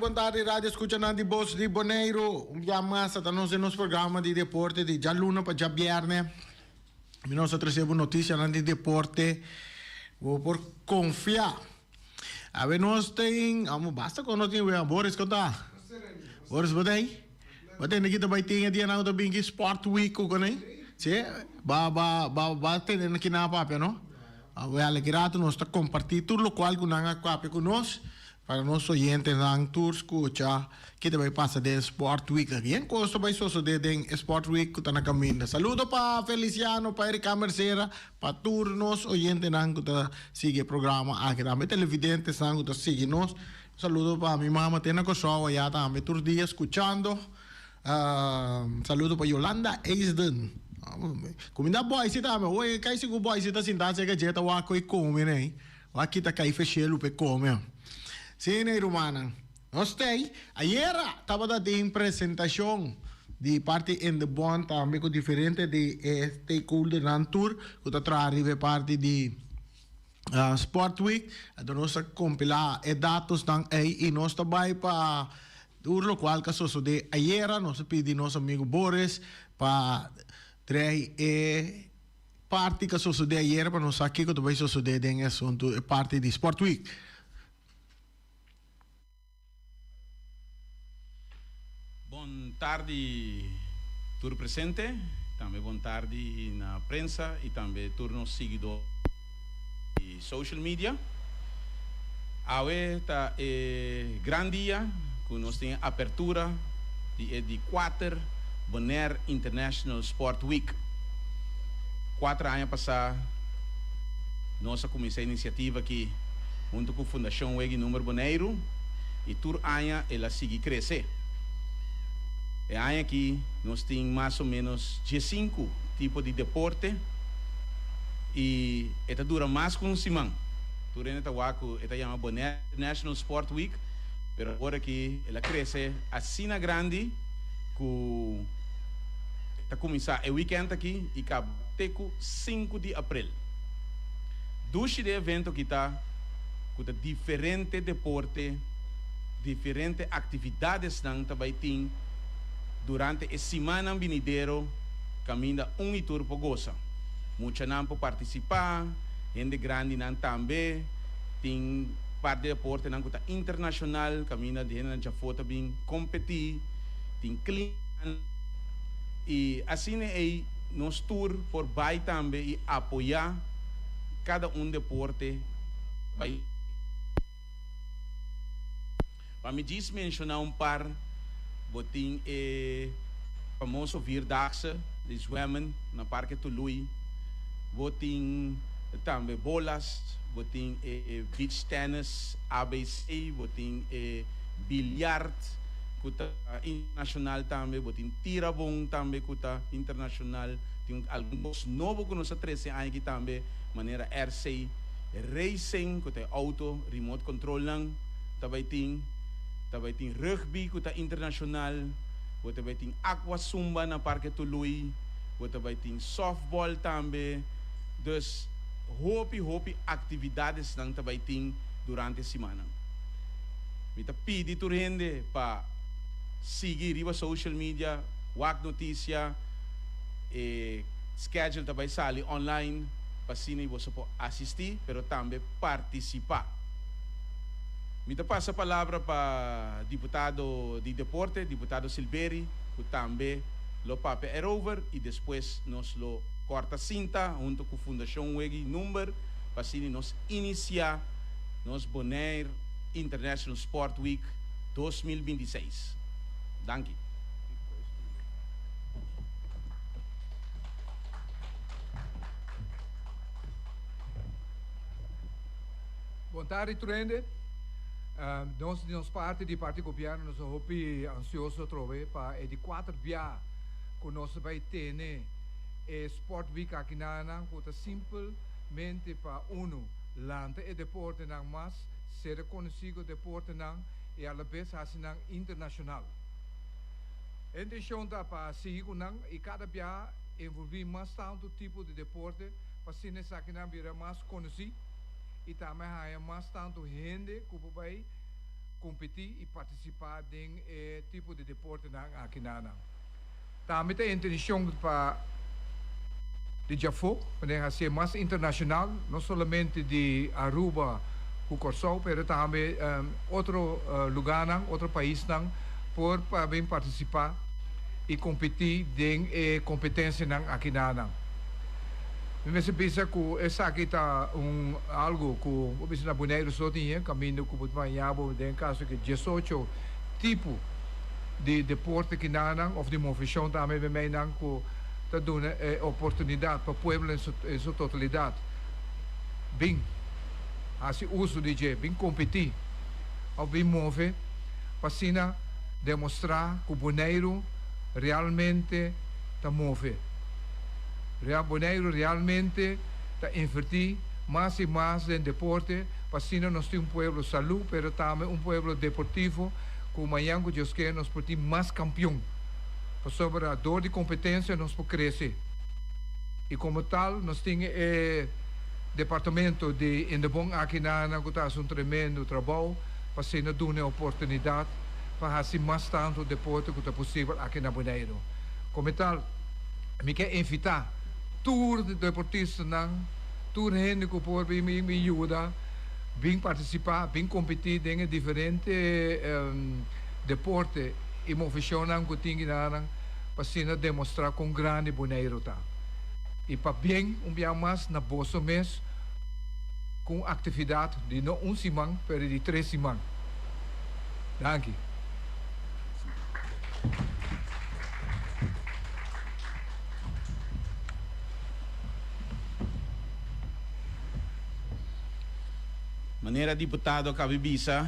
bon tardi radio escuchanan di Bos di Boneiru. Un bia mas ta nos den nos programa di deporte di djaluna pa djabierne. Mi nos a trece bo noticianan di deporte. Bo por confia. Awe nos tin, amo basta con nos tin wea. Boris, con ta? Boris, bo ta ahí? Bo tende ki ta bai tin e dianan ku ta bin ki Sport Week ku kuné? Sí? Ba ba ba ba tende ki nan a papia no? Awel aki rato nos ta kompartí tur lokual ku nan a papia ku nos pa nos oyentenan tur skucha ki ta bai pasa den Sport Week. Bien kos ta bai sosodé den e Sport Week ku ta na kaminda. Saludo pa Feliciano, pa Erika Mercera, pa tur nos oyentenan ku ta sigui e programa aki. Tambe televidentesnan ku ta sigui nos. Un saludo pa mi mama te na Kòrsou ayá tambe tur dia skuchando. Saludo pa Yolanda Eisden. Kuminda Boise tambe. Oye, kai sigur Boise ta sintá serka dje ta wak koe kome nei. Wak kita kai feshelu p'e kome. Sí, nei rumannan. Nos t'ei. Ayera tabata tin presentashon di parti In de Bond tambe ku diferente di e stakeholdernan tur ku ta traha riba e parti di Sport Week, anto nos ta compila e datosnan ey y nos ta bay pa tur locual ca sosode ayera. Nos a pidi nos amigo Boris pa trae e parti ca sosode ayera pa nos sa kico ta bay sosode den e asunto e parti di Sport Week. Bon tardi tur presente, tambe bon tardi na prensa y tambe tur nos siguidor di social media. Awe ta e gran dia cu nos tin e apertura di e di cuater Bonaire International Sport Week. Cuater aña pasa nos a cuminsa e iniciativa aki hunto cu Fundacion Weg'i Number Boneiru y tur aña el a sigui crece. E aña aki nos tin mas o menos diesinku tipo di deporte y e ta dura mas cu un siman. Tur hende ta wak cu e ta yama Bonaire International Sport Week, pero awor aki el a crece asina grandi cu e ta cuminsa e weekend aki y caba te cu sinku di april. Dushi di e evento aki ta cu ta diferente deporte, diferente actividadesnan ta bay tin durante e simannan binidero caminda un y tur por gosa. Muchanan por participa, hende grandinan tambe, tin par di deportenan cu ta internacional caminda di hendenan djafo ta bin competi, tin climanan y asina ey nos tur por bay tambe y apoya cada un deporte bay. Pa mi djis menciona un par, bo tin e famoso Vierdaagse di zwemmen na Parke Tului, bo tin tambe bolas, bo tin e beach tennis ABC, bo tin e biljart cu ta internacional tambe, bo tin tirabon tambe cu ta internacional, tin algun cos nobo cu nos a trece aña aki tambe manera RC Racing cu ta e auto remote controlnan ta bay tin, ta bay tin rugby cu ta internacional, bo ta bay tin aqua zumba na Parke Tului, bo ta bay tin softball tambe, dus hopi hopi actividadesnan ta bay tin durante simannan. Mi ta pidi tur hende pa sigui riba social media, wak noticia, e schedule ta bay sali online pa asina y boso por asisti pero tambe participa. Mi ta pasa palabra pa diputado di deporte, diputado Silberie, cu tambe lo papia erover y despues nos lo corta cinta hunto cu Fundacion Weg'i Number pa asina nos inicia nos Bonaire International Sport Week 2026. Danki. Bon tardi tur hende. Nos di nos parti, di parti gobierno, nos ta hopi ansioso atrobe pa e di kuater bia ku nos ta bai tene e Sport Week aki na ku ta simpelmente pa unu lanta e deportenan mas, sera konosí ku deportenan i alabes hasi nan internashonal. E intenshon ta pa sigui ku nan i kada bia envolví mas tantu tipo di deporte pa asina esakinan bira mas konosí i tambe haña mas tantu hende ku por bai. kompetí i partisipá den e tipo di deportenan aki na nan. Tambe ta e intenshon pa di djafó pa den hasié mas internashonal, no solamente di Aruba ku Kòrsou, pero tambe otro lugánan, otro paisnan por pa bin partisipá i kompetí den e kompetensianan aki na nan. Mi mester bisa ku esaki ta un algu ku bo bisa na Boneiru so tin e kaminda ku bo ta baña bo den kaso ke diesocho tipo di deporte ki nan nan òf di moveshon tambe meimei nan ku ta duna e oportunidat pa pueblo en su totalidat bin hasi uso di dje, bin kompetí òf bin move pa asina demostrá ku Boneiru realmente ta move. Real Boneiru realmente ta invertí mas i mas den deporte pa asina nos tin un pueblo salú pero tambe un pueblo deportivo ku mañan ku Dios ke nos por tin mas kampion pasobra dor di kompetensia nos por krese i komo tal nos tin e departamento di Indebon aki nan ku ta hasi un tremendo trabou pa asina duna e oportunidat pa hasi mas tantu deporte ku ta posibel aki na Boneiru komo tal. Mi ke invitá tur deportistanan, tur hende ku por bin bin yuda, bin partisipá, bin kompetí den e diferente deporte i moveshonnan ku tin kinanan pa asina demostrá kon grandi Boneiru ta. I pabien un bia mas na boso mes ku un aktividat di no un siman pero di tres siman. Danki. Manera diputado a kabi bisa,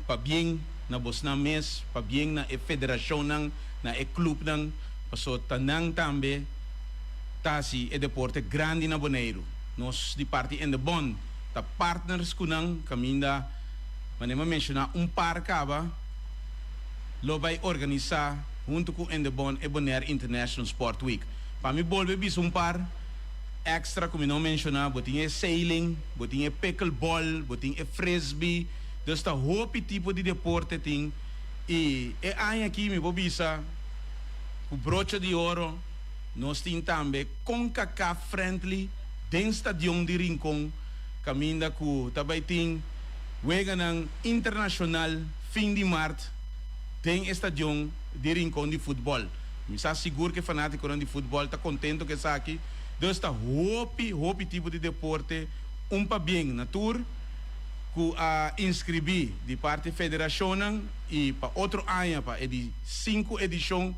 pabien na bosnan mes, pabien na e federashonnan, na e klupnan, paso ta nan tambe ta hasi e deporte grandi na Boneiru. Nos di parti Endebon ta partners ku nan, kaminda manera mi a menshoná un par kaba, lo bai organisá huntu ku Endebon e Bonaire International Sport Week. Pa mi bolbe bisa un par extra ku mi no menshoná, bo tin e sailing, bo tin e pickleball, bo tin e frisbee, dus ta hopi tipo di deporte tin i e aña aki mi por bisa ku brocha di oro nos tin tambe Concacaf Friendly den stadion di Rincon kaminda ku ta bai tin weganan internashonal. Fin di mart den e stadion di Rincon di futbol. Mi sa sigur ku e fanatikonan di futbol ta kontento ku esaki. Dus ta hopi, hopi tipo di deporte. Un pabien na tur ku a inskribí di parti federashonnan i pa otro aña pa e di sinku edishon.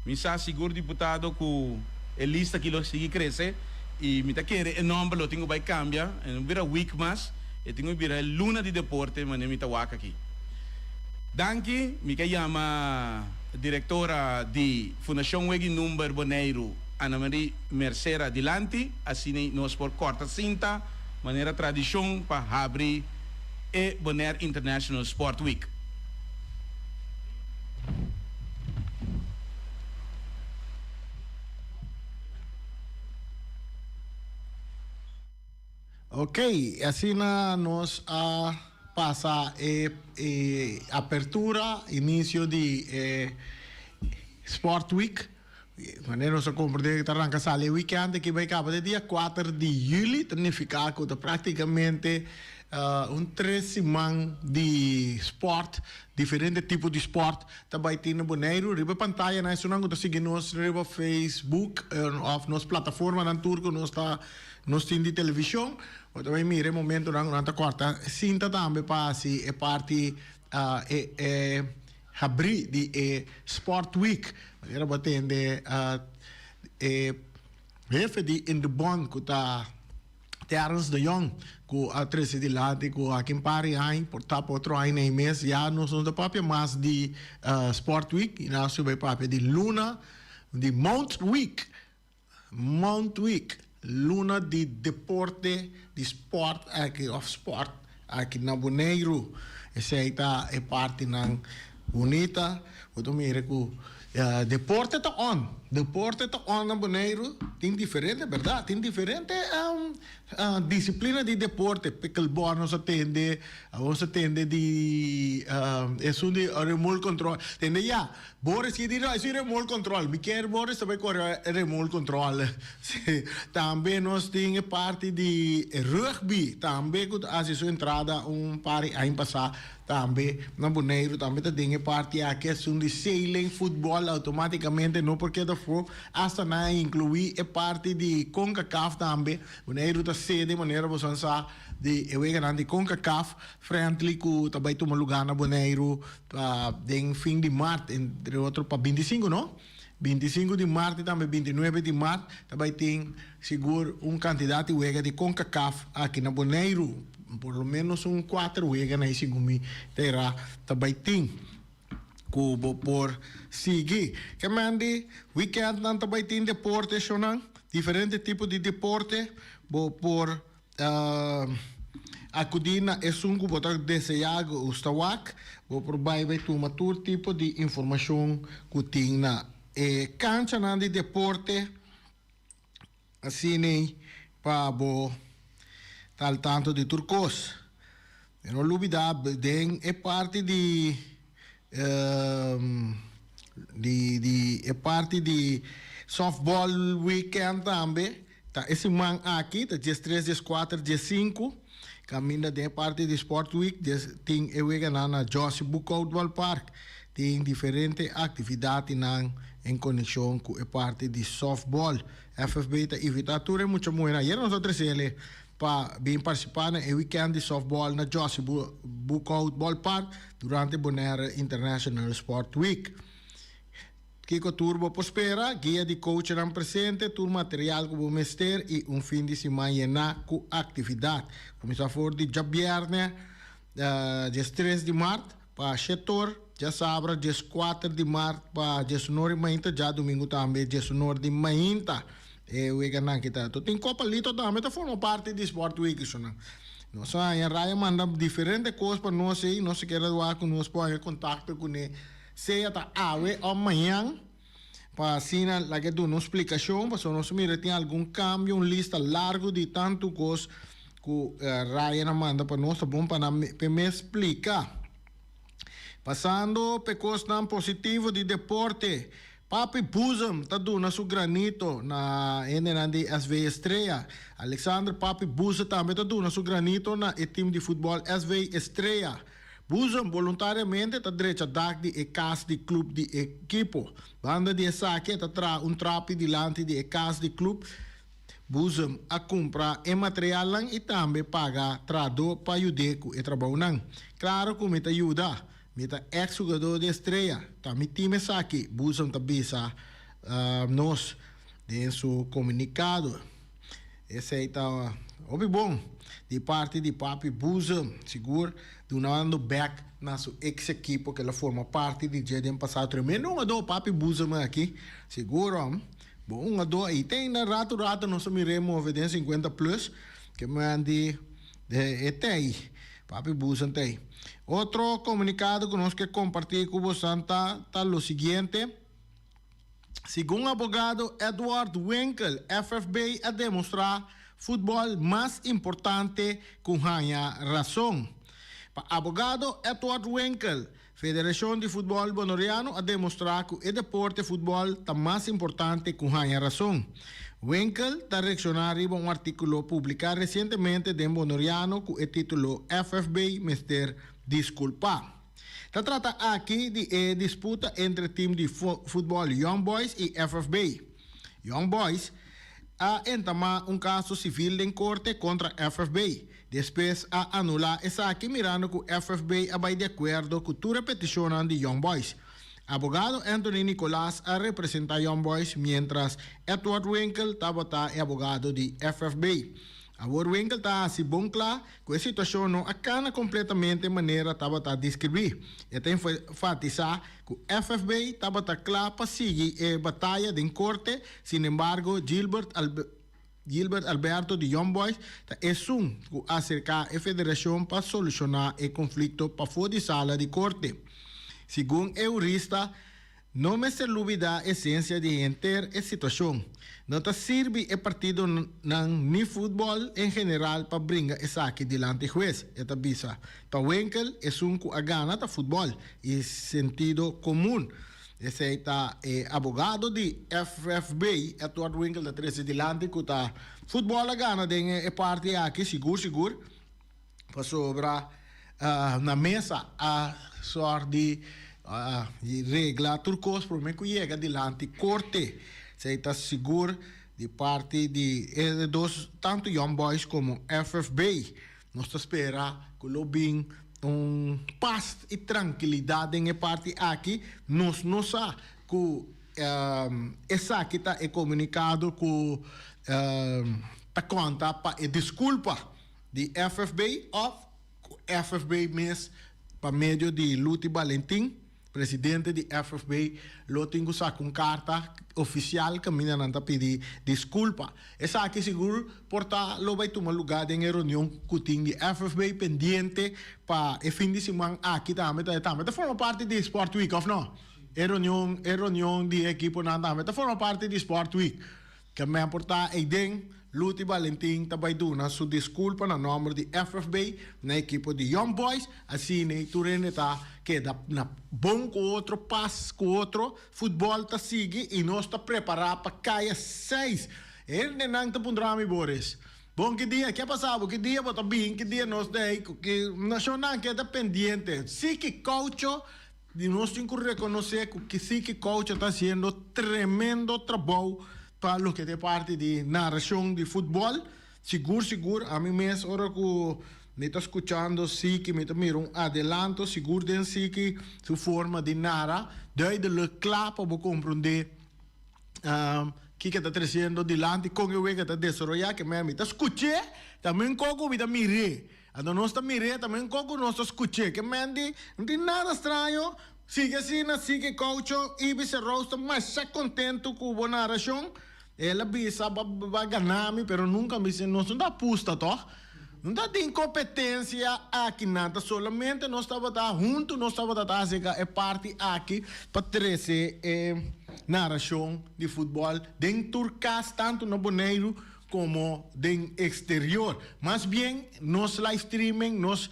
Mi sa sigur diputado ku e lista aki lo sigui krese i mi ta kere e nòmber lo tin ku bai kambia e no bira week mas. E tin ku bira e luna di deporte manera mi ta wak aki. Danki, mi ke yama direktora di Fundashon Weg'i Number Boneiru, Annemarie Mercera dilanti, asina nos por kòrta sinta manera tradishon pa habri e Bonaire International Sport Week. Ok, asina nos a pasa e e apertura, inicio di e Sport Week. Manera nos a comprende cu ta ranca sali e weekend aki bay caba te dia cuater di juli, ta nifica cu ta practicamente un tres siman di sport, diferente tipo di sport ta bay tin na Boneiru. Riba e pantayanan esunnan cu ta sigui nos riba Facebook of nos plataformanan tur cu nos ta Nos tin di television, bo ta bay mira e momentonan cu nan ta corta cinta tambe pa haci e parti e e habri di e Sport Week. Manera bo a tende e hefe di Indebon cu ta Terrence de Jong cu a trece dilanti cu aki un par di aña por ta pa otro aña na e mes ya nos no ta papia mas di Sport Week y nan a subi papia di luna di Mount Week. Mount Week, luna di deporte, di sport aki of sport aki na Boneiru. Esei ta e partinan bunita. Bo ta mira ku Deporte ta on. Deporte ta on na Boneiru. Tin diferente, berdad, tin diferente disiplina di deporte. Pickleball nos a tende, nos a tende di esun di remote control. Tende ya, Boris ki di no, esun remote control. Mi kier Boris ta bay kore remote control. Si. Tambe nos tin e parti di rugby tambe ku ta hasi su entrada un par di aña pasá. Tambe na Boneiru tambe ta den e parti aki esun di sailing, futbol automaticamente no por keda afo, hasta nan a inclui e parti di Concacaf tambe. Boneiru ta sede manera boso sa di e weganan di Concacaf friendly cu ta bay tuma lugar na Boneiru pa den fin di maart entre otro pa 25 no? 25 di maart y tambe 29 di maart ta bay tin sigur un cantidad di wega di Concacaf aki na Boneiru. Por lo menos un cuater wega na segun mi ta era ta bay tin cu bo por sigui. Ke men di weekend nan ta bay tin deporte shonan, diferente tipo di deporte bo por Acudí na esun cu bo ta deseá gusta wak, bo por bai bai tuma tur tipo di informacion cu tin na e canchanan di deporte asina pa bo ta al tanto di tur cos. No lubida den e parti di di e parti di softball weekend tambe. Ta e siman aki, ta 13, 14, 15, kaminda den e parti di Sport Week tin e weganan na Jossy Boekhout Ballpark. Tin diferente aktividadnan en konekshon ku e parti di softball. FFB ta invitá tur e mucha muhernan, ayera nos a tresele, pa bin partisipá na e wikènt di softball na Jossy Boekhout Ballpark durante Bonaire International Sport Week. Kiko tur bo por spera? Guia di coachnan presente, tur material ku bo mester i un fin di siman yená ku aktividat. Kuminsá for di djabièrnè 13 di mart pa shetor, djasabra 14 di mart pa diesunor di mainta, djadumingu tambe diesunor di mainta. E weganan ki ta. Tin Copa Lito tambe ta forma parti di Sport Week esnan. Nos a haña Ryan manda diferente kos pa nos ei, nos sikiera wak ku nos por haña kontakto kuné. Sea ta awe òf mañan, pa asina laga e duna un splikashon, pasobra nos mira tin algun kambio, un lista largu di tantu kos ku Ryan a manda pa nos, ta bon pa nan p'e mes splika. Pasando p'e kosnan positivo di deporte, Papi Boezem ta duna su granito na hendenan di SV Estrella. Alexander Papi Boezem tambe ta duna su granito na e tim di futbòl SV Estrella. Boezem boluntariamente ta drecha dak di e kas di klup di ekipo. Banda di esaki e ta traha un trapi dilanti di e kas di klup. Boezem a kumpra e materialnan i tambe paga trahadó pa yud'é ku e trabounan. Klaro ku mi ta yuda. Mi ta eks hugadó di Estrella. Ta mi tim esaki, Boezem ta bisa nos den su komunikado. Esei ta hopi bon di parti di Papi Boezem, sigur dunando bek na su ex ekipo ke el a forma parti di dje den pasado. Tremendo hungadó Papi Boezem aki, sigur hom. Bon hungadó i te ainda rato rato nos a mir'é move den 50 plus ke man di e tei, Papi Boezem tei. Otro komunikado ku nos ke kompartí ku bosan ta ta lo siguiente. Segun abogado Edward Winkel, FFB a demostrá futbòl mas importante ku haña rason. Pa abogado Edward Winkel, Federashon di Futbòl Bonoriano a demostrá ku e deporte futbòl ta mas importante ku haña rason. Winkel ta reakshoná riba un artíkulo publiká resientemente den Bonoriano ku e título FFB mester diskulpá. Ta trata aki di e disputa entre team di futbòl Young Boys i FFB. Young Boys a entamá un kaso sivil den korte kontra FFB. Despues a anulá esaki mirando ku FFB a bai di akuerdo ku tur e petishonnan di Young Boys. Abogado Anthony Nicolaas a representá Young Boys miéntras Edward Winkel tabata e abogado di FFB. Awor Winkel ta hasi bon kla ku e situashon no a kana kompletamente manera tabata deskribí. E ta enfatisá ku FFB tabata kla pa sigui e bataya den korte, sinembargo Gilbert Gilbert Alberto di Young Boys ta esun ku a aserká e federashon pa solushoná e konflikto pafó di sala di korte. Segun e hurista. No mester lubida esencia di henter e situacion. No ta sirbi e partidonan ni futbol en general pa bringa esaki dilanti hues, e ta bisa. Pa Winkel, esun cu a gana ta futbol y sentido comun. Esey ta e abogado di FFB, Edward Winkel ta trece dilanti cu ta futbol a gana den e parti aki, sigur sigur. Pasobra na mesa a sòrt di regla tur kos promé ku yega dilanti korte. Esei ta sigur di parti di e dos, tantu Young Boys komo FFB. Nos ta spera ku lo bin un pas i trankilidat den e parti aki. Nos no sa ku esaki ta e komunikado ku ta konta pa e diskulpa. Di FFB of cu FFB mes pa medio di Luti Balentin, presidente di FFB, lo tin cu saca un carta oficial caminda nan ta pidi disculpa. Esaki sigur por ta lo bay tuma lugar den e reunion cu tin di FFB pendiente pa e fin di siman aki tambe ta tambe ta forma parti di Sport Week of no? E reunion e reunion di e ekiponan tambe ta forma parti di Sport Week. Ke men por ta eyden, Luti Balentin ta bai duna su disculpa na nomber di FFB na ekipo di Young Boys, asina ey tur hende ta keda na bon cu otro, pas cu otro, futbol ta sigui y nos ta prepara pa caya seis. Hendenan ta puntra mi, Boris, bon ki dia, ke a pasa bo, ki dia bo ta bin, ki dia nos ta ey, ki nacionnan keda pendiente, si ki caucho. Di nos tin cu reconoce cu Kisiki Coucha ta haciendo tremendo trabou pa loke ta e parti di narracion di futbol. Sigur sigur ami mes ora cu mi ta scuchando Siki mi ta mira un adelanto sigur den Siki su forma di narra duidelijk cla pa bo comprende kiko ta treciendo dilanti con e wega ta desaroya ke mi ta scuche tambe con cu mi ta mire. Anto nos ta mir'é, ta men kon ku nos ta skuch'é. Ke men di, No tin nada straño, sigui asina, sigui koucho. Ibis Rose ta masha kontentu ku bo narashon. El a bisa, Bo a gana mi, pero nunka mi si nos no ta apusta tòg. No ta tin kompetensia akinan, ta solamente nos tabata huntu, nos tabata ta hasi e parti aki pa trese e narashon di futbòl den tur kas, tantu na Boneiru como den exterior. Mas bien nos live streaming, nos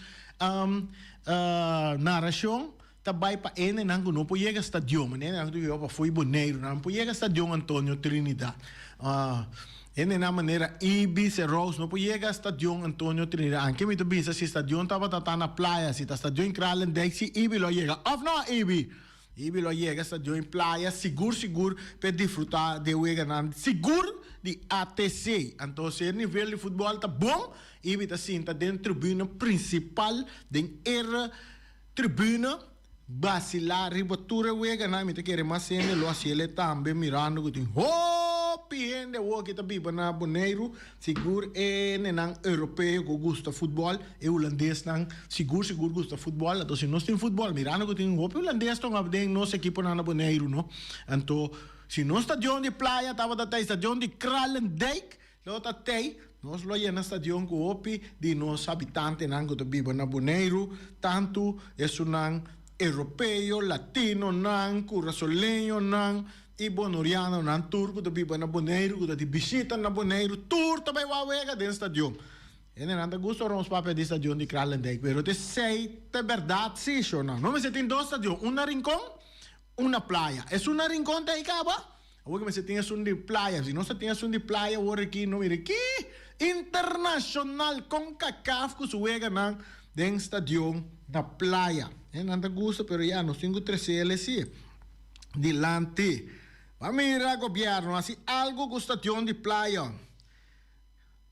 narracion ta bay pa hendenan cu no por yega stadion. Manera hendenan cu ta biba pafó di Boneiru, nan no por yega stadion Antonio Trinidad. Hendenan manera Ibis, Rose no por yega stadion Antonio Trinidad. Anke mi ta bisa si stadion tabata ta na playa, si ta stadion Kralendijk si Ibi lo yega. Of no Ibi? Ibi lo yega stadion y playa sigur sigur p'e disfruta de weganan sigur di ATC. Anto si e nivel di futbol ta bon, Ibi ta sinta den tribuna principal den e tribuna basila riba tur e weganan. Mi ta kere mas hende lo haciele tambe mirando cu tin hopi hende awor ki ta biba na Boneiru. Sigur e nenan europeo ku gusta futbòl, e hulandesnan sigur sigur gusta futbòl. Anto si nos tin futbòl, mirando ku tin hopi hulandes ton ap den nos ekiponan na Boneiru no. Anto si nos stadion di Playa tabata tei, stadion di Kralendijk lo ta tei, nos lo yena stadion ku hopi di nos habitantenan ku ta biba na Boneiru, tantu esunnan europeo, latinonan, kurasoleñonan, I bonorianonan tur ku ta biba na Boneiru, ku ta di bishita na Boneiru, tur ta bai wak wega den stadion. Hendenan ta gusta ora nos papia di stadion di Kralendijk, pero ta esei ta bèrdat si, shornan. No mester tin dos stadion, un na Rincon, un na Playa. Esun na Rincon ta ei kaba, awor ke mester tin esun di Playa. Si nos ta tin esun di Playa awor aki, no mira ki internashonal Concacaf ku su weganan den stadion na Playa. Hendenan ta gusta, pero ya, nos tin ku trese el esi. Dilanti. Ba mira gobierno hasi algo cu stadion di playa.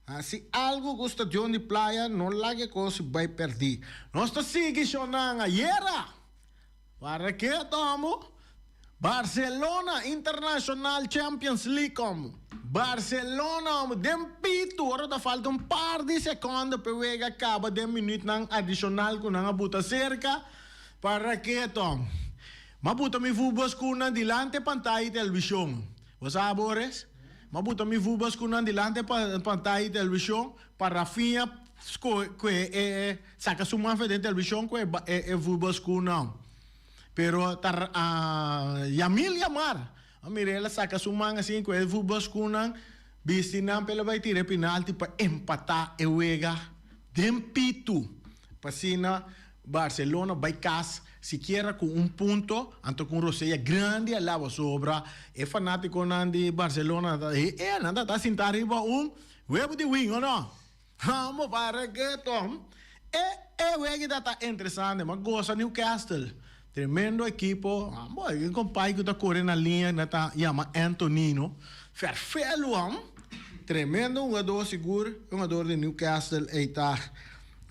Hasi algo cu stadion di playa no laga e cos bay perdi. Nos ta sigui shownan ayera. Para ke tomo? Barcelona International Champions League como. Barcelona homo den pitu ora ta falta un par di secondo p'e wega caba den minuutnan adicional cu nan a buta cerca. Para ke tom? M'a buta mi voetbalschoennan dilanti e pantaya di televishon. Bo sa, Boris? M'a buta mi voetbalschoennan dilanti e pantaya di televishon pa Rafinha sco cu e saka su man for den televishon cu e voetbalschoennan. Pero ta Yamil Yamar a mira el a saka su man asin ku e futbolskunnan bisti nan pa el a bai tira e pinalti pa empatá e wega den pitu pa asina Barcelona bai kas sikiera ku un punto anto ku un rosea grandi a laba sobra e fanatikonan di Barcelona ta e e nan ta ta sinta riba un webu di win o no? Amo para ke tom e e wega ta ta interesante ma gosa Newcastle tremendo ekipo amo e kompai ku ta kore na liña na ta yama Antonino ferfelu am tremendo hungador sigur e hungador di Newcastle ei ta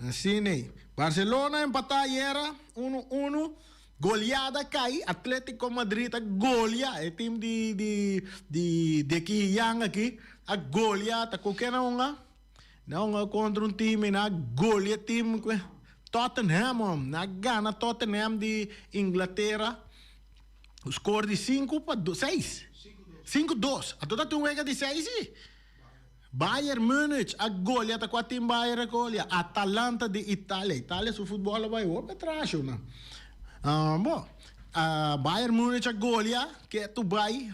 asina. Barcelona empatá ayera unu unu, goleada kai, Atletico Madrid a golia e team di di di Deki Yang aki a golia ta ku ken a hunga? Nan a hunga kontra un team i nan a golia e team ku Tottenham hom, nan a gana Tottenham di Inglatera ku skor di sinku pa seis, sinku dos, anto ta tin un wega di seis si. Bayern Munich a golia ta kua team Bayern a golia? Atalanta di Italia. Italia su futbol a bai hopi atras shownan. Bo, Bayern Munich a golia ketu bai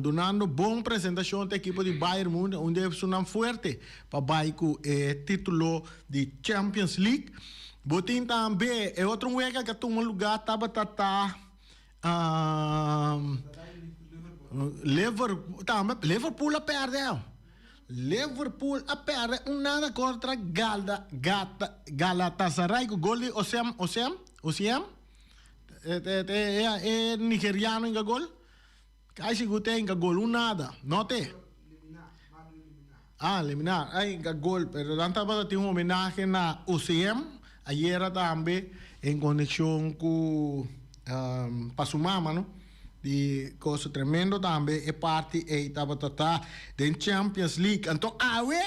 dunando bon presentacion ta ekipo di Bayern Munich un di esunnan fuerte pa bai ku e titulo di Champions League. Bo tin tambe e otro wega ku a tuma luga tabata ta. Liverpool tambe Liverpool a perde aw. Liverpool a perde un nada contra Galda Gata Galatasaray cu gol di Osem Osem Osiem e e e nigeriano inga gol. Kai sigur te inga gol un nada no te. Ah eliminar a inga gol pero nan tabata tin un homenahe na Osiem ayera tambe en conexion cu pa su mama no di cosa tremendo tambe e parti ey tabata ta den Champions League anto awe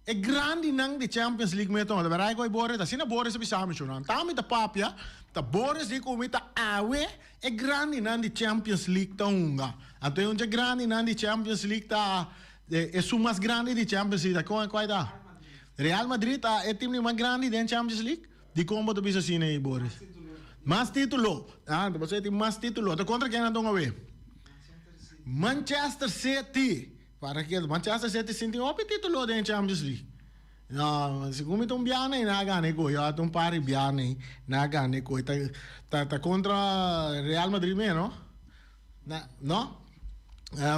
e grandinan di Champions League me tuma ta berdad cu Boris asina Boris a bisa mi sho nan ta mi ta papia ta Boris di cu mi ta awe e grandinan di Champions League ta hunga anto e un dje grandinan di Champions League ta Esun mas grandi di Champions League ta kon kua ta? Real Madrid ta e team di mas grandi den Champions League? Dikon bo ta bisa asina ei, Boris? Mas titulo. Ah, ta pasobra e tin mas titulo. Ta kontra ken nan ta hunga awe? Manchester City. Para ke Manchester City sin tin hopi titulo den Champions League. No, segun mi ta un biaha ei nan a gana e gol. Yo a ta un par di biaha ei nan a gana e gol. Ta ta ta kontra Real Madrid mes, no? Na, no?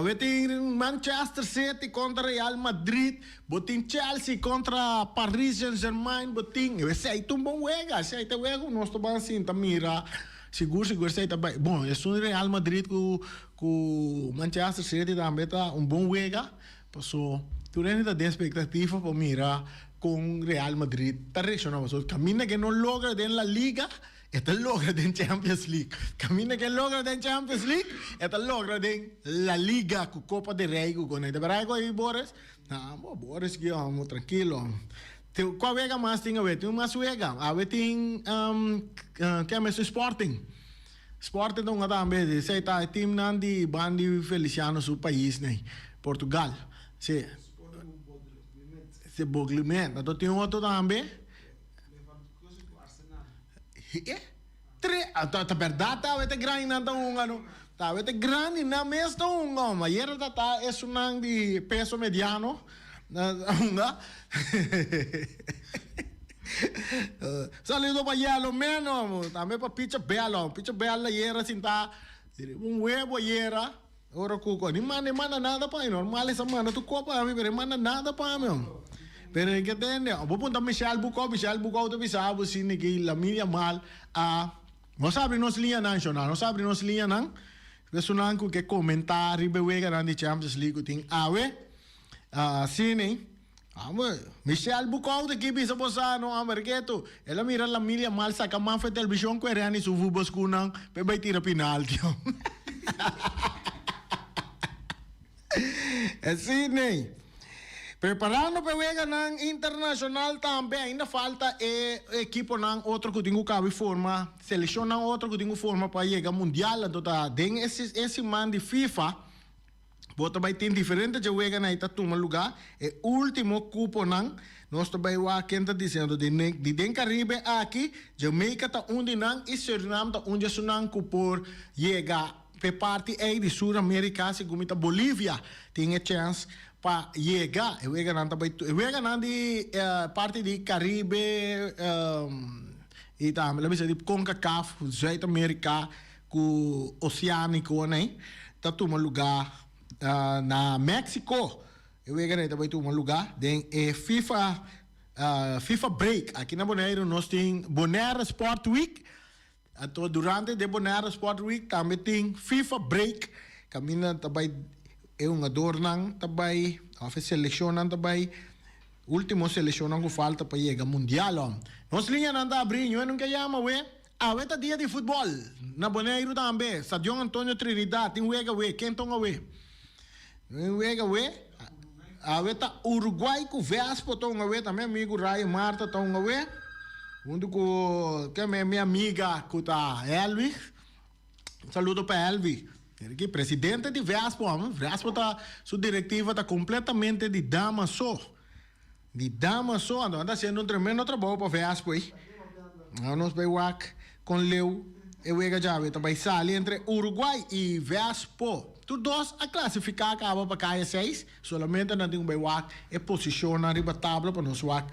We tin Manchester City kontra Real Madrid, bo tin Chelsea kontra Paris Saint Germain, bo tin, esei ta un bon wega, esei ta wega ku nos ta ban sinta mira, sigur sigur esei ta bai, bon esun Real Madrid ku ku Manchester City tambe ta un bon wega, paso tur hende ta den expectativa pa mira kon Real Madrid ta reacciona, paso kaminda ke no logra den La Liga. E ta logra den Champions League. Caminda ke logra den Champions League, e ta logra den La Liga ku Copa de Rey ku konai. Ta berdad ku ayi Boris? Nah, bo Boris ki homo, trankilo. Te kua wega mas tin awe? Tin mas wega. Awe tin ke a mesun Sporting. Sporting ta hunga tambe. Esei ta e teamnan di bandi Feliciano su pais nei, Portugal. Si. Si, Boglimet. Anto tin otro tambe. E tre ta ta berdad ta awete grandinan ta hunga no ta awete grandinan mes ta hunga homber ayera ta ta esunnan di peso mediano a hunga saludo pa yelo meno tambe pa picha bel homber picha bel ayera sinta riba un webo ayera Ora ku ku ni manda e manda nada pa mi normal esa manda tur kos pa mi pero e manda nada pa mi hombre pero e ke tende bo punta Michelle Bucau Michelle Bucau ta bisa bo si niki Lamine Yamal a nos abri nos liñanan shona nos abri nos liñanan esunnan ku ke komenta riba e weganan di Champions League ku tin awe asina Hombre, Michelle Bucau ta ki bisa bo sa no, hombre, ke tu? El a mira Lamine Yamal saca man for television cu e reni su voetbalschoennan pa e bay tira penalti, hombre. Sidney, preparando pa e weganan internacional tambe, ainda falta e equiponan otro cu tin cu cabe forma, seleccionnan otro cu tin cu forma pa yega mundial, anto ta den e siman di FIFA. Bo ta bai tin diferente dje weganan ei ta tuma lugá. E último kuponan nos ta bai wak ken ta disiendo di di den Karibe aki, Jamaica ta un di nan i Surinam ta un di esunnan ku por yega p'e parti ei di Sur Amerika, segun mi ta Bolivia tin e chèns pa yega. E weganan ta bai e weganan di parti di Karibe i tambe lo bisa di Concacaf, Zuid Amerika. Ku Oceanico nei ta tuma lugá na Mexico. E wega nei ta bai tuma lugá den e FIFA FIFA Break. Aki na Boneiru nos tin Bonaire Sport Week. Anto durante de Bonaire Sport Week tambe tin FIFA Break kaminda ta bai e hungadornan ta bai òf e selekshonnan ta bai ultimo selekshonnan ku falta pa yega mundial. Nos liñanan ta abrí, ñoe nunka yama we. Awe ta dia di futbòl na Boneiru tambe. Stadion Antonio Trinidad tin wega awe. Ken ton awe? Tin wega awe. Awe ta Uruguay ku Vespo ta un awe. Ta mi amigu Ray Marta ta un awe. Huntu ku ken mi amiga ku ta Elwig. Un saludo pa Elwig. Mira aki presidente di Vespo. Vespo ta su direktiva ta kompletamente di dama so. Di dama so, anto nan ta haciendo un tremendo trabou pa Vespo ei. Now nos bay wak con leu e wega djawe ta bay sali entre Uruguay y Vespo. Tur dos a clasifica caba pa kaya seis, solamente nan tin cu bay wak e posicionnan riba tabla pa nos wak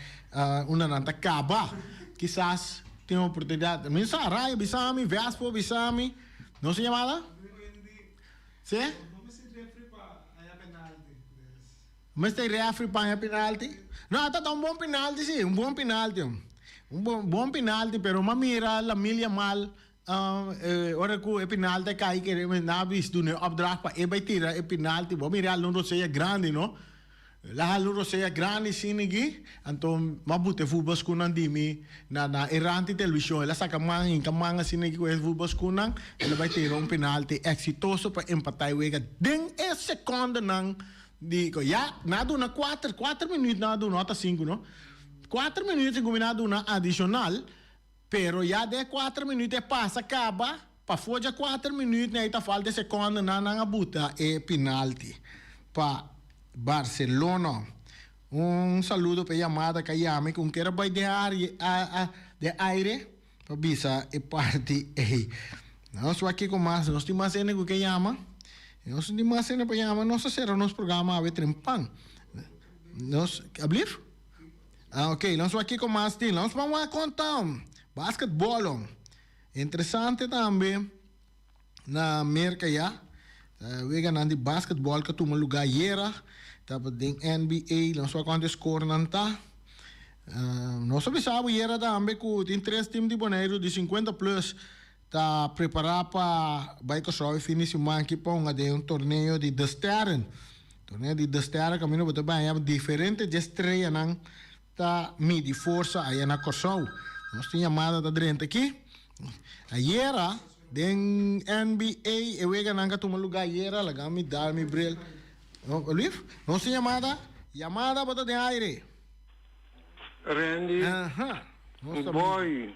unda nan ta caba. Kisas tin oportunidad. Mi sa, Rayo bisa mi, Vespo bisa mi. Nos tin yamada? Si? Mester refri paña penalti? No, ta ta un bon penalti si, un bon penalti. Un bon, bon penalti, pero m'a mira Lamine Yamal ora ku e penalti a kai kere mi na bis duna e opdracht pa e bai tira e penalti. Bo a mira hala un rosea grandi, no? El a hala un rosea grandi asina aki, anto m'a buta e futbolskunnan di mi na na e rant di televishon. El a saka man, hinka man asina aki ku e futbolskunnan, el a bai tira un penalti eksitoso pa empatá e wega den e sekondenan Di ko ya na duna kuater, kuater minuut nan a duna ota sinku no. Kuater minuut segun mi nan a duna adishonal, pero ya den e kuater minuut e pasa kaba, pafó dje kuater minuut nan ei ta falta e sekondenan nan a buta e pinalti pa Barcelona. Un saludo pa e yamada ku a yama i ku un kier a bai den den aire pa bisa e parti ei. Nos wak kiko mas, nos tin mas hende ku ke yama. Nos no tin mas hende pa yama, nos a sera nos programa awe trempan. Nos, ablief? Ah, ok, nos wak kiko mas tin. Nos ban wak konta basketbol. Interesante tambe na Merka ya. Weganan di basketbol ku a tuma lugá ayera. Tabata den NBA. Nos wak kuantu e skornan ta. Nos a bisa bo yera tambe ku tin tres tim di Boneiru di sinkuenta plus ta prepará pa bai Kòrsou e fin di siman aki pa hunga den un torneo di De Sterren. Torneo di De Sterren kaminda bo ta baña diferente dje streanan ta midi forsa aya na Kòrsou. Nos tin yamada ta drenta aki. Ayera den NBA e weganan ka tuma lugá ayera laga mi dal mi bril. Luif, nos tin yamada? Yamada bo ta den aire. Randy, Boy,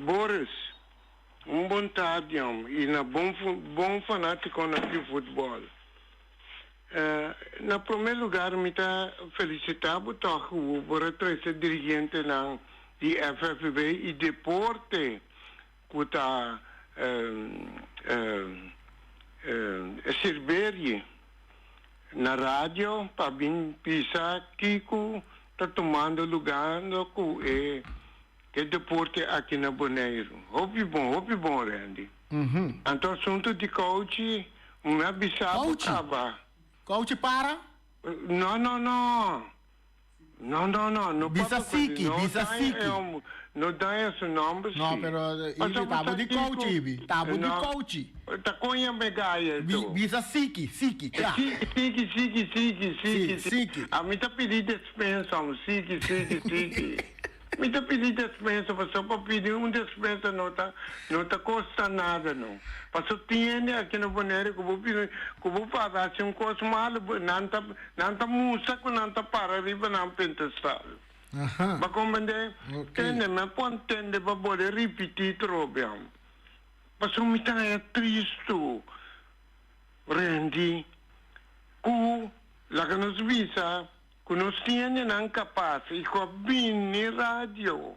Boris, un bon tardi om y na bon bon fanaticonan di futbol. Na prome lugar mi ta felicita bo toch cu bo por a trece dirigentenan di FFB y deporte cu ta Sirberie. Na radio pa bin bisa kico ta tumando lugando cu e e deporte aki na Boneiru. Hopi bon, hopi bon Randy. Anto asunto di kouchi, mi a bisa bo Kouchi? caba. Kouchi para? No, no, no. No, no, no, no Bisa papia cu siki, no bisa daña siki. e homber, no daña su nomber No, si. pero Ibi, Pasobra tabo sa di kico, kouchi, Ibi. Tabo di no, kouchi. ta coña me gaya Bi, eto. bisa siki, siki, kla. Siki, siki, siki, siki, Si, siki, siki. A mi ta pidi despensa, hom, siki, siki, siki. Mi ta pidi despensa pasobra pa pidi un despensa no ta no ta kosta nada no. Pasobra tin hende aki na Bonaire ku bo pidi ku bo papia hasi un kos malu nan ta nan ta mustra ku nan ta para riba nan pentestal. Bo komprende? Tende mi a por ntende pa bole ripiti trobe pasobra mi ta haña tristu Randy. Ku laga nos bisa ku nos tin hendenan kapas i ku a bini radio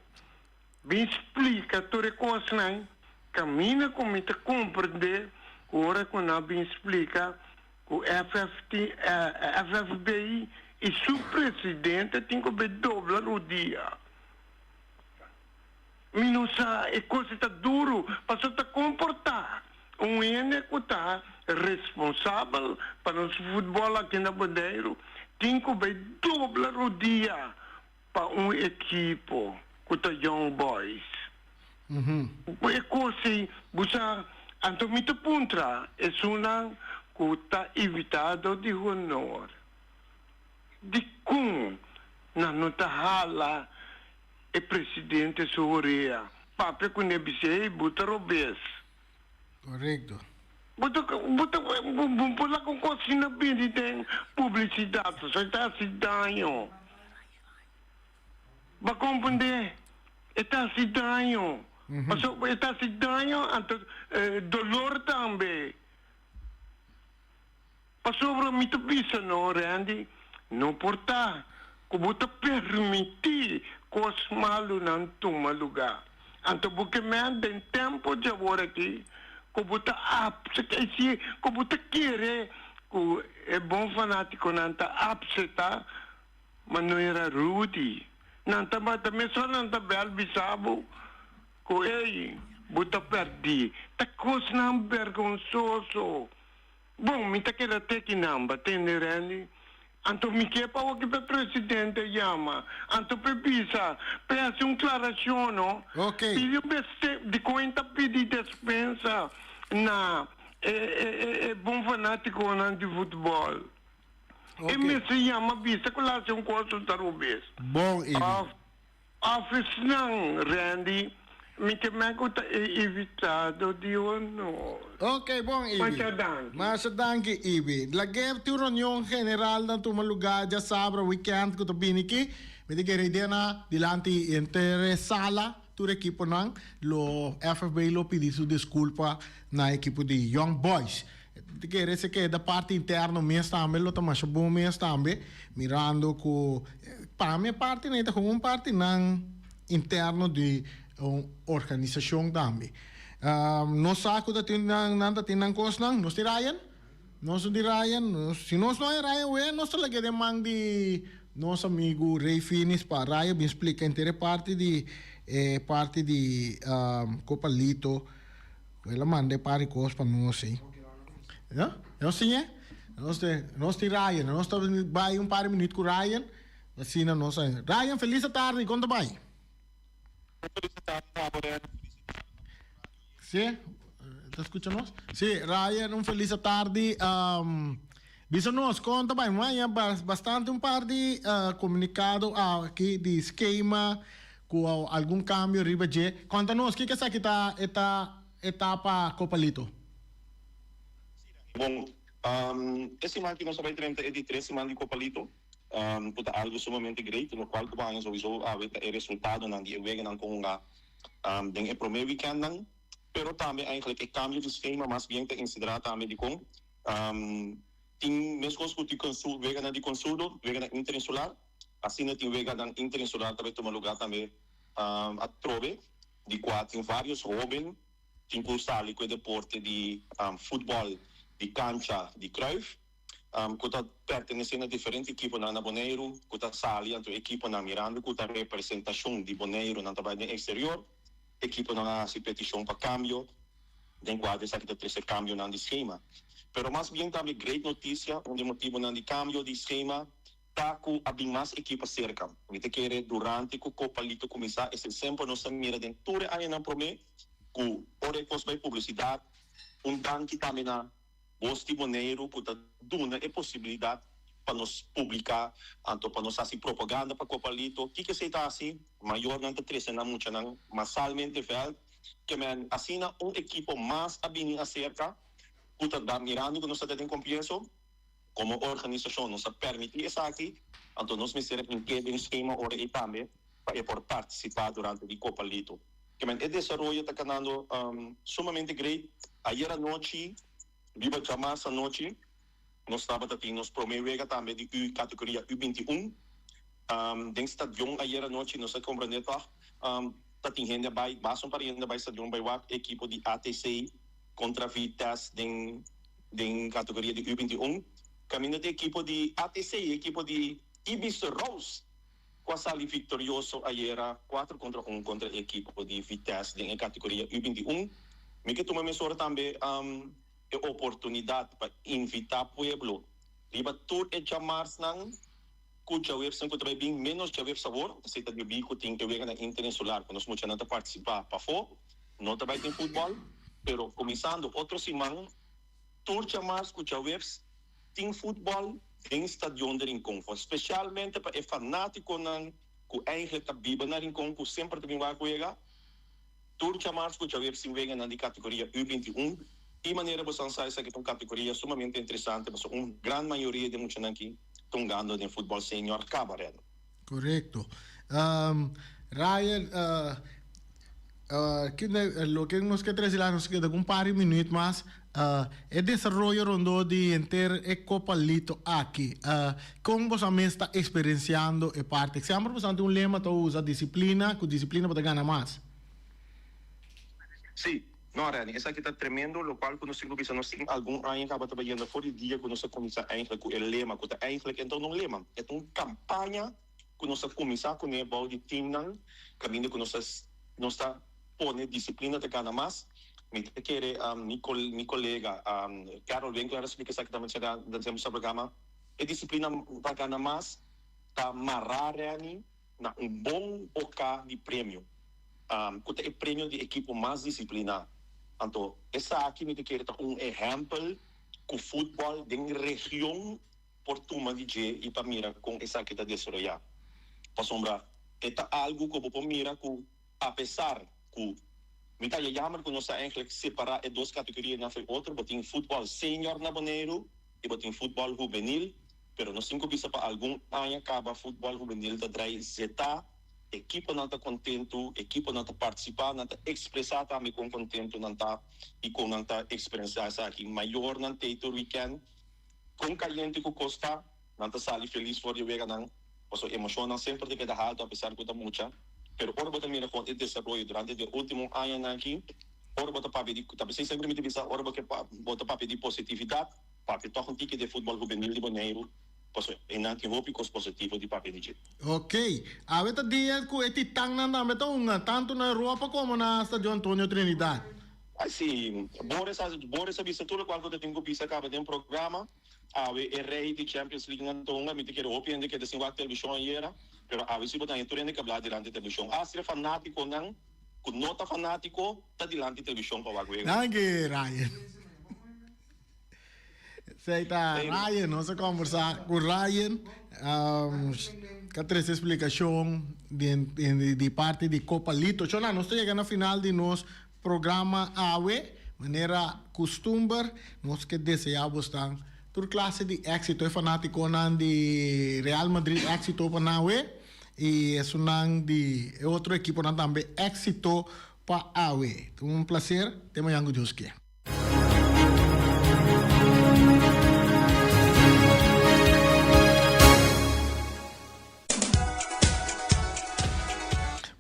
bin splika tur e kosnan, kaminda ku mi ta komprendé ku ora ku nan a bin splika ku FFT, FFB i su presidente tin ku bin dobla rudia. Mi no sa, e kos ta duru, pasobra ta komportá un hende ku ta responsabel pa nos futbòl aki na Boneiru tin ku bai dobla rudia pa un ekipo ku ta Young Boys. E kos ei, bo sa, anto mi ta puntra esunnan ku ta invitado di honor, dikon nan no ta hala e presidente su horea papia cu ne bisa ey bo ta robes. Correcto. Bo ta bo ta bo por laga un cos asina bini den publicidad pasobra e ta haci daño. Bo a comprende? E ta haci daño. Pasobra e ta haci daño anto dolor tambe. Pasobra mi ta bisa no, Randy, no por ta ku bo ta permití kos malunan tuma lugá. Anto bo ke men den tempu di awor aki ku bo ta si ku bo ta kere ku e bon fanátikonan ta apseta manera Rudy. Nan tabata mesora nan ta bèl bisa bo ku ey bo ta pèrdí. Ta kosnan bergonsoso. Bon, mi ta keda te ki nan, ba tende Randy? Anto mi ke pa wak p'e presidente yama, anto p'e bisa, p'e hasi un klarashon, no? Ok. Pidi un bes dikon e ta pidi despensa na e e e bon fanatikonan di futbòl. Ok. E mester yama bisa ku el a hasi un kos ta robes. Bon, Ibi. Òf. Officenan, Randy, mi ke men ku ta e invitado di honor. Ok, bon Ibi. Masha danki. Masha danki Ibi. Lag'e tin un reunion general na tuma luga djasabra weekend ku ta bini aki. Mi ta kere idea na dilanti henter e sala tur ekiponan lo FFB lo pidi su disculpa na ekipo di Young Boys. Mi ta kere esei keda parti interno mes tambe lo ta masha bon mes tambe mirando ku pa mi e parti nan ta un parti nan interno di un organisashon tambe. Nos sa ku ta tin nan nan ta tin nan kosnan. Nos tin Ryan? Nos no tin Ryan. Si nos no hay Ryan wea nos ta lag'é den man di nos amigu Ray Finis pa Ryan bin splika henter e parti di e parti di Copa Lito. El a manda e par di kos pa nos ei. No? Nos tin e? Nos tin, nos tin Ryan. Nos ta bai un par di minuut ku Ryan. Asina nos a. Ryan, felis atardi. Kon ta bai? Felis atardi na bo, Ryan. Felis atardi na bo radio. Si? Ta skucha nos? Si, Ryan, un felis atardi. Um, bisa nos, kon ta bai? Maña bastante un par di uh, komunikado aki di skema. Ku algun kambio riba dje. Konta nos, kiko esaki ta e ta etapa Copa Lito? Bon, e siman ki nos a bai drenta e di tres siman di Copa Lito, ku ta algu sumamente great, lokual ku bo haña souiso awe ta e resultadonan di e weganan ku hunga den e promé wikèndnan, pero tambe eigentlik e kambio di skema mas bien ta insiderá tambe dikon tin meskos ku tin weganan di konsulo, weganan interinsular. Asina tin weganan interinsular ta bay tuma lugar tambe atrobe, di cua tin varios hoben tin cu sali cu e deporte di futbol di cancha di Cruyff, cu ta pertenece na diferente ekiponan na Boneiru, cu ta sali anto ekiponan mirando cu ta representacion di Boneiru nan ta bay den exterior, ekiponan a haci peticion pa cambio den cua esaki ta trece cambionan di schema. Pero mas bien tambe great noticia, un di e motibonan di cambio di schema Ta ku a bin mas ekipo serka. Mi ta kere durante ku Copa Lito kuminsá esei semper nos ta mira den tur e añanan promé ku ora e kos bai publisidat. Un danki tambe na Bos di Boneiru ku ta duna e posibilidat pa nos publiká anto pa nos hasi propaganda pa Copa Lito. Kiko esei ta hasi? Mayornan ta trese nan muchanan masalmente vèlt. Ke men asina un ekipo mas a bini aserka ku ta da mirando ku nos ta den kompieso. Komo organisashon nos a permití esaki, anto nos mester a hink'é den skema ora ei tambe pa e por partisipá durante di Kopa Lito. Kimen e desaroyo ta kanando sumamente great. Ayer anochi, riba djamas anochi, Nos tabata tin nos prome wega tambe di U categoria U 21. Den stadion ayera nochi nos a comprende toch ta tin hende a bay, basta un par hende a bay stadion bay wak ekipo di ATC contra Vitesse den den categoria di U 21. Caminda di ekipo di ATC, ekipo di Ibis Rose cu a sali victorioso ayera cuatro contra un contra e ekipo di Vitesse den e categoria U 21. Mi ke tuma mesora tambe e oportunidad pa invita pueblo riba tur e djamarsnan cu djawersnan cu ta bay bin menos djawers awor, esey ta debí cu tin e weganan interinsular cu nos muchanan ta participa pafó, no ta bay tin futbol, pero cuminsando otro siman tur djamars cu djawers tin futbol den Stadion di Rincon, specialmente pa e fanaticonan cu eigenlijk ta biba na Rincon cu semper ta bin wak wega. Tur djamars ku djaweps tin weganan di kategoria U 21 i manera boso a sa esaki ta un kategoria sumamente interesante pasobra un gran mayoria di e muchanan aki ta hungando den futbòl senior kaba rèddo. Korekto. Ryan, loke nos ke trese la nos keda ku un par di minuut mas. E desaroyo rondó di henter e Copa Lito aki, kon boso a mes ta eksperensiando e parti? Semper boso tin un lema ta usa, disiplina, ku disiplina bo ta gana mas. Sí. No, Renny, esaki ta tremendo, lokual ku nos tin ku bisa, nos tin algun aña kaba ta bayendo for di dia ku nos a kuminsá eindelijk ku e lema, ku ta eindelijk e no ta un lema, e ta un kampaña ku nos a kuminsá kuné bou di timnan kaminda ku nos ta nos ta pone disiplina ta gana mas. Mi ta kere mi mi kolega Carol Winkler a splika esaki tambe den su programa, e disiplina pa gana mas ta mará Renny na un bon boka di premio, ku ta e premio di ekipo mas disipliná. Anto esaki mi ta kere ta un ehèmpel ku futbòl den region por tuma di dje i pa mira kon esaki ta desaroyá. Pasobra e ta algu ku bo por mira ku apesar ku mi ta haña jammer ku nos ta eigentlik separá e dos kategorianan for e otro, bo tin futbòl senior na Boneiru i bo tin futbòl hubenil, pero nos tin ku bisa pa algun aña kaba futbòl hubenil ta drai zetá, ekiponan ta kontentu, ekiponan ta partisipá, nan ta ekspresá tambe kon kontentu nan ta i kon nan ta eksperensiá esaki. Mayornan t'ei tur wikènt. Kon kayente ku kos ta, nan ta sali felis for di weganan, pasobra emoshonnan semper ta keda haltu apesar ku ta mucha. Pero ora bo ta mira kon e desaroyo durante di e ultimo añanan aki, ora bo ta papia di, ta p'esei semper mi ta bisa, ora bo ke bo ta papia di positividat, papia tòg un tiki di e futbòl hubenil di Boneiru, pasobra einan tin hopi kos positivo di papia di dje. Ok. Awe ta dia ku e titannan tambe ta hunga, tantu na Europa komo na Stadion Antonio Trinidad. Ai si, Boris a Boris a bisa tur lokual ku ta tin ku bisa kaba den programa. Awe e rei di Champions League nan ta hunga, mi ta kere hopi hende keda sin wak televishon ayera, pero awe si bo ta haña tur hende kablá dilanti televishon. Asta e fanátikonan ku no ta fanátiko ta dilanti televishon pa wak wega. Danki Ryan. Esei ta Ryan, nos a kombersá ku Ryan ka trese splikashon di parti di Copa Lito. Shona, nos ta yega na final di nos Programa awe, manera kustumber, nos ke deseá bosnan tur klase di éksito. E fanátikonan di Real Madrid éksito pa nan awe i esunnan di e otro ekiponan tambe éksito pa awe. Ta un plaser, te mañan ku Dios ke.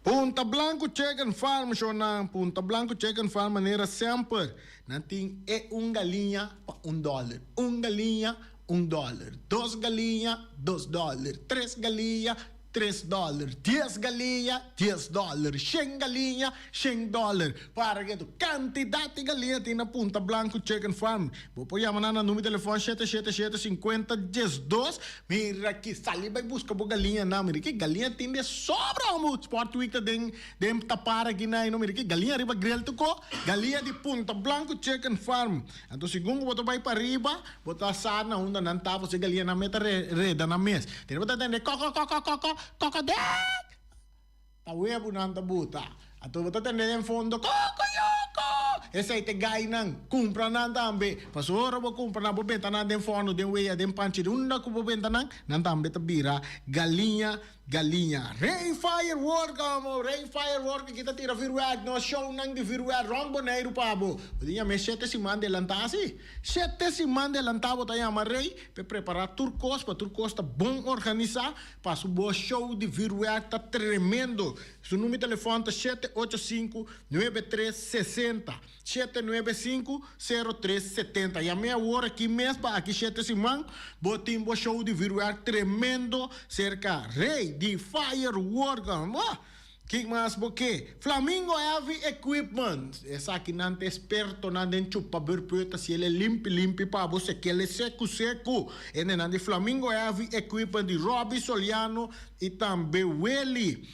Punta Blanco Chicken Farm shownan Punta Blanco Chicken Farm manera semper nan tin e un galiña pa un dollar un galiña un dollar dos galiña dos dollar tres galiña tres dollar dies galiña dies dollar shen galiña shen dollar para ke tur kantidat di galiña tin na Punta Blanco Chicken Farm Bo por yama nan na numero di telefòn shete shete shete sinkuenta diesdos. Mira ki sali bai buska bo galiñanan. Mira ki galiña tin de sobra homo. Sport Week ta den den tapar aki na no. Mira ki galiña riba grill tuko. Galiña di Punta Blanco Chicken Farm. Anto segun ku bo ta bai pariba bo ta sa na unda nan ta pasobra e galiñanan mes ta reda nan mes. Tene bo ta tende koko-koko-koko koko-dek. Ta webu nan ta buta. Anto bo ta tende den fondo, Kokoyoko! Esei ta e gainan. Kumpra nan tambe. Pasobra ora bo kumpra nan, bo benta nan den fòrnu, den wea, den panchi, unda ku bo benta nan, nan tambe ta bira galiña. Galiña. Rey Firework amo, Rey Firework aki ta tira vuurwerk, nos shownan di vuurwerk rond Boneiru pa bo. Bo tin yam'é shete siman delantá si. Shete siman delantá bo ta yama Rey p'e prepará tur kos, pa tur kos ta bon organisá, pa su bo show di vuurwerk ta tremendo. Su number di telefòn ta shete ocho sinku, nuebe tres, sesenta. 795 03 70. Yam'é awor aki mes pa aki shete siman bo tin bo show di vuurwerk tremendo serka Rey di Firework. Wah! Kik mas bo ke? Flamingo Heavy Equipment. Esakinan ta espertonan den chupa burput ta hasiel e limpi limpi pa bo sekel e seku seku. Hendenan di Flamingo Heavy Equipment di Robbie Soliano y tambe Willy.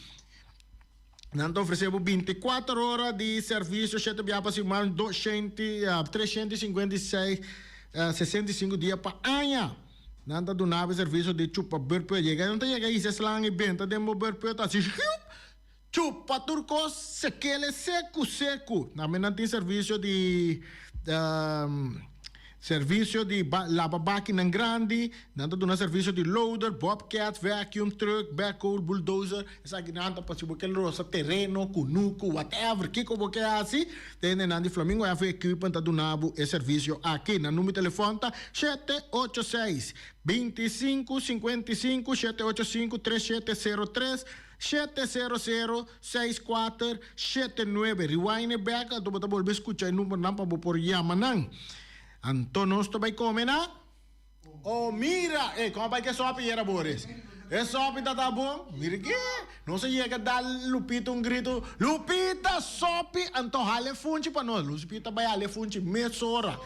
Nan ta ofresé bo binti kuater ora di servisio shete bia pa siman, doshenti, 356, 65 dia pa aña. Nan ta duna bo e servisio di chupa burput. Yega nan ta yega hisa e slang i benta den bo burput asi shup! Chupa tur kos sekele seku seku. Tambe nan tin servisio di Servisio di laba bakinan grandi, nan ta duna servisio di loader, bobcat, vacuum, truck, backhoe, bulldozer, esakinan ta pa si bo ke rosa tereno, kunuku, whatever, kiko bo ke hasi, ta hendenan di Flamingo Heavy Equipment ta duna bo e servisio aki. Nan number di telefòn ta shete ocho seis, 25 55, shete ocho sinku, tres shete sero tres, 700 64 79. Rewind e bek anto bo ta bolbe skucha e numbernan pa bo por yama nan. Anto nos ta bai kome na Oh mira! Ey, kon a bai ke sopi yera Boris? E sopi ta ta bon? Mira ke! Nos a yega dal Lupita un grito, Lupita, sopi! Anto hala e funchi pa nos. Lupita bai hala e funchi mesora.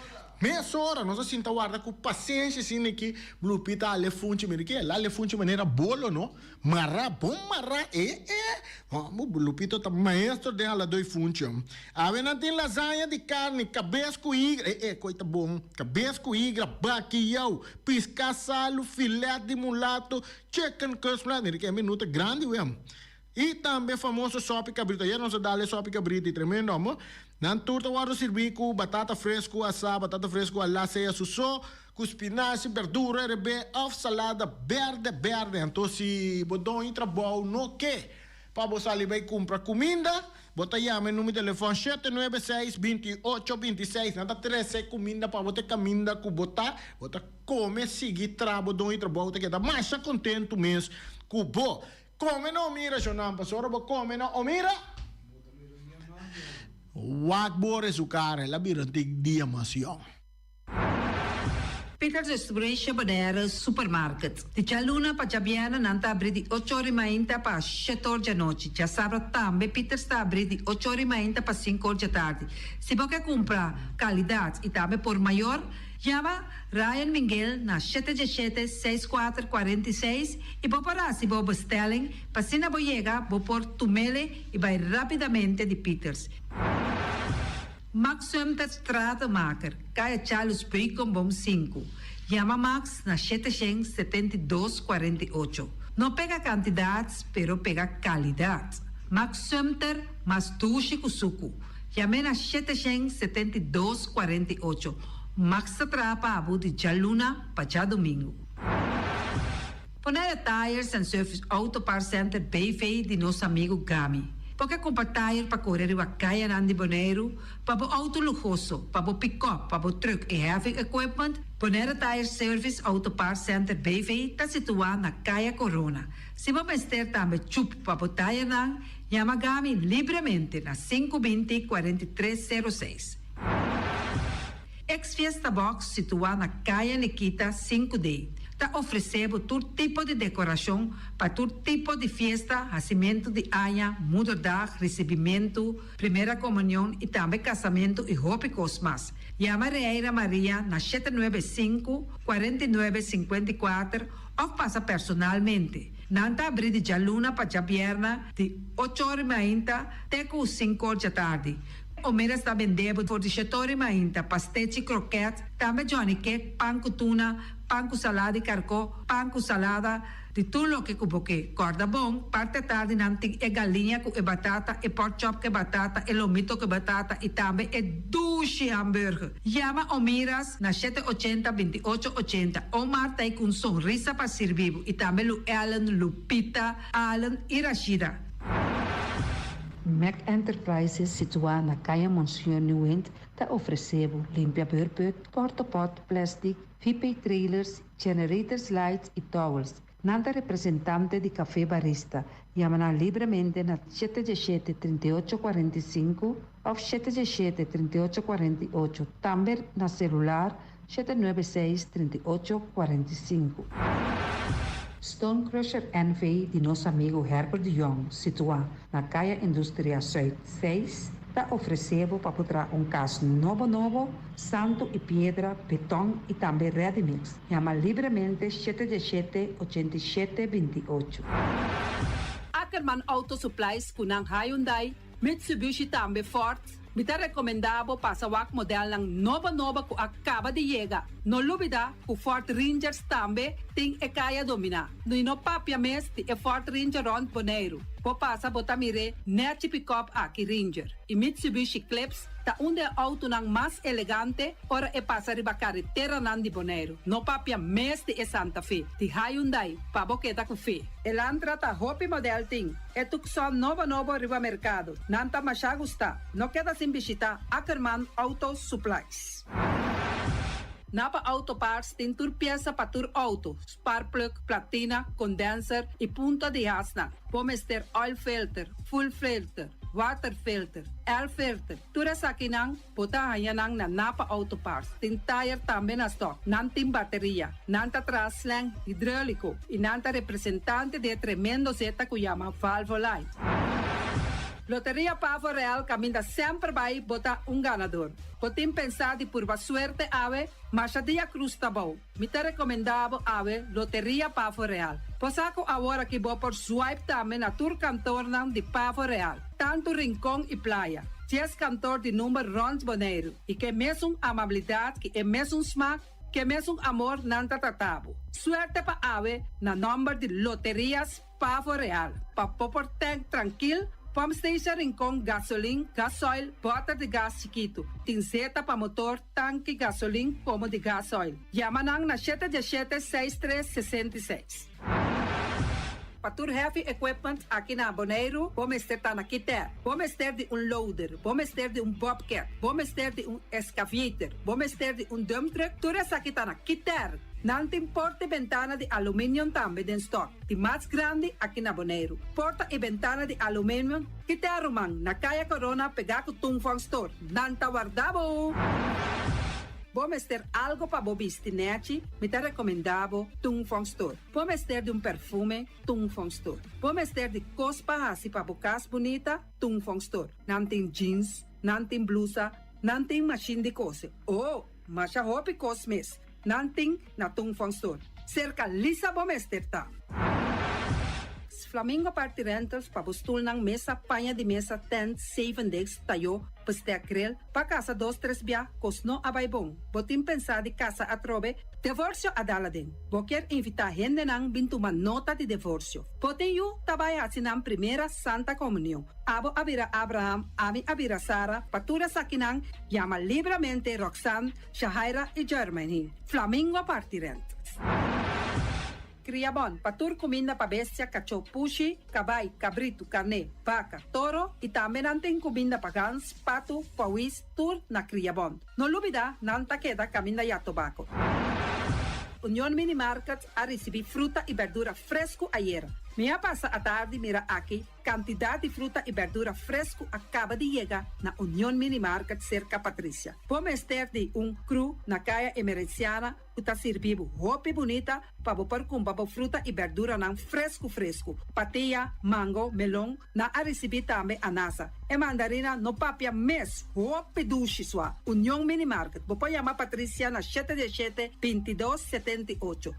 Mesora nos a sinta warda ku pasenshi asina aki, Lupita hala e funchi. Mira ke! El hala e funchi manera bolo no. Mará, bon mará, e e. Homber, Lupito ta maestro den hala doi funchi, hom. Awe nan tin lasaña di carni, cabes cu higra, e e, coi ta bon, cabes cu higra, bakiyau, pisca salu, filet di mulato, chicken kusmla, mira ke menu ta grandi we, hom. Y tambe famoso sopi cabrito, ayer nos a dal e sopi cabrito y tremendo, hom. Nan tur ta wordo sirbi cu batata fresco asá, batata fresco ala sea su so, Ku spinashi, berdura, rebé òf salada bèrdè bèrdè. Anto si bo doño trabou no ke pa bo sali bai kumpra kuminda, bo ta yama e numero di telefòn 796 28 26. Nan ta trese kuminda pa bo te kaminda ku bo ta. Bo ta kome sigui tra bo doño trabou ta keda masha kontentu mes ku bo. Kome no mira shonnan pasobra bo kome no o mira. Wak bo ora su kara el a bira un tik dia mas yòn. Peters Restauration Bonaire Supermarket. Di djaluna pa djabièrnè nan ta abrí di ocho or i mainta pa shete or djanochi. Djasabra tambe Peters ta abrí di ocho or i mainta pa sinku or djatardi. Si bo ke kumpra kalidat i tambe por mayor, yama Ryan Minguel na shete djeshete, seis kuater, 46 i bo por hasi bo bestelling pa asina bo yega bo por tumele i bai rápidamente di Peters. Max Sumter Stratenmaker, Kaya Charles Beukenboom sinku. Yama Max na 772 48. No pega kantidat, pero pega kalidat. Max Sumter, mas dushi ku suku. Yam'é na 772 48. Max ta traha pa bo di djaluna pa djadumingu. Bonaire Tires and Service Auto Parts Center BV di nos amigu Gami. Bo ke kumpra tire pa kore riba kayanan di Boneiru, pa bo outo luhoso, pa bo pikòp, pa bo trùk i heavy equipment? Bonaire Tire Service Auto Parts Center BV ta situá na Kaya Korona. Si bo mester tambe chup pa bo tayernan, yama Gami libremente na 520 43 06. Ex Fiesta Box situá na Kaya Nikita 5D ta ofresé bo tur tipo di dekorashon pa tur tipo di fiesta, hasimentu di aña, moederdag, risibimentu, primera komunion i tambe kasamentu i hopi kos mas. Yama Reira Maria na 795, 49, 54 òf pasa personalmente. Nan ta abrí di djaluna pa djabièrnè di ocho or i mainta te ku sinku or djatardi. Omera sta bendebo for di shetori mainta, pastechi, kroket, tambe johnny cake, pan ku tuna, Pan ku salada di karkó, pan ku salada di tur loke ku bo ke. Kòrda bon, parti atardi nan tin e galiña ku e batata, e pork chop ku e batata, e lomito ku e batata i tambe e dushi hamburger. Yama Omiras na shete ochenta, binti ocho ochenta. Omar ta ei ku un sonrisa pa sirbi bo i tambe Lu Ellen, Lupita, Allen i Rashida. Mac Enterprises situá na Kaya Monseñor Nieuwind ta ofresé bo limpia beurput, portopot, plastic, VP trailers, generators lights y towels. Nan ta representante di Café Barista. Yama nan libremente na 717 3845 of 717 3848. Tambe na celular 796 3845. Stone Crusher NV di nos amigo Herbert de Jong, situá na Kaya Industria Zuid 6, ta ofresé bo pa traha un kas nobo nobo, santu i piedra, beton i tambe ready mix. Yama libremente 717 87 28. Ackerman Auto Supplies ku nan Hyundai, Mitsubishi tambe Ford. Mi ta rekomendá bo pasa wak modelnan nobo nobo ku a kaba di yega. No lubidá ku Ford Rangers tambe tin e kaya dominá. No no papia mes di e Ford Ranger rònt Boneiru. Bo pasa bo ta mir'é nèchi pick-up aki Ranger. I Mitsubishi Eclipse ta un di e outonan mas elegante ora e pasa riba kareteranan di Boneiru. No papia mes di e Santa Fe, di Hyundai, pa bo keda ku fe. Elantra ta hopi model tin. E Tucson nobo nobo riba merkado. Nan ta masha gusta. No keda sin bishitá Ackerman Auto Supplies. Napa Auto Parts tin tur piesa pa tur outo, spark plug, platina, condenser i punta di hasnan. Bo mester oil filter, fuel filter, water filter, air filter. Tur esakinan, bo ta haña nan na Napa Auto Parts. Tin tire tambe na stock. Nan tin bateria. Nan ta traha slang hidráuliko. I nan ta representante di e tremendo zeta ku yama Valvoline. Loteria Pavo Real kaminda semper bai bo ta un ganadó. Bo tin pensá di purba suerte awe, masha dia krus ta bou. Mi ta rekomendá bo awe Loteria Pavo Real. Bo sa ku awor aki bo por swipe tambe na tur kantornan di Pavo Real. Tantu Rincon i Playa. 10 kantor di number rònt Boneiru. I ku e mesun amabilidat, ku e mesun smak, ku e mesun amor nan ta trata bo. Suerte pa awe na nòmber di Loterias Pavo Real. Pa bo por tank trankil, pump station Rincon, gasolin, gasoil, bòter di gas chikitu. Tin zeta pa motor, tanki, gasolin, komo di gasoil. Yama nan na 717 6366. Pa tur heavy equipment aki na Boneiru, bo mester ta na Kiter. Bo mester di un loader, bo mester di un bobcat, bo mester di un excavator, bo mester di un dump truck, tur esaki ta na Kiter. Nan tin porta i bentana di aluminium tambe den stock. Di mas grandi aki na Boneiru. Porta i bentana di aluminium, Kiter ruman, na Kaya Corona pegá ku Tung Store. Nan ta warda bo! Bo mester algo pa bo bisti nèchi, mi ta rekomendá bo Tung Store. Bo mester di un perfume, Tung Store. Bo mester di kos pa hasi pa bo kas bunita, Tung Store. Nan tin jeans, nan tin blusa, nan tin machine di kose. Oh, masha hopi kos mes. Nan tin na Tung Store. Serka Lisa bo mester ta. Flamingo Party Rentals pa bo stulnan mesa, paña di mesa, tent, seven days, tayo, bestek grill, pa kasa dos tres bia, kos no a bai bon. Bo tin pensá di kasa atrobe, divorsio a dal aden. Bo ke invitá hendenan bin tuma nota di divorsio. Bo tin yu ta bai hasi nan primera Santa Komunion. Abo a bira Abraham, ami a bira Sara, pa tur esakinan, yama libremente Roxanne, Shahaira i Jermaine. Flamingo Party Rentals. Kriabon, pa tur kuminda pa bestia, kachó, pushi, kabai, kabritu, karné, baka, toro i tambe nan tin kuminda pa gans, patu, pòwis, tur na Kriabon. No lubidá, nan ta keda kaminda ya tobako. Union Mini Market a risibí fruta i berdura fresku ayera. Mi a pasa atardi mira aki kantidat di fruta i berdura fresku a kaba di yega na Union Mini Market serka Patricia. Bo mester di un crew na Kaya Emerenciana ku ta sirbi bo hopi bunita pa bo por kumpra bo fruta i berduranan fresku fresku. Patia, mango, melon, nan a risibí tambe anasa. E mandarina no papia mes, hopi dushi sua. Union Mini Market, bo por yama Patricia na 7 7 22 78.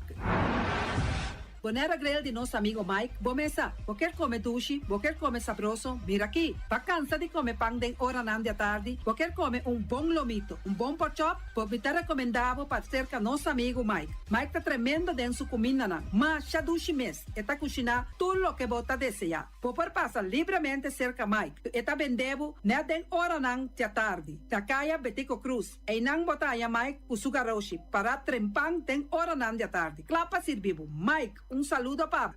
Bonaire Grill di nos amigo Mike, bo mesa. Bo kier come dushi, bo kier come sabroso, mira aki. Ba cansa di come pan den oranan di atardi, bo kier come un bon lomito, un bon porkchop, bo mi ta recomenda bo pa cerca nos amigo Mike. Mike ta tremendo den su cumindanan, masha dushi mes, e ta cushina tur loke bo ta desea. Bo por pasa libremente cerca Mike, e ta bende bo net den oranan di atardi, na caya Betico Croes. Einan bo ta haña Mike ku su garoshi pará trempan den oranan di atardi, kla pa sirbi bo. Mike, un saludo pa bo.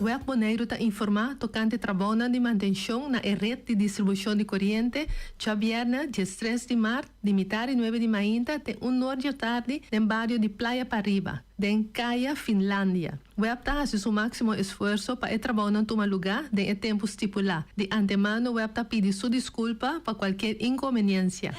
Web Boneiru ta informá tokante trabounan di mantenshon na e ret di distribushon di koriente djabièrnè diestres di mart di mitar di nuebe di mainta te un nor djatardi den bario di Playa Pariba, den Kaya Finlandia. Web ta hasi su máksimo esfuerso pa e trabounan tuma lugá den e tempu stipulá. Di antemano web ta pidi su diskulpa pa kualkier inkonbeniensia.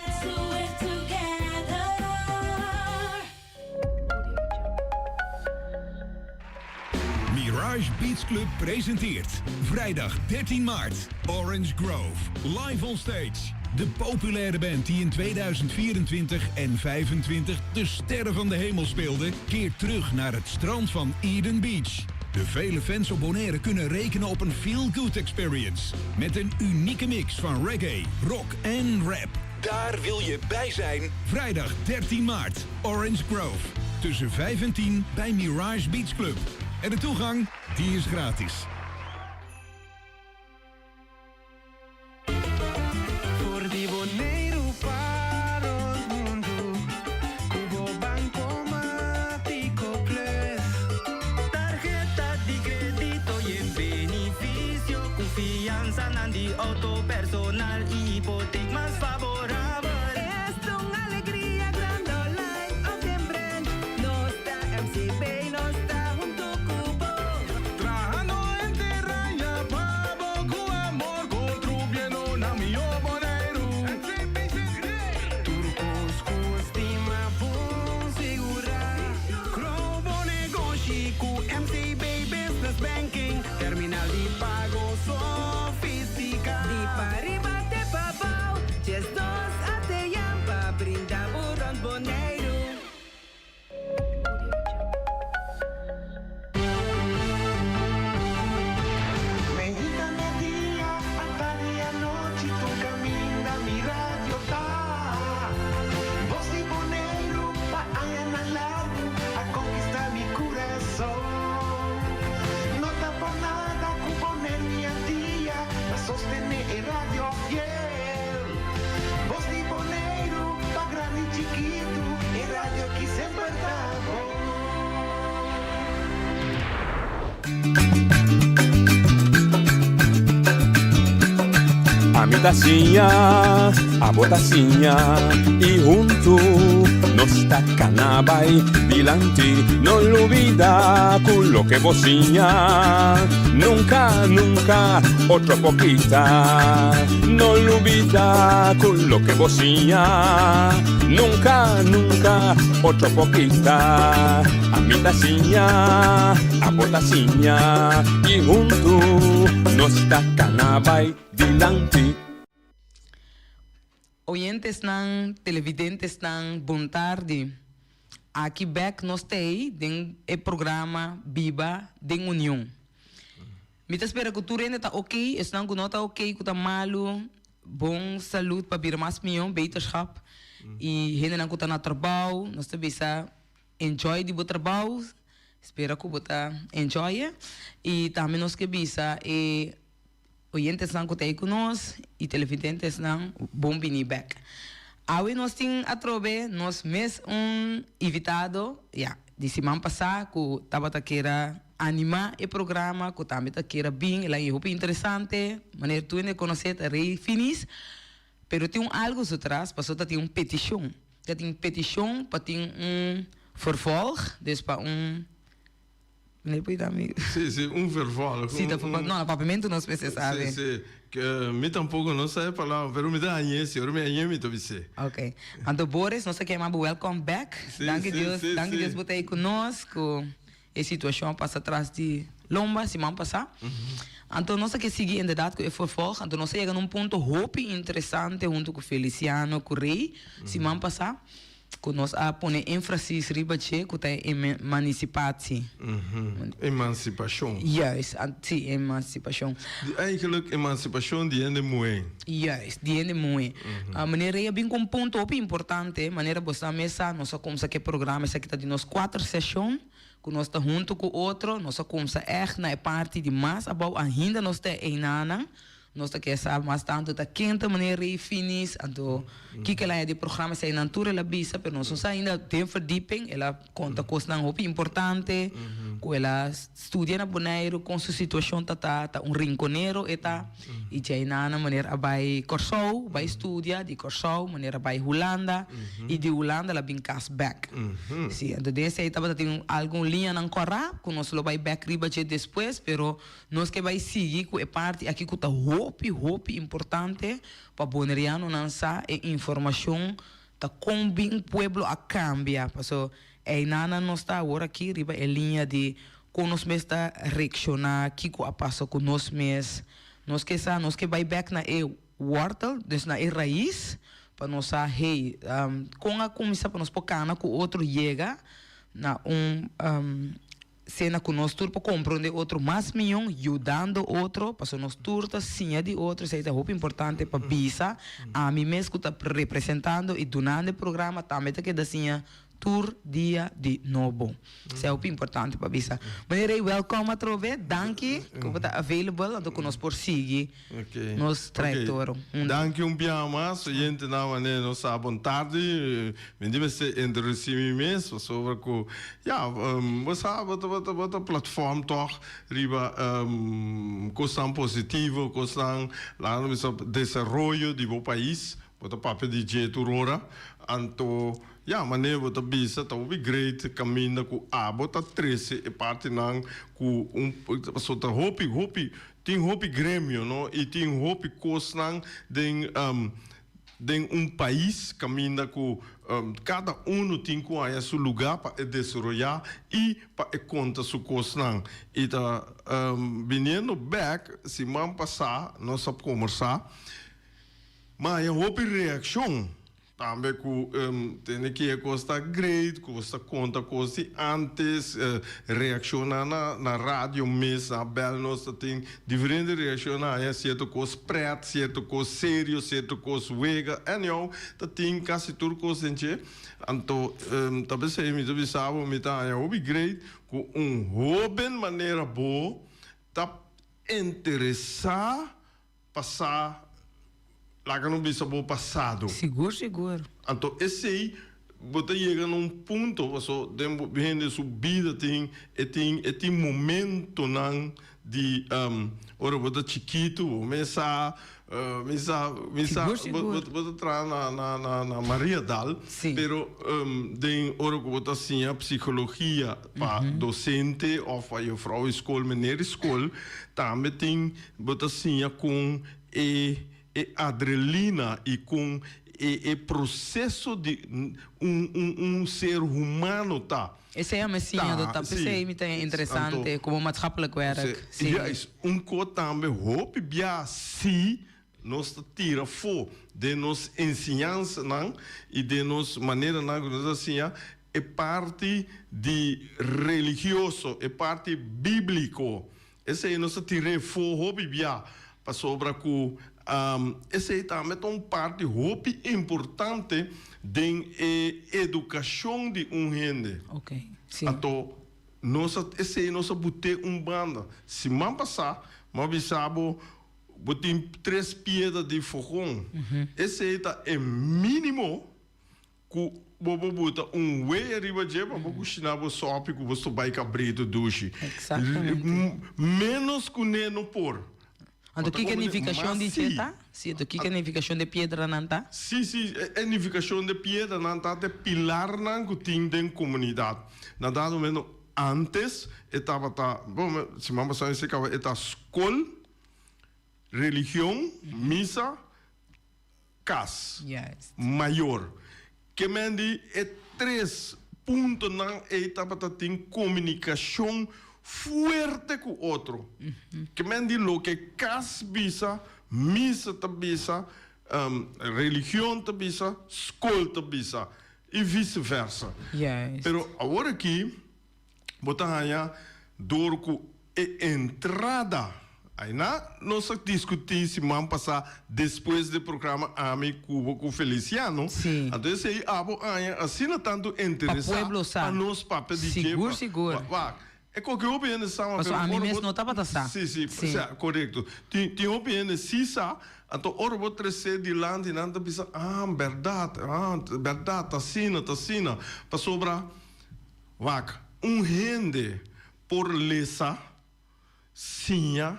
Mirage Beach Club presenteert vrijdag 13 maart Orange Grove live on stage. De populaire band die in 2024 en 25 de sterren van de hemel speelde, keert terug naar het strand van Eden Beach. De vele fans op Bonaire kunnen rekenen op een feel-good experience. Met een unieke mix van reggae, rock en rap. Daar wil je bij zijn. Vrijdag 13 maart, Orange Grove. Tussen 5 en 10 bij Mirage Beach Club. En de toegang, die is gratis. For di Boneiru pa rònt mundu ku bo Bankomatiko Plus. Tarheta di kredito yen benifisio ku fiansanan di outo personal i hipotek mas faborabel. Esta un alegria grandi online of den branch. Nos ta MCB, nos ta huntu ku bo. Trahando henter aña pa bo ku amor, kontribuyendo na mihó Boneiru. Tur Ami ta siña, abo ta siña y huntu nos ta cana bay dilanti. No lubida cu loke bo siña nunca, nunca otro por kita. No lubida cu loke bo siña nunca, nunca otro por kita. Ami ta siña, abo ta siña y huntu nos ta cana bay dilanti. Oyentesnan, televidentesnan, bon tardi. Aki bek nos t'ey den e programa Biba den Union. Mi ta spera cu tur hende ta ok, esnan cu no ta ok, cu ta malu, bon salud pa bira mas miho, beterschap. Y hendenan cu ta na trabao, nos ta bisa enjoy di bo trabao, spera cu bo ta enjoy e. Y tambe nos ke bisa e Oyentesnan ku ta ei ku nos i televidentesnan, bon bini bek. Awe nos tin atrobe nos mes un invitado, ya, di siman pasá ku tabata kera animá e programa, ku tambe ta kera bin, el a i hopi interesante, manera tur hende konosé ta Rey Finis, pero tin un algu su tras, pasobra ta tin un petishon, ta tin petishon pa tin un vervolg, dus pa un. Meneer por yuda mi. Sí, sí, un vervolg. Sí, ta no, na papiamentu nos mester sabe. Sí, sí. Ke mi tampoco no sa e palabra, pero mi ta hañ'é, si ora mi hañ'é mi ta bis'é. Ok. Anto Boris, nos ta kema bo welcome back. Sí, Danki sí, Dios, sí, danki sí. Dios bo ta ei ku nos, ku e situashon a pasa tras di lomba siman pasá. Anto nos a ke sigui inderdaad ku e vervolg, anto nos a yega na un punto hopi interesante hunto ku Feliciano, ku Rey, siman pasá. Ku nos a pone énfasis riba dje ku ta e emancipatie. Emansipashon. Juist, si, emansipashon. Di eigenlijk emansipashon di hende muhé. Juist, di hende muhé. Meneer Rey a bin ku un punto hopi importante, manera bo sa mes sa, nos a kumsa ku e programa, esaki ta di nos kuater seshon ku nos ta huntu ku otro, nos a kumsa ègt na e parti di mas abou, ainda nos ta einanan. Nos ta ke sa mas tantu ta ken ta meneer Rey Finis, anto kiko el a haña di programa esei nan tur el a bisa, pero nos no sa ainda den verdieping, el a konta kosnan hopi importante ku el a studia na Boneiru kon su situashon ta ta, ta un rinkonero e ta, i djeinan meneer a bai Kòrsou bai studia, di Kòrsou meneer a bai Hulanda i di Hulanda el a bin kas bèk. Si, anto den esei tabata tin algun liñanan kòrá ku nos lo bai bèk riba dje despues, pero Nos ke bai sigui ku e parti aki ku ta hopi hopi importante pa bonerianonan sa e informashon ta kon bin pueblo a kambia paso einanan nos ta awor aki riba e liña di kon nos mes ta reakshoná kiko a pasa ku nos mes nos ke sa nos ke bai bek na e wortel dus na e rais pa nos sa hey kon a kuminsá pa nos por kana ku otro yega na un Sena ku nos tur por komprondé otro mas mion, yudando otro, pasobra nos tur ta siña di otro, esei ta hopi importante pa bisa, ami mes ku ta representando i dunando e programa tambe ta keda siña tur dia di nobo. Esei hopi importante pa bisa. Meneer Rey, welkom atrobe, danki ku bo ta available anto ku nos por sigui. Nos trayectorio hunto. Danki un biaha mas, oyentenan manera nos sa bon tardi. Mi di mester introduci mi mes pasobra cu ya bo sa bo ta bo ta platform toch riba cosnan positivo, cosnan laga nos bisa desaroyo di bo pais. Bo ta papia di dje tur ora. Anto ya manera bo ta bisa ta hopi great caminda cu abo ta trece e partinan cu un pasobra ta hopi hopi Tin hopi gremio no y tin hopi cosnan den den un pais caminda cu cada uno tin cu haya su lugar pa e desaroya y pa e conta su cosnan. Y ta biniendo bek siman pasa nos a combersa ma haya hopi reaccion. Tambe ku tende ki e kos ta great, ku ta konta kos di antes, reakshoná na na radio mes, na bèl nos ta tin diferente reakshon na haña sierto kos prèt, sierto kos serio, sierto kos wega, anyhow ta tin kasi tur kos den dje. Anto ta p'esei mi ta bisa bo mi ta haña hopi great ku un hóben manera bo ta interesá pa sa laga no bisa bo pasado. Sigur sigur. Anto esey Bo ta yega na un punto paso den bo hende su bida tin e tin e tin momentonan di ora bo ta chikitu bo mes sa mi sa mi sa bo bo ta traha na na na na Mariadal pero den ora ku bo ta siña psikologia pa dosente òf pa jufrou di skol meneer di skol tambe tin bo ta siña kon e E adrelina y con e e proceso di un un un ser humano ta. Esey a mi siña do ta p'esey mi ta interesante como maatschappelijk werk. Si. Juist, un co tambe hopi bia si nos ta tira fo den nos enseñansanan y den nos maneranan cu nos ta siña e parti di religioso, e parti biblico. Esei nos ta tir'é fo hopi bia, pasobra ku esei tambe ta un parti hopi importante den e edukashon di un hende. Anto nos a esei nos a but'é un banda. Siman pasá mi a bisa bo, bo tin tres piedra di fogon. Esei ta e mínimo Ku bo por buta un wei ariba dje pa bo kushiná bo sòpi ku bo sto bai kabritu dushi. Exactamente. Ménos ku ne no por. Anto kiko e nifikashon di dje ta? Si, anto kiko e nifikashon di e piedranan ta? Si, si, e nifikashon di e piedranan ta e pilarnan ku tin den komunidat. Na dado momento ántes e tabata, bon, siman pasá mi a kaba, e ta skol, religion, misa, kas mayor. Ke men di e tres puntonan ei tabata tin komunikashon fuerte ku otro. Ke men di loke kas bisa, misa ta bisa, religion ta bisa, skol ta bisa i vise versa. Pero awor aki Bo ta haña dor ku e entrada. Aina nos a diskutí siman pasá despues di programa ami ku bo ku Feliciano. Sí. Anto esei abo haña asina tantu interesá Pa pueblo sa. pa nos papia di dje. Sigur, sigur. Wak, e koke hopi hende sa ma Paso pero ami ora mes bo no tabata sa. Sí, sí, Sí. sea, korekto. Tin tin hopi hende sí sa, anto ora bo tres'é dilanti nan ta bisa, ah, bèrdat, ah, bèrdat, ta asina, ta asina. Pasobra. Wak, un hende por lesa, siña,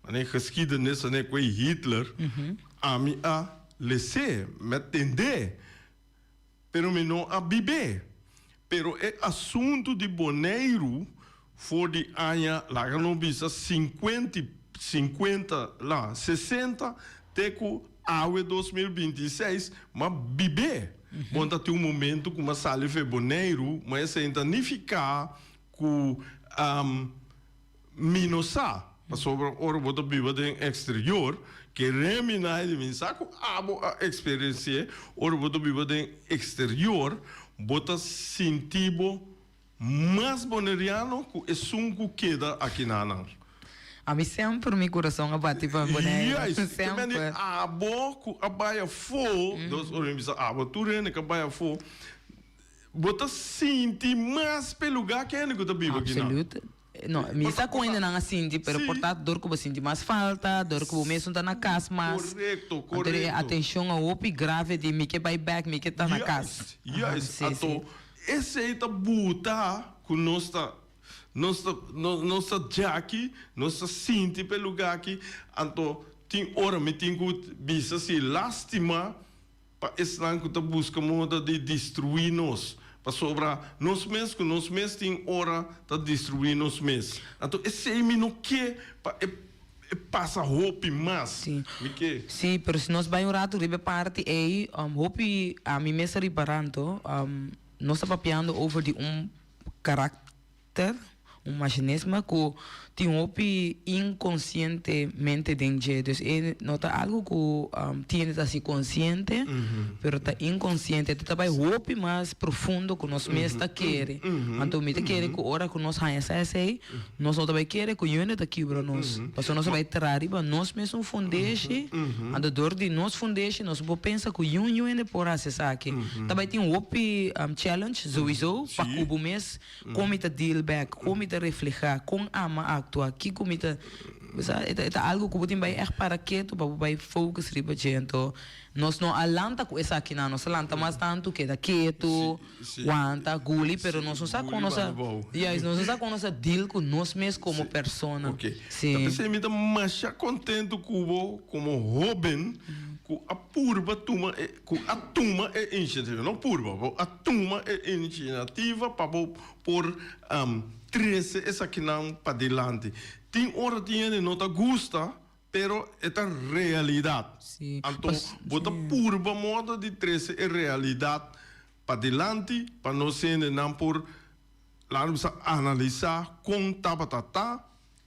manera geschiedenis manera ku e Hitler, ami a les'é, mi a tend'é, pero mi no a bib'é. Pero e asuntu di Boneiru for di aña, laga nos bisa sinkuenta i sinkuenta, la, sesenta te ku awe 2026, m'a bib'é. Bon ta tin un momento ku m'a sali fe Boneiru, ma esei ta nifiká ku mi no sa, pasobra ora bo ta biba den eksterior, ke reminá di mi sa ku abo a eksperensi'é, ora bo ta biba den eksterior, bo ta sinti bo Mas boneriano ku esun ku keda akinanan. Ami semper mi kurason a bati pa Boneiru. Juist, ke men di abo ku a bai afó, dos ora mi bisa abo, tur hende ku a bai afó, bo ta sinti mas p'e lugá ke hende ku ta biba akinan. Absoluut. No, mi sa ku hendenan a sinti, pero por ta dor ku bo sinti mas falta, dor ku bo mes no ta na kas mas. Korekto, Anto e korekto. atenshon a hopi grave di mi ke bai bèk, mi ke ta na kas. Juist, juist. Anto Esei ta buta ku nos ta nos ta nos ta djaki, nos ta sinti pa e lugá aki, anto tin ora mi tin ku bisa si lástima pa esnan ku ta buska moda di destruí nos, pasobra nos mes ku nos mes tin ora ta destruí nos mes. Anto esei mi no ke pa e e pasa hopi mas. Mi ke. Sí, pero si nos bai un ratu riba e parti ei, hopi ami mes a ripará anto, nos ta papiando over di un karakter, un machinisme ku tin hopi inkonsientemente den dje. Dus e no ta algu ku tin hende ta hasi konsiente, pero ta inkonsiente. E ta bai hopi mas profundo ku nos mes ta kere. Anto mi ta kere ku ora ku nos haña sa esei, Nos no ta bai kere ku yende ta kibra nos, pasobra nos ta bai traha riba nos mesun fundeshi, anto dor di nos fundeshi nos no por pensa ku yun yende por hasi esaki. Ta bai tin hopi challenge souiso pa ku bo mes kon mi ta deal bek, kon mi ta. ta reflehá, kon ami a aktua, kiko mi ta, bo sa, e ta e ta algu ku bo tin bai ègt para ketu pa bo bai focus riba dje. Anto nos no a lanta ku esakinan, nos a lanta mas tantu keda ketu, wanta, guli, pero nos no sa kon nos a, juist, nos no sa kon nos a deal ku nos mes komo persona. Si. Ta p'esei mi ta masha kontentu ku bo komo hóben ku a purba tuma e, ku a tuma e inisiativa, no purba, bo a tuma e inisiativa pa bo por trese esakinan padilanti. Tin ora tin hende no ta gusta, pero e ta realidat. Anto bo ta purba moda di trese e realidat padilanti pa nos hendenan por, laat nos bisa, analisá kon tabata ta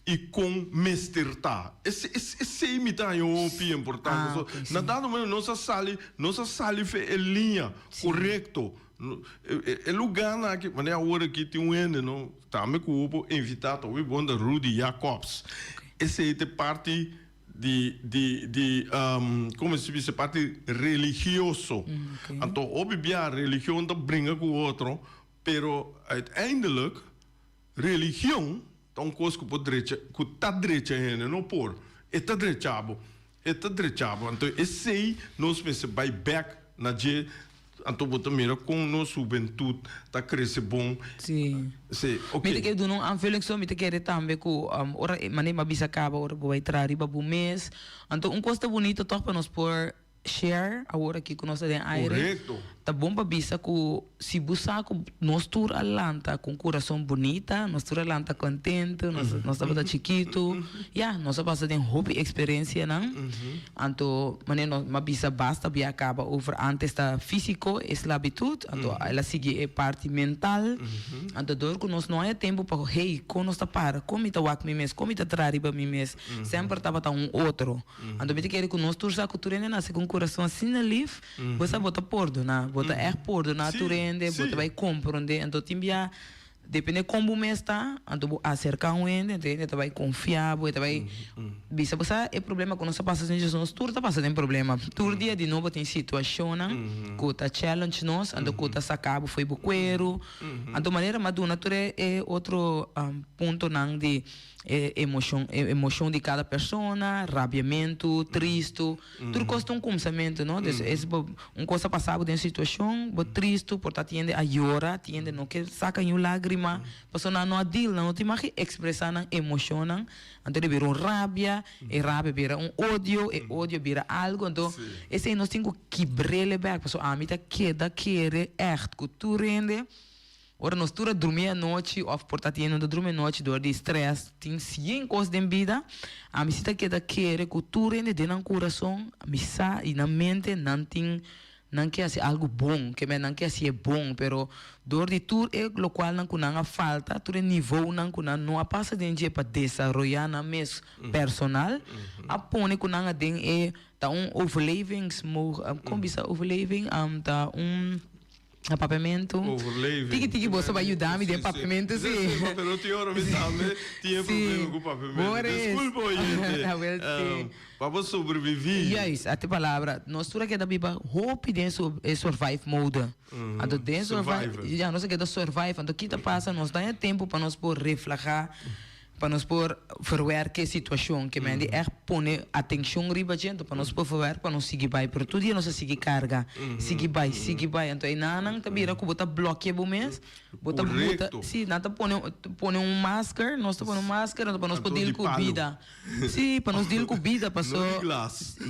i kon mester ta. Esei mi ta haña hopi importante. So, na dado momento nos a sali, nos a sali fe e liña korekto. E lugánan aki, manera awor aki tin un hende no, tambe ku bo por invitá ta hopi bon ta Rudy Jacobs. Esei ta e parti di di di komo si bisa parti religioso. Anto hopi bia religion ta bringa ku otro, pero uiteindelijk religion Ta un kos ku por drecha, ku ta drecha hende, no por. E ta drecha bo. E ta drecha bo. Anto esei nos mester bai bek na dje, anto bo ta mira kon nos hubentut ta krese bon. Sí. Sí, ok. Mi ta kere duna un aanvulling so, mi ta kere tambe ku ora manera mi a bisa kaba ora bo bai traha riba bo mes, anto un kos ta bunito tòg pa nos por share awor aki ku nos ta den aire. Korekto. Ta bon pa bisa ku si bo sa ku nos tur a lanta ku un kurason bunita, nos tur a lanta kontentu, nos nos tabata chikitu, ya, nos a pasa den hopi eksperensianan. Anto manera nos a bisa basta bia kaba over antes ta físiko e slabitut, anto el a sigui e parti mental. Anto dor ku nos no haya tempu pa hey, kon nos ta para, kon mi ta wak mi mes, kon mi ta traha riba mi mes, semper tabata un otro. Anto mi ta kere ku nos tur sa ku tur hende nase ku un kurason asina lif, bo sa bo ta pordoná, bo ta ègt pordoná tur hende, bo ta bai komprondé. Anto tin bia depende kon bo mes ta, anto bo aserká un hende, anto e hende ta bai konfia bo, e ta bai bisa bo sa e problema ku nos ta pasa asinchi, nos tur ta pasa den problema. Tur dia di nobo tin situashonnan ku ta challenge nos, anto ku ta saka bo fo'i bo kueru. Anto manera mi a duna tur e otro puntonan di. E emoshon, e emoshon di kada persona, rabiamentu, tristu, tur kos ta un kumsamentu, no? Dus es bo un kos a pasa bo den situashon, bo tristu, por ta tin hende a yora, tin hende no ke saka niun lágrima, pasobra nan no a deal, nan no tin mag ekspresá nan emoshonnan, anto e bira un rabia, e rabia bira un odio, e odio bira algu, anto esei nos tin ku kibr'el bèk, pasobra ami ta keda kere ègt ku tur hende. Ora nos tur a drumi anochi of por ta tin no ta drumi anochi dor di stress, tin cien cos den bida, ami si ta keda kere cu tur hende den nan curason, mi sa y nan mente nan tin nan ke haci algo bon, ke men nan ke haci e bon, pero dor di tur e locualnan cu nan a falta, tur e nivounan cu nan no a pasa den dje pa desaroya nan mes personal, a pone cu nan a den e ta un overlevingsmo, con bisa overleving? Ta un. Na papiamentu. Overleving. Tiki tiki boso bai yuda mi den papiamentu si. Sí, sí, pero tin ora mi tambe tin e problema ku papiamentu. Disculpa oyente. Awel si. Pa bo sobreviví. Juist, a te palabra. Nos tur a keda biba hopi den e survive mode. Anto den survive, ya nos a keda survive. Anto ki ta pasa? Nos daña tempu pa nos por reflehá. Pa nos por verwerk e situacion ke men di echt pone atencion riba dje, anto pa nos por verwerk pa nos sigui bai. Pero tur dia nos a sigui carga, sigui bai, sigui bai. Anto enanan ta bira ku bo ta blokea bo mes, bo ta buta, si, nan ta pone pone un masker, nos ta pone un masker anto pa nos por deal ku bida. Si, pa nos deal ku bida paso,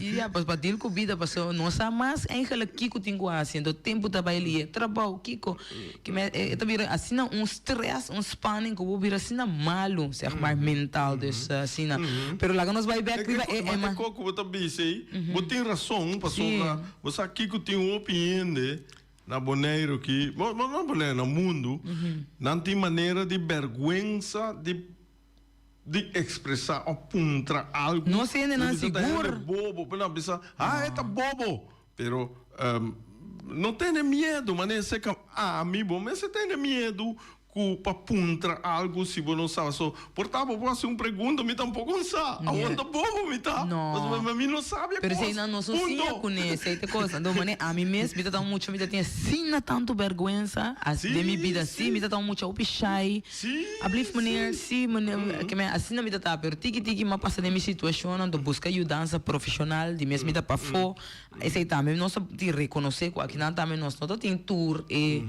ya, pa deal ku bida paso no sa mas eigenlijk kiko tin ku hasi. Anto tempu ta bai lihe, trabou, kiko. Ki me e ta bira asina un stress, un spanning ku bo bira asina malu, zeg maar, mental, dus asina. Pero laga nos bai bek riba e Ma e kos ku bo ta bisa ei, bo tin rason pasobra bo sa kiko tin hopi hende na Boneiru aki, bo no na Boneiru, na mundu, nan tin manera di bèrgwensa di di ekspresá òf puntra algu. Nos hendenan sigur. Bobo, pero nan bisa, ah, e ta bobo. Pero no tene miedu, manera seka ami bo mester tene miedu. Ku pa puntra algu si bo no sa. So, por ta bo por hasi un pregunta, mi tampoko no sa. Awor ta bobo mi ta. No. Pasobra mi no sabi e Pero kos. esei nan no so Punto. siña kuné, esei ta e kos. Anto manera ami mes mi ta ta un mucha mi ta tin asina tantu bèrgwensa as den mi bida. Si, mi ta ta un mucha hopi shy. Ablief meneer, si meneer, ke men asina mi ta ta. Pero tiki tiki mi a pasa den mi situashonnan, anto buska yudansa profeshonal, di mes mi ta pafó. Esei tambe nos ta tin rekonosé ku akinan tambe nos no ta tin tur e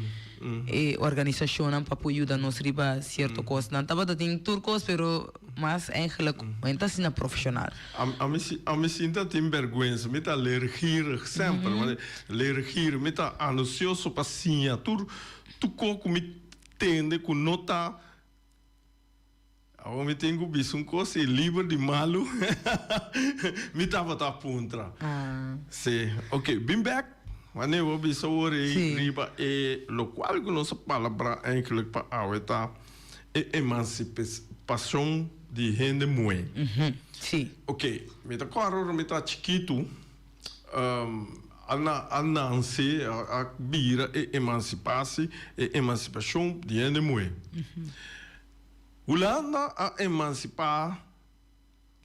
e organisashonnan pa por yuda nos riba sierto kosnan. Tabata tin tur kos pero mas eigenlijk no ta asina profeshonal. Ami si ami sinta tin bèrgwensa, mi ta leergierig semper, mm leergierig, mi ta ansioso pa siña tur tur kos ku mi tende ku no ta. Awor mi tin ku bisa un kos, si liber di malu mi tabata a puntra. Si, ok, bin bek, wanneer bo bisa awor ei riba e lokual ku nos a palabrá eigenlijk pa awe ta e emansipashon di hende muhé. Ok, mi ta kòrda ora mi ta chikitu, a nanse, a bira e emansipasi, e emansipashon di hende muhé. Hulanda a emansipá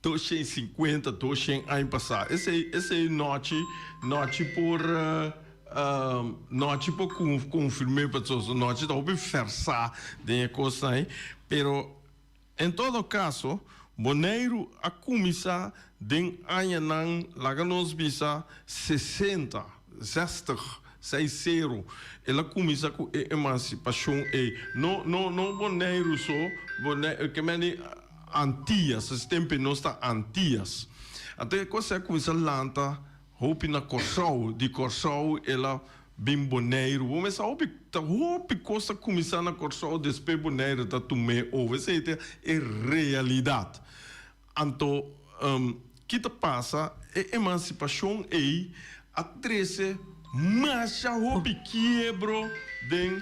250, 200 aña pasá. Esei, esei nochi, nochi por, nochi por konfirm'é pasobra nochi ta hopi vèrsá den e kosnan ei. Pero en todo kaso, Boneiru a kuminsá den añanan, laga nos bisa, 60, zestig. Seis sero, el a kuminsá ku e emansipashon ei. No, no, no Boneiru so, Boneiru, ke meni Antias, es tempu nos ta Antias. Anto e kos ei a kuminsá lanta hopi na Kòrsou, di Kòrsou el a bin Boneiru. Bo mester hopi, ta hopi kos ta kuminsá na Kòrsou, despues Boneiru ta tum'é over. Esei ta e realidat. Anto, ki ta pasa? E emansipashon ei a trese masha hopi kiebro den.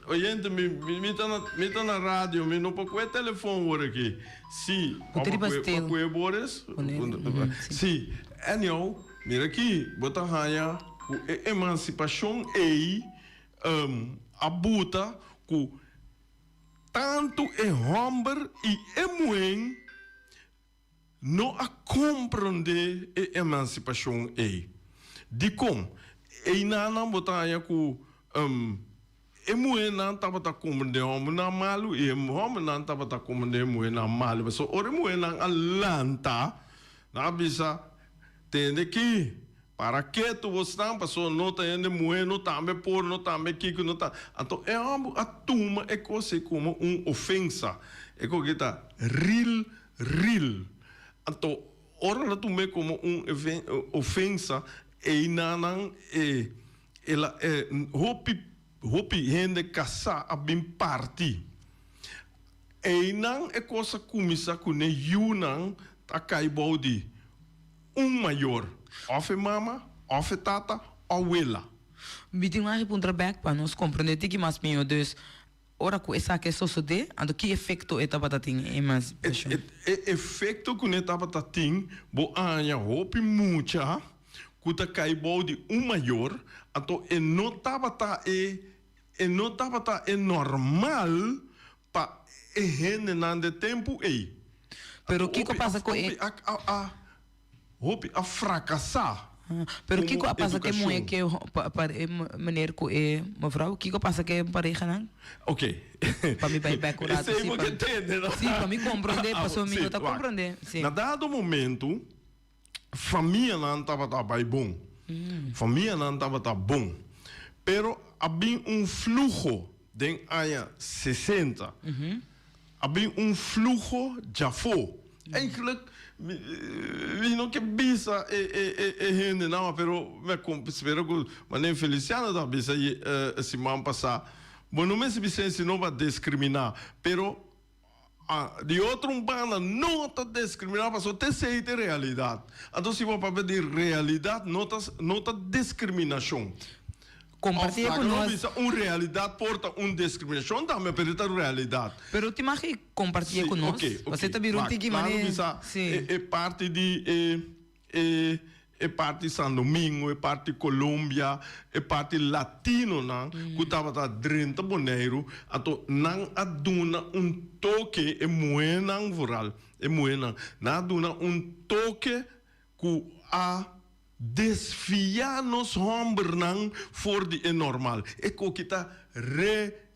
Oyente, mi, mi ta na, mi ta na radio, mi no por kue telefon wor aki. Si, Bo ta riba pa stil. kue Boris? Si. Si, anyhow, mira aki, bo ta haña ku e emansipashon ei a buta ku. Tantu e hòmber i e muhén no a komprondé e emansipashon ei. Dikon? Einanan bo ta haña ku e muhénan tabata komprondé hòmbernan malu i e hòmbernan tabata komprondé e muhénan malu. Pasobra ora e muhénan a lanta, nan a bisa, Tende ki! Para ketu bosnan, pasobra no ta hende muhé, no tambe por, no tambe kiko, no ta. Anto e hòmber a tuma e kos ei komo un ofensa. E kos aki ta ril ril. Anto ora el a tum'é komo un ofensa, einanan e el a hopi hopi hende kasá a bin parti. Einan e kos a kuminsá kuné yunan ta kai bou di. Un mayor, òf e mama, òf e tata, òf wela. Mi tin wak puntra bek pa nos komprendé tiki mas mihó. Dus, ora ku esaki a sosodé, anto ki efekto e tabata tin e emansipashon? E efekto ku ne tabata tin, bo a haña hopi mucha ku ta kai bou di un mayor, anto e no tabata e e no tabata e normal pa e hendenan de tempu ei. Pero kiko pasa ku e. Hopi a frakasá Pero komo kiko a pasa ku e muhé edukashon. ku e meneer ku e mevrouw? Kiko a pasa ku e parehanan? Ok. Pa mi bai bek un ratu. Esei bo ke tende, no? Sí, pa mi komprondé, pasobra mi no ta komprondé. Sí. Na dado momentu, famianan tabata bai bon. Famianan tabata bon. Pero a bin un fluho Den aña 60 a bin un fluho djafó. Eigenlijk mi no ke bisa e hendenan, pero mi a spera ku manera Feliciano ta bisa siman pasá, bo no mester bisa esei no pa diskriminá, pero di otro un banda no ta diskriminá pasobra ta esei ta e realidat. Anto si bo papia di realidat no ta no ta diskriminashon. Kompartí Of ku laga nos nos. bisa un realidat por ta un diskriminashon tambe pero e ta realidat. Pero tin mag e kompartí Si, ku nos? oke, oke. Pasobra ta bira un Wak, tiki laga manera bisa si. e e parti di e e. E parti San Domingo, e parti Colombia, e parti latinonan ku tabata drenta Boneiru, anto nan a duna un toke, e muhénan vooral, e muhénan, nan a duna un toke ku a desviá nos hòmbernan for di e normal. E koki ta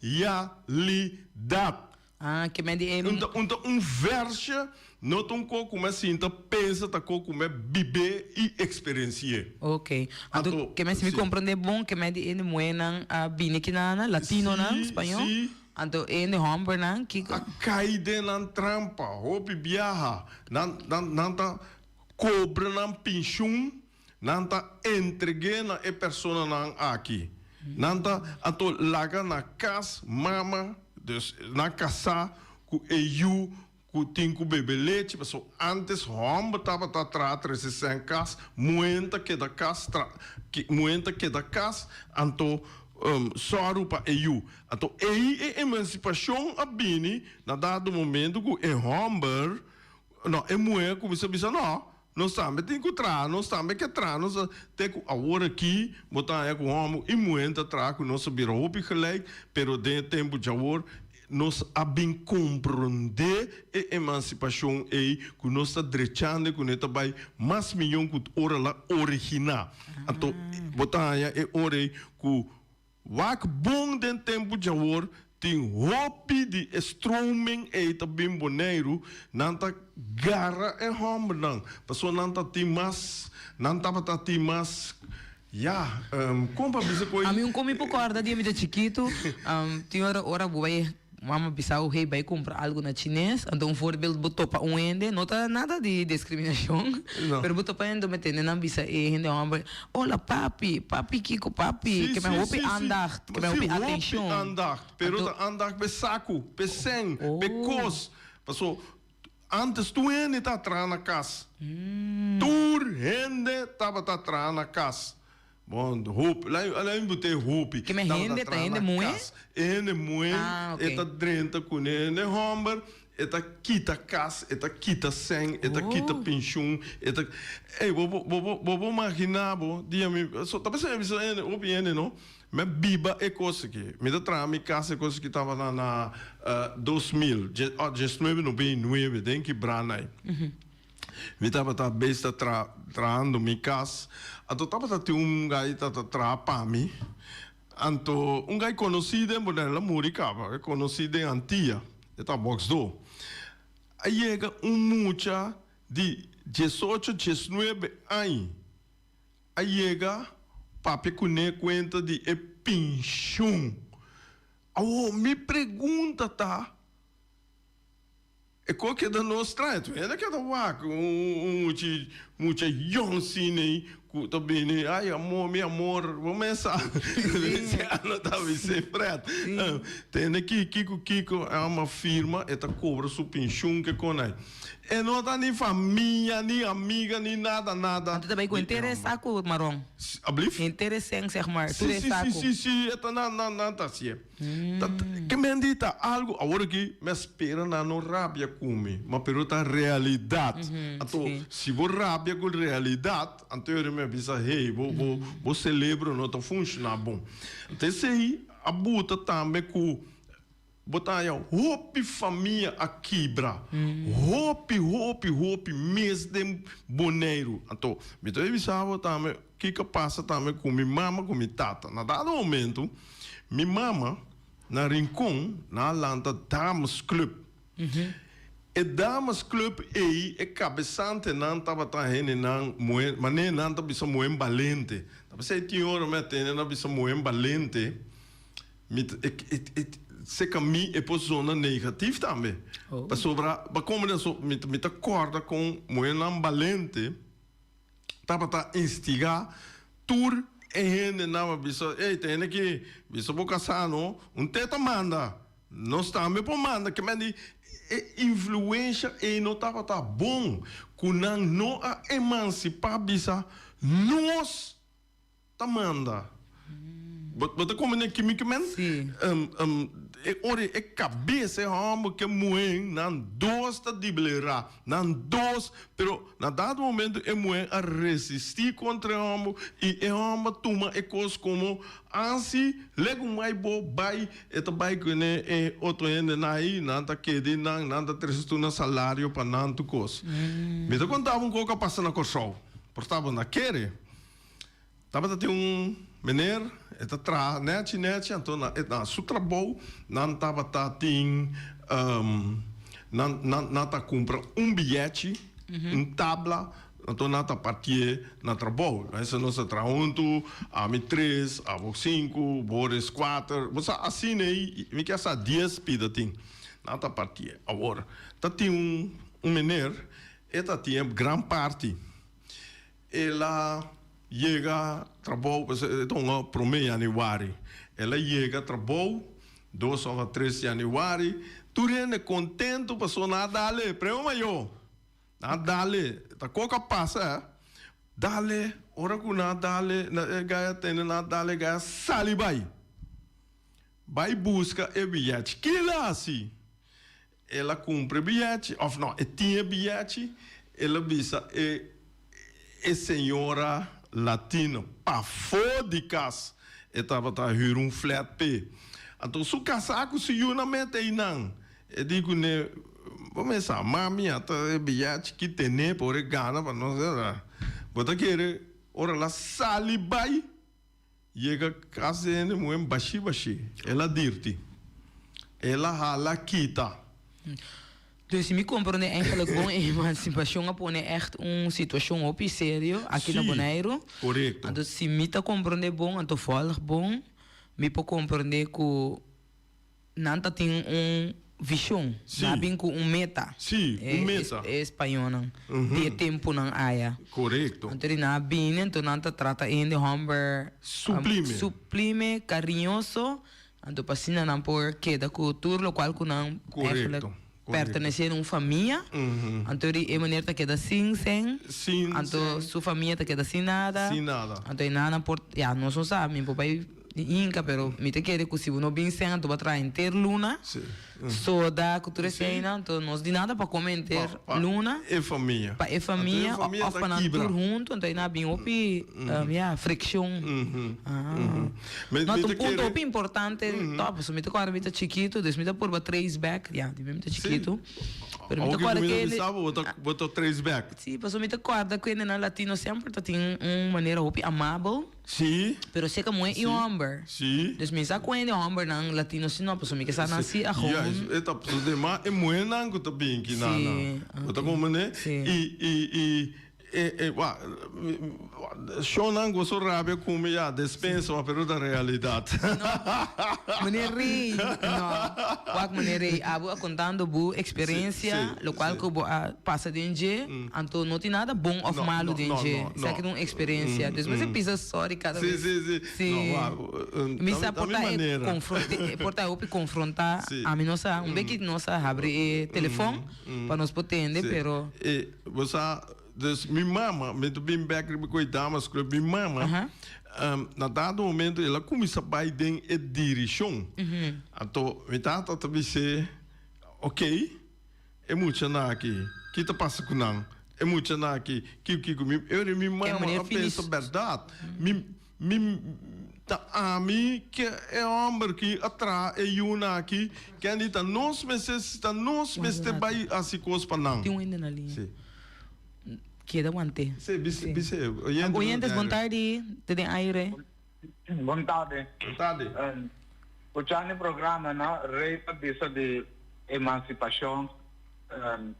realidat. Ah, ke men di e. Un ta un ta un versje, no ta un ko ku mi a sinta pensa, ta ko ku mi a bib'é i eksperensi'é. Ok. Anto, ke men si mi komprondé bon, ke men di e muhénan a bini kinana, latinonan, spañó. Si. Anto e hende hòmbernan, kiko? A kai den nan trampa, hopi biaha. Nan nan nan ta kobra nan penshun, nan ta entreg'é na e personanan aki. Nan ta anto laga na kas mama, dus nan kasá ku e yu ku tin ku bebe lechi, pasobra ántes hòmber tabata traha trese sèn kas, muhé ta keda kas tra muhé ta keda kas anto sòru pa e yu. Anto ei e emansipashon a bini na dado momento ku e hòmber, no e muhé a kuminsá bisa no, Nos tambe tin ku traha, nos tambe ke traha, nos ta te ku awor aki bo ta haña ku hòmber i muhé ta traha ku nos a bira hopi gelijk, pero den e tempu djawor nos a bin komprondé e emansipashon ei ku nos ta drechando i ku ne ta bai mas miyon ku ora la originá. Anto bo ta haña e ora ei ku Wak bon den tempu djawor tin hopi di e stroming ei ta bin Boneiru, nan ta gara e hòmbernan, pasobra nan ta tin mas, nan tabata tin mas, ya, kon pa bisa ku ei. Ami un kon mi por kòrda dia mi ta chikitu, tin ora ora bo bai Mama bisa bo, hey, bai kumpra algu na chines. Anto un voorbeeld, bo topa un hende, no ta nada di discriminacion, No. pero bo topa hende, mi tende nan bisa e hende homber, hola papi, papi kiko papi, Sí, ke men sí, hopi sí, sí. aandacht, ke men Sí, hopi hopi atencion. aandacht, pero Anto ta aandacht p'e saku, p'e sèn, p'e Oh. kos. Paso, antes tur hende ta traha na kas. Tur hende tabata traha na kas. Bon, hopi, laat laat mi bot'é hopi. Ke men Tabata hende ta traha hende na muhé? kas. E hende muhé, Ah, e ok. ta drenta ku e hende hòmber, e ta kita kas, e ta kita sèn, e ta kita Oh. penshun, e ta, ey, bo bo bo bo bo por maginá bo dia mi, so ta p'esei mi bisa hende, hopi hende no, mi a biba e kos aki. Mi ta traha mi kas, e kos aki tabata na 2000, dje, oh, diesnuebe noventa i nuebe, den ki branai. Mi tabata bes ta tra trahando mi cas, anto tabata tin un guy ta ta traha pa mi, anto un guy conoci den Bonaire, el a muri caba, e conoci den Antia, e ta boxdo. A yega un mucha di diesocho, diesnuebe aña, a yega papia cune cuenta di e pension. Awor mi pregunta ta. E ko keda nos trae tu hende keda wak un muchi mucha yong sine ku ta bini ay amor mi amor bo mes sa Luciano ta bis'é Fred tende ki kiko kiko e ama firma e ta kobra su penshun ke kon ay e no ta ni famia ni amiga ni nada nada Anto ta bai ku di e henter e homber. saku maron Ablief? Henter e sèn zeg maar tur Si e si si saku. si si e ta nan nan nan ta hasié. Ta ke men di ta algo awor aki mi a spera nan no rabia ku mi ma pero ta realidat anto si bo rabia ku realidat anto yori mi a bisa hey bo bo bo celebro no ta funciona bon anto esei a buta tambe ku bo ta haña hopi famia a kibra hopi hopi hopi mes den Boneiru anto mi ta bisa bo tambe kiko a pasa tambe ku mi mama ku mi tata na dado momento. Mi mama na Rincon nan a lanta Dames Club. E Dames Club ei e cabesantenan tabata hendenan muhe, manera nan ta bisa muhe balente. Ta p'esei tin ora mi a tende nan bisa muhe balente, mi ta e e seca mi e por zona negatief tambe. Pasobra bo a comprende so mi mi ta corda con muhenan balente. tabata instigá tur e hendenan pa bisa, Ey, ta hende aki, bisa bo kasá no, un te ta manda, nos tambe por manda. Ke men di e influensha ey no tabata bon, ku nan no a emansipá bisa nos ta manda. Bo, bo ta komprende kimi ke men? Sí. E ora e kabes e hòmber ku e muhé nan dos ta diblerá, nan dos, pero na dado momento e muhé a resistí kontra e hòmber i e hòmber a tuma e kos komo ansi legu mai bo bai, e ta bai kuné e otro hendenan ei, nan ta keda einan, nan ta trese tur nan salario pa nan tur kos. Mi ta konta bo un kos ku a pasa na Kòrsou, por ta bo na kere. Tabata tin un meneer, e ta traha nechi nechi, anto na na su trabou nan tabata tin nan nan nan ta cumpra un biyechi, un tabla, anto nan ta partié na trabou. Mester nos ta traha huntu, ami tres, abo sinku, Boris kuater, bo sa asina ei, mi kier sa dies pida tin. Nan ta partié. Awor, ta tin un un meneer, e ta tin e gran parti. El a yega trabou, e ta un prome januari. El a yega trabou dos of tres januari, tur hende contento pasobra nan a dale premio mayor. Nan a dale, ta koke a pasa eh. Dale, ora cu nan a dale, e gaya tende nan a dale, e gaya sali bay. Bay busca e biyechi. Kila haci? El a cumpra e biyechi, of no, e tin e biyechi, el a bisa e e señora latino pafó di cas e tabata huur un flat p'e. Anto su casá cu su yunan mete einan. E di cu ne, Bo mester sa, mami a ta e biyechi ki tene por e gana pa nos. Bo ta kere ora el a sali bai? Yega kas di hende muhé bashí bashí. El a dirti. El a hala kita. Dus si mi komprondé eigenlijk bon emansipashon a pone ègt un situashon hopi serio aki na Boneiru. Korekto. Anto si mi ta komprondé bon anto vòlg bon mi por komprondé ku Nan ta tin un vision. Sí. Nan a bin cu un meta. Sí, un meta. E españolnan di e temponan aya. Corecto. Anto di nan a bini, anto nan ta trata hende homber. Sublime. Sublime, cariñoso. Anto pa asina nan por keda cu tur locual cu nan Corecto. eigenlijk pertenece na un famia. Anto di e manera ta keda sin sen. Sin sen. Anto su famia ta keda sin nada. Sin nada. Anto e nan por, ya, nos no sa, mi por bay hinka, pero mi ta kere ku si bo no bin sen anto bo a traha henter luna. Si. Soda ku tur eseinan, anto nos di nada pa kome henter luna. Pa e famia. Pa e famia, òf pa nan tur huntu, anto ei nan a bin hopi, ya, frikshon. Mi No, ta ta un punto kere. hopi importante tòg, pasobra mi ta kòrda mi ta chikitu, dus mi ta purba trace back, ya, di mi mi ta chikitu, pero mi ta Awo kòrda ku mi ke ta hende. bisa bo, bo ta bo ta trace back. Sí, pasobra mi ta kòrda ku hendenan latino semper ta tin un manera hopi amabel. Sí. Pero seka muhé i hòmber. Sí. Dus mi sa ku hende hòmbernan latino si no, pasobra mi ke sa nan si a gewoon. Juist, e ta pasobra den mas e muhénan ku ta bin ki nan nan. Sí, Bo ta komprendé? Sí. I i i E e wa shownan goso rabia ku mi ya despensa wa pero ta realidat. Meneer Rey, no. Wak meneer Rey, abo a kontando bo eksperensia, lokual ku bo a pasa den dje, anto no tin nada bon òf malu den dje. Esaki ta un eksperensia. Dus mester bisa sorry kada bes. Si, si, si. No, wak, Mi sa ta por mi ta e manera. konfronte, por ta e hopi konfrontá, ami no sa, un beki nos a habri e telefòn pa nos por tende, pero. E, bo sa, dus mi mama, mi ta bin bek riba ku e damas club, mi mama, na dado momento el a kuminsá bai den e dirishon. Anto mi tata ta bis'é, ok, e muchanan aki, ki ta pasa ku nan? E muchanan aki, kiko kiko? Mi, e ora mi mama a pensa bèrdat, mi, Mi ta ami ke e homber ki a traha e yunan aki, kendi ta nos mester si ta nos mester bai hasi kos pa nan. Tin un hende na liña. Si. Keda want'é. Si, bisa, bisa e oyente. Oyentes, bon tardi. Te den aire. Bon tardi. Bon tardi. Escuchando e programa no, Rey ta bisa di emancipacion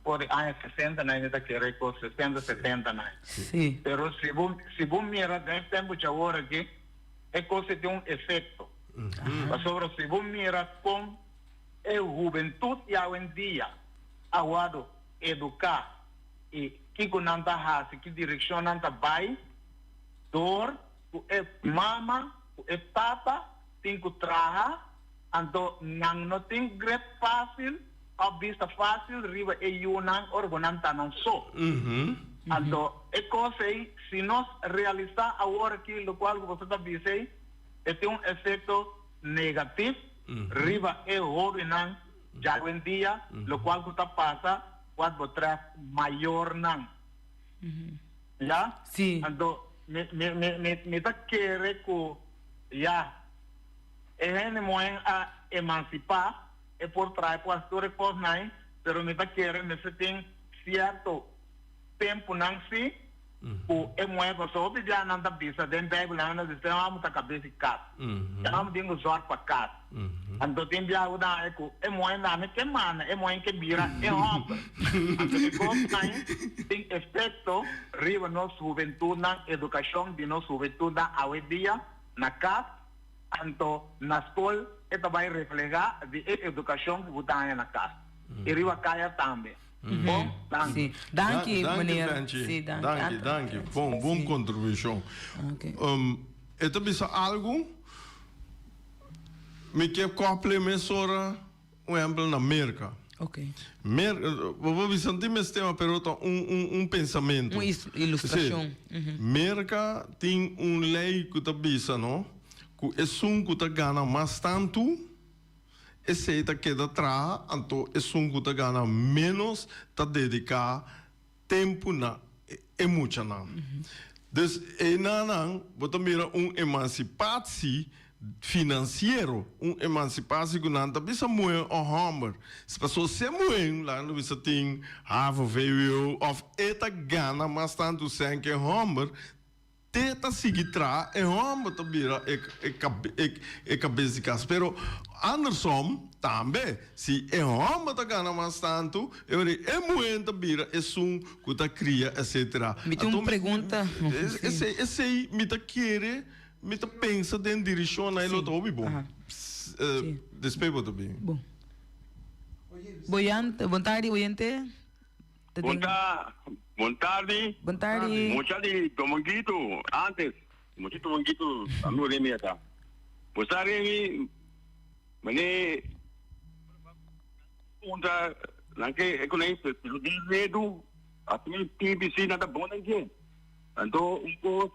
For di aña sesenta nai mi ta kere ku sesenta setenta nai. Sí. Pero si bo si bo mira den e tempu djawor aki e kos ei tin un efekto. Pasobra si bo mira kon e hubentut di awendia a wòrdu eduká i kiko nan ta hasi, ki direkshon nan ta bai dor ku e mama ku e tata tin ku traha anto nan no tin grip fásil Òf bista fásil riba e yunan ora ku nan ta nan so. Anto e kos ei, si nos realisá awor aki lokual ku boso ta bisa ei, e tin un efekto negatif. riba e hóbennan djawendia lokual ku ta pasa wat betreft mayornan. Ya? Sí. Anto mi mi mi mi mi ta kere ku ya e hende muhé a emansipá e por trae pues tur e kosnan ei pero mi ta kere mester tin sierto tempunan sí ku e muhé pasobra hopi bia nan ta bisa den Bijbel nan ta bisa e hòmber ta kabes di kas e hòmber tin ku zòrg pa kas anto tin bia ku nan ku e muhé nan ke manda e muhé ke bira e hòmber anto e kosnan tin efekto riba nos hubentutnan edukashon di nos hubentutnan awendia na kas anto na skol e ta bai reflehá di e edukashon ku bo ta haña na kas i riba kaya tambe. Bon, danki. Sí. Danki, Danki, meneer. Benchi. Sí, danki. Danki, danki. Bon, bon contribucion. Oké. Um, e ta bisa algo, mi ke kople mesora un ehempel na Merca. Oké. Mer, bo por bisa no tin mes tema, pero ta un, un, un pensamento. Un is- ilustracion. Sí. Merca tin un ley cu ta bisa, no, cu esun cu ta gana mas tantu, Esei ta keda traha, anto esun ku ta gana ménos ta dediká tempu na e muchanan. Dus einanan bo ta mira un emansipatsi finansiero, un emansipatsi ku nan ta bisa muhé o hòmber. Pasobra si e muhé laga nos bisa tin havo, vwo òf e ta gana mas tantu sèn ku e hòmber, Te ta sigui traha e homber ta bira e e cabes di cas pero andersom tambe si e homber ta gana mas tanto e ora e muher ta bira esun cu ta cria etc. Mi tin un pregunta. Esey esey mi ta kere mi ta pensa den direccion na e lo ta hopi bon. Despues bo ta bin. Bon. Bon tardi oyente. Bon ta, bon tardi. Bon tardi. Mucha di Dominguito, antes, mucha Dominguito, amigo de mi ata. Bo sa Remy, mane punta nan ke e kunai pero den redu, asina TBC nan ta bon den dje. Anto un kos,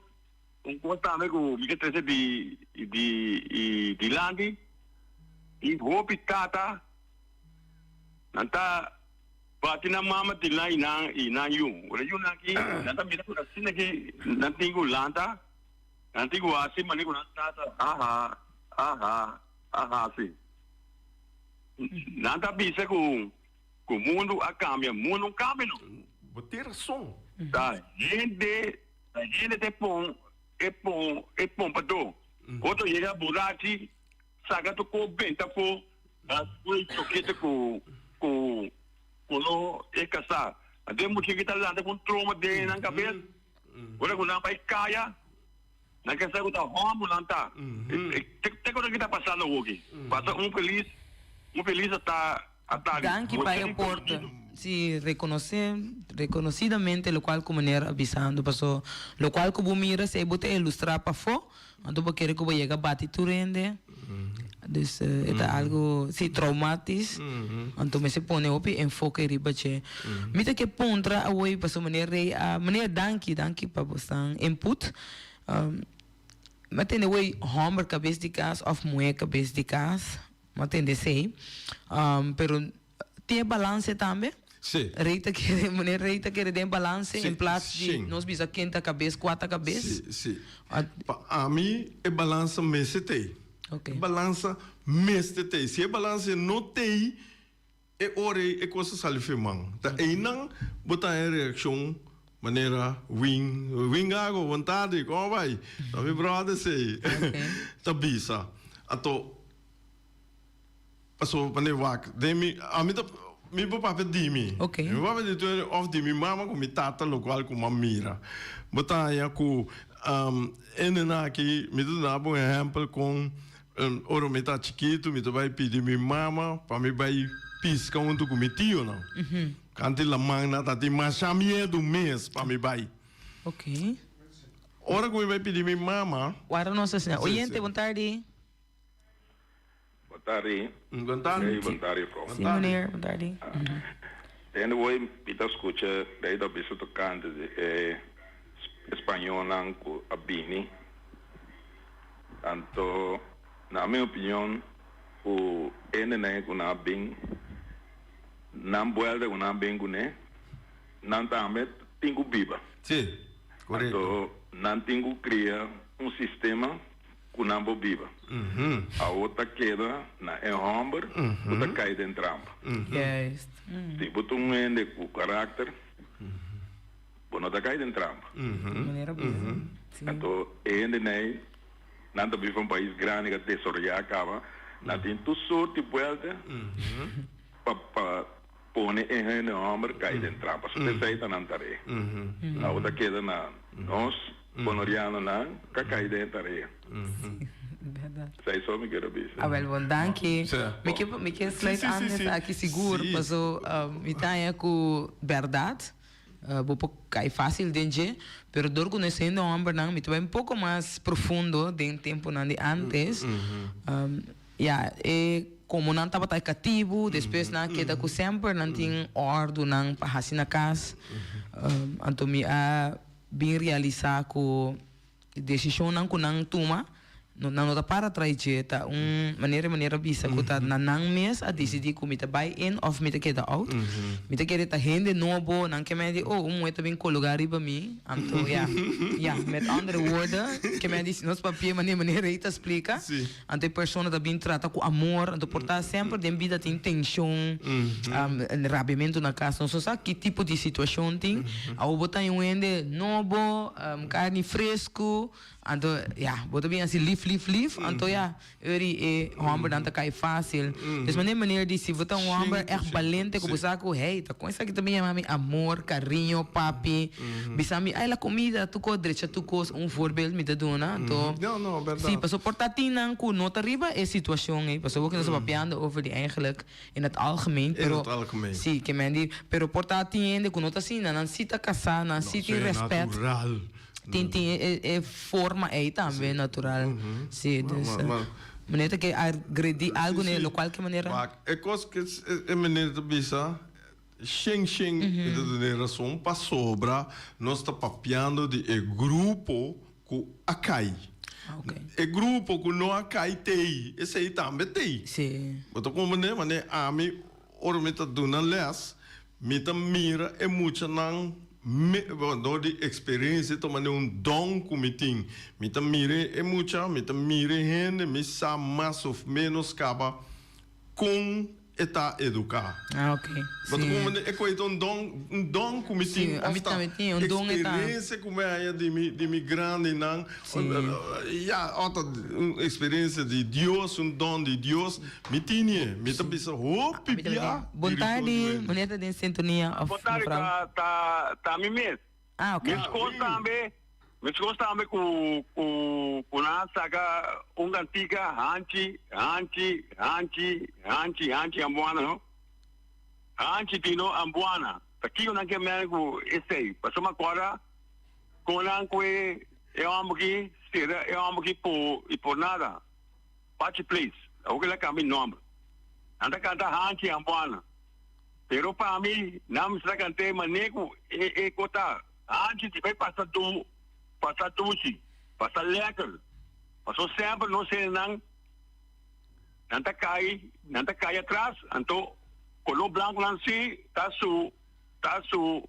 un kos tambe ku mi ke trese di di dilanti, tin hopi tata nan ta Bati nan mama tin nan i nan i nan yu. Ora yunan aki nan ta mira ku asina ki nan tin ku lanta, nan tin ku hasi manera ku nan tata a ha a hasi. Nan ta bisa ku ku mundu a kambia, mundu no kambia no. Bo tin rason. Ta hende ta hende ta e pon e pon e pompadó. Otro yega burachi Saca tu co benta afo a sui chokete cu cu cu no e casa. Anto e mucha ki ta lanta cu un troma den nan cabes, ora cu nan bay caya, nan ke sa cu ta homber nan ta. Te cosa ki ta pasando awoki. Pasa un feliz, un feliz ata ata. Danki pa e aporte. Si, reconoce, reconocidamente locual cu meneer a bisando, paso locual cu bo mira si bo ta ilustra pafo, Anto bo kere ku bo yega bati tur hende. Dus e ta algo, si, traumatis. Anto mester pone hopi enfoke riba dje. Mi ta ke puntra awor pasobra meneer Rey a, meneer danki, danki pa bosnan input. Mi a tende awor homber kabes di kas of muher kabes di kas. Mi a tende esei. Pero Tin e balanse tambe? Sí. Rey ta kere, meneer Rey ta kere den balanse Sí, in plaats di sí. nos bisa ken ta kabes, kua ta kabes. Sí, sí. Pa ami e balansa mester t'ei. Ok. E balansa mester t'ei. Si e balansa no t'ei, e ora ei e kos ta sali for man. Ta einan bo ta haña reakshon manera Win, Win Gago, bon tardi, komo a bai? Ta mi bròder esei. Ta bisa. Anto. Pasobra pa ne wak den mi, ami ta, mi por papia di mi. Ok. Mi por papia di tur of di mi mama ku mi tata lokual ku mi a mira. Bo ta haña ku hendenan aki, mi ta duna bo un ehèmpel kon ora mi ta chikitu mi ta bai pidi mi mama pa mi bai piska huntu ku mi tionan. Kanti laman nan ta tin masha miedu mes pa mi bai. Ok. Ora ku mi bai pidi mi mama. Wara nos asina. Oyente, bon tardi. Bon tardi. Bon tardi. Hey, bon tardi, juffrouw. Sí, meneer, bon tardi. Tende hoy mi ta scucha ley ta bisa tocante di e españolnan cu a bini. Anto, na mi opinion, Ku hendenan ku nan a bin nan buelta ku nan a bin kuné, nan tambe tin ku biba. Sí, korekto. Anto nan tin ku kria un sistema ku nan por biba. Awor ta keda na e hòmber ku ta kai den trampa. Juist. Si bo ta un hende ku karakter, bo no ta kai den trampa. Manera bisa. Sí. Anto e hendenan ei Nan ta biba un pais grandi ka desaroyá kaba. Nan tin tur sort di buelta pa pa pone e hende hòmber kai den trampa. So p'esei ta nan tarea. Awo ta keda na nos bonorianonan ka kai den e tarea. Esei so mi kier a bisa. Awel bon danki. Mi ke mi ke sluit aan esaki sigur paso mi ta haña ku bèrdat. Bo por kai fásil den dje, pero dor ku nos hende hòmbernan mi ta bai un poko mas profundo den tempunan di ántes. Ya, e komo nan tabata e katibu, despues nan a keda ku semper nan tin òrdunan pa hasi na kas. Anto mi a bin realisá ku Desishonnan ku nan tuma, nan no ta para tras dje. Ta un manera e manera bisa ku ta na nan mes a disidí ku mi ta bai in òf mi ta keda out. Mi ta kere ta hende nobo, nan ke mei di, oh, un muhé ta bin kologá riba mi. Anto ya, ya, met andere woorden, ke mei di si nos papia manera manera ei ta splika, anto e persona ta bin trata ku amor. Anto por ta semper den bida tin tenshon, rabiamentu na kas, nos no sa ki tipo di situashon tin. Awor bo ta un hende nobo. Carni fresco, anto ya, bo ta bin haci lif lif lif, anto ya, eri e hombernan ta cay facil. Dus manera meneer di si bo ta un homber echt balente cu bo sa cu hey, ta con esaki ta bin yama mi amor, cariño, papi, bisa mi ay la comida, tur cos drecha tur cos, un voorbeeld mi ta duna, anto si, pasobra por ta tin nan cu no ta riba e situacion ey, pasobra bo cu nos ta papiando over di eigenlijk In het algemeen, In pero het algemeen. Sí, ke men di, pero por ta tin hende ku no ta asina, nan sí ta kasá, nan sí tin No, rèspèt. natural. Tin tin e e forma ei tambe natural. Sí, Ma- dus ma- ma- meneer ta ke agredí algu Sí, ne sí. lokual ke manera. Wak, e kos ke e meneer ta bisa, shen shen e ta tene rason pasobra nos ta papiando di e grupo ku a kai. E grupo ku no a kai t'ei, esei tambe t'ei. Bo ta komprendé? Manera ami ora mi ta duna lès, mi ta mira e muchanan dor di eksperensia ta manera un don ku mi tin. Mi ta mira e mucha, mi ta mira e hende, mi sa mas òf ménos kaba kon e ta eduká. Ah, ok. Bo ta Sí. komprendé? E koe ta un don, un don ku mi Sí, tin ami òf ta tambe tin, un don e ta. eksperensia ku mi haña di mi, di mi grandinan. Sí. Ya, òf ta un eksperensia di Dios, un don di Dios. Mi tini e. Mi ta bisa hopi Ami tambe bia tin. Bon di rishon tardi, duende. meneer ta den sintonia òf Bon tardi, mevrouw? ta, ta, ta mi mes. Ah, ok. Meskos tambe, meskos tambe ku ku ku nan a saka un kantika hanchi, hanchi, hanchi, hanchi, hanchi Ambuana no. Hanchi Tino Ambuana. Ta kiko nan ke mèn ku esei? Pasobra mi a kòrda kon nan kue e hòmber ki sera e hòmber ki por i por nada. Pachi Place, awor ke el a kambia nòmber. Nan ta kanta hanchi Ambuana. Pero pa mi, nan mester a kant'é manera ku e e ko ta. Hanchi di bai pasa du, pasa dushi, pasa lèker. Paso semper nos hendenan, nan ta kai, nan ta kai atras, anto koló blankunan si ta su, ta su,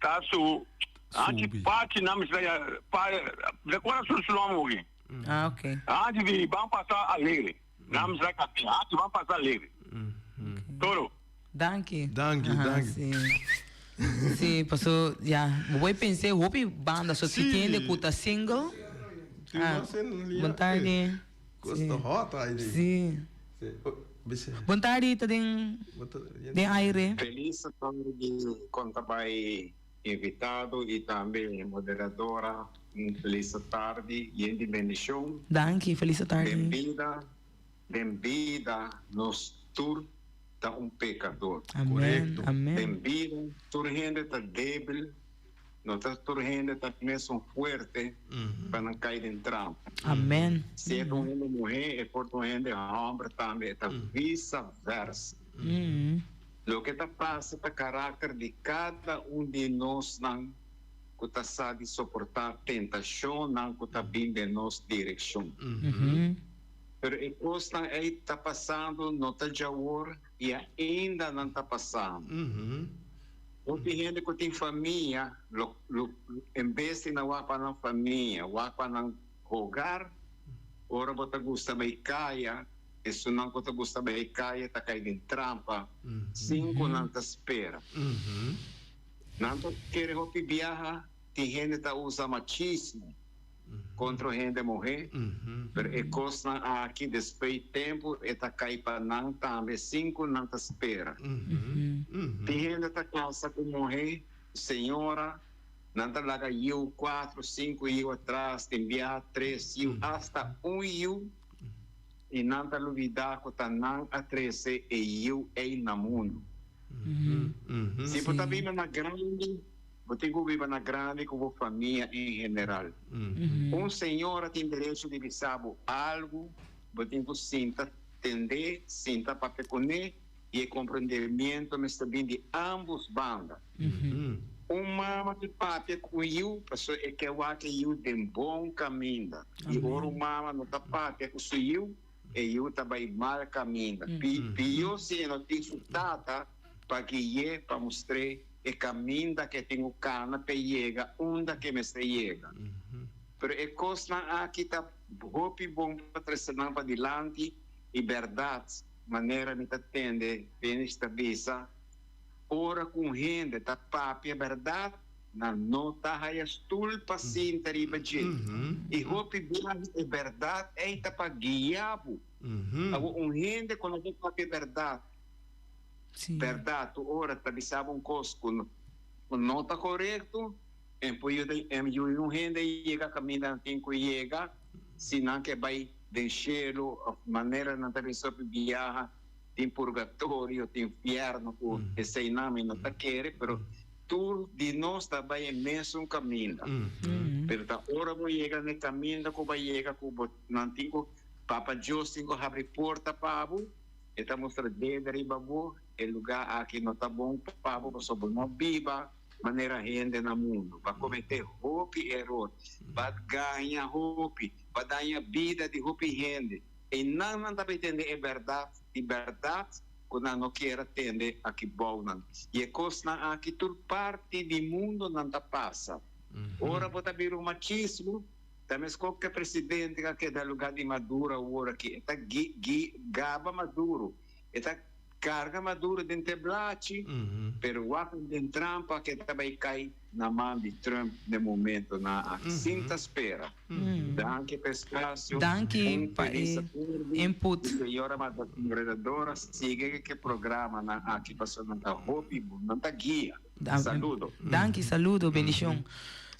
ta su. Hanchi pachi nan mester a pa, mi ta kora su su nòmber oki. Ah, ok. Hanchi di ban pasa alegre. Nan mester a kant'é, hanchi ban pasa alegre. Toro. Danki. Danki, Aha, danki. Sí. Sí, paso, ya, bo voy pensé hopi banda, so si Sí. tiende ku ta single. Tin Ah, mas en lia. bon tardi. Kos Sí. ta hot ai di. Sí. Sí. Oh, bise. Bon tardi, ta den Bo ta- den aire. Feliz tardi con ta bay invitado y tambe moderadora un feliz tardi yen di bendicion. Danki, feliz tardi. Den bida Den bida nos tur ta un pecador. Amen, Correcto. amen. Den bida tur hende ta debil, no ta tur hende ta mesun fuerte pa nan cay den trampa. Amen. Si e ta un hende muhe, e por ta un hende homber tambe, e ta visa versa. Loke ta pasa ta caracter di cada un di nosnan cu ta sa di soporta tentacionnan cu ta bin den nos direccion. Pero e kosnan ei ta pasando no ta djawor i ainda nan ta pasando. Hopi hende ku tin famia lo lo en bes di nan wak pa nan famia, wak pa nan hogar, ora bo ta gusta bai kaya, esunnan ku ta gusta bai kaya ta kai den trampa sin ku nan ta spera. Nan ta kere hopi biaha tin hende ta usa machismo kontra hende muhé, pero e kosnan aki despues tempu e ta kai pa nan tambe sin ku nan ta spera. Tin hende ta kasa ku muhé, señora, nan ta laga yiu kuatro, sinku yiu atras, tin biaha tres yiu, asta un yiu, i nan ta lubidá ku ta nan a trese e yiu ei na mundu. Si bo ta biba na grandi, Bo tin ku biba na grandi ku bo famia en general. Un señora tin derecho di bisa bo algu, bo tin ku sinta tend'é, sinta papia kuné i e komprendemiento mester bin di ámbos banda. Un mama ta papia ku un yu pasobra e ke wak e yu den bon kaminda i ora un mama no ta papia ku su yu, e yu ta bai mal kaminda. Pió si e no tin su tata pa gui'é, pa mustr'é e kaminda ku e tin ku kana p'e yega unda ku e mester yega. Pero e kosnan aki ta hopi bon pa trese nan padilanti i bèrdat, manera mi ta tende Fenix ta bisa, ora ku un hende ta papia bèrdat, Nan no ta haya stul pa sinta riba dje. I hopi biaha e bèrdat ei ta pa guia bo. Awor un hende ku no ta papia bèrdat, bèrdat tur ora ta bisa bo un kos ku no ta korekto, en por yuda un hende yega kaminda nan tin ku yega si nan ke bai den shelu òf manera nan ta bisa hopi biaha tin purgatorio, tin fièrnu ku eseinan mi no ta kere pero Tur di nos ta bai e mesun kaminda. Pero ta ora bo yega na e kaminda ku bo a yega ku bo nan tin ku Papa Dios tin ku habri porta pa bo, e ta mustra dede riba bo, e lugá aki no ta bon pa bo pasobra bo no biba manera hende na mundu. Bo a kometé hopi eror, bo a gaña hopi, bo a daña bida di hopi hende. Einan nan ta bai tende e bèrdat di bèrdat. Ku nan no kier a tende aki bou nan. I e kosnan aki tur parti di mundo nan ta pasa. Ora bo ta bira un machismo, ta meskos ku e presidente ku a keda luga di Maduro awor aki. E ta gi gaba Maduro, e ta karga Maduro den teblachi, pero wak den trampa ku e ta bai kai na man di Trump den momentonan aki, sin ta spera. Danki pa e spasio. Danki Un pa feliz e atardi. input. Señora Moderadora sigui ke programanan aki pasobra nan ta hopi bon, nan ta guia. Saludo. Danki, saludo, bendicion.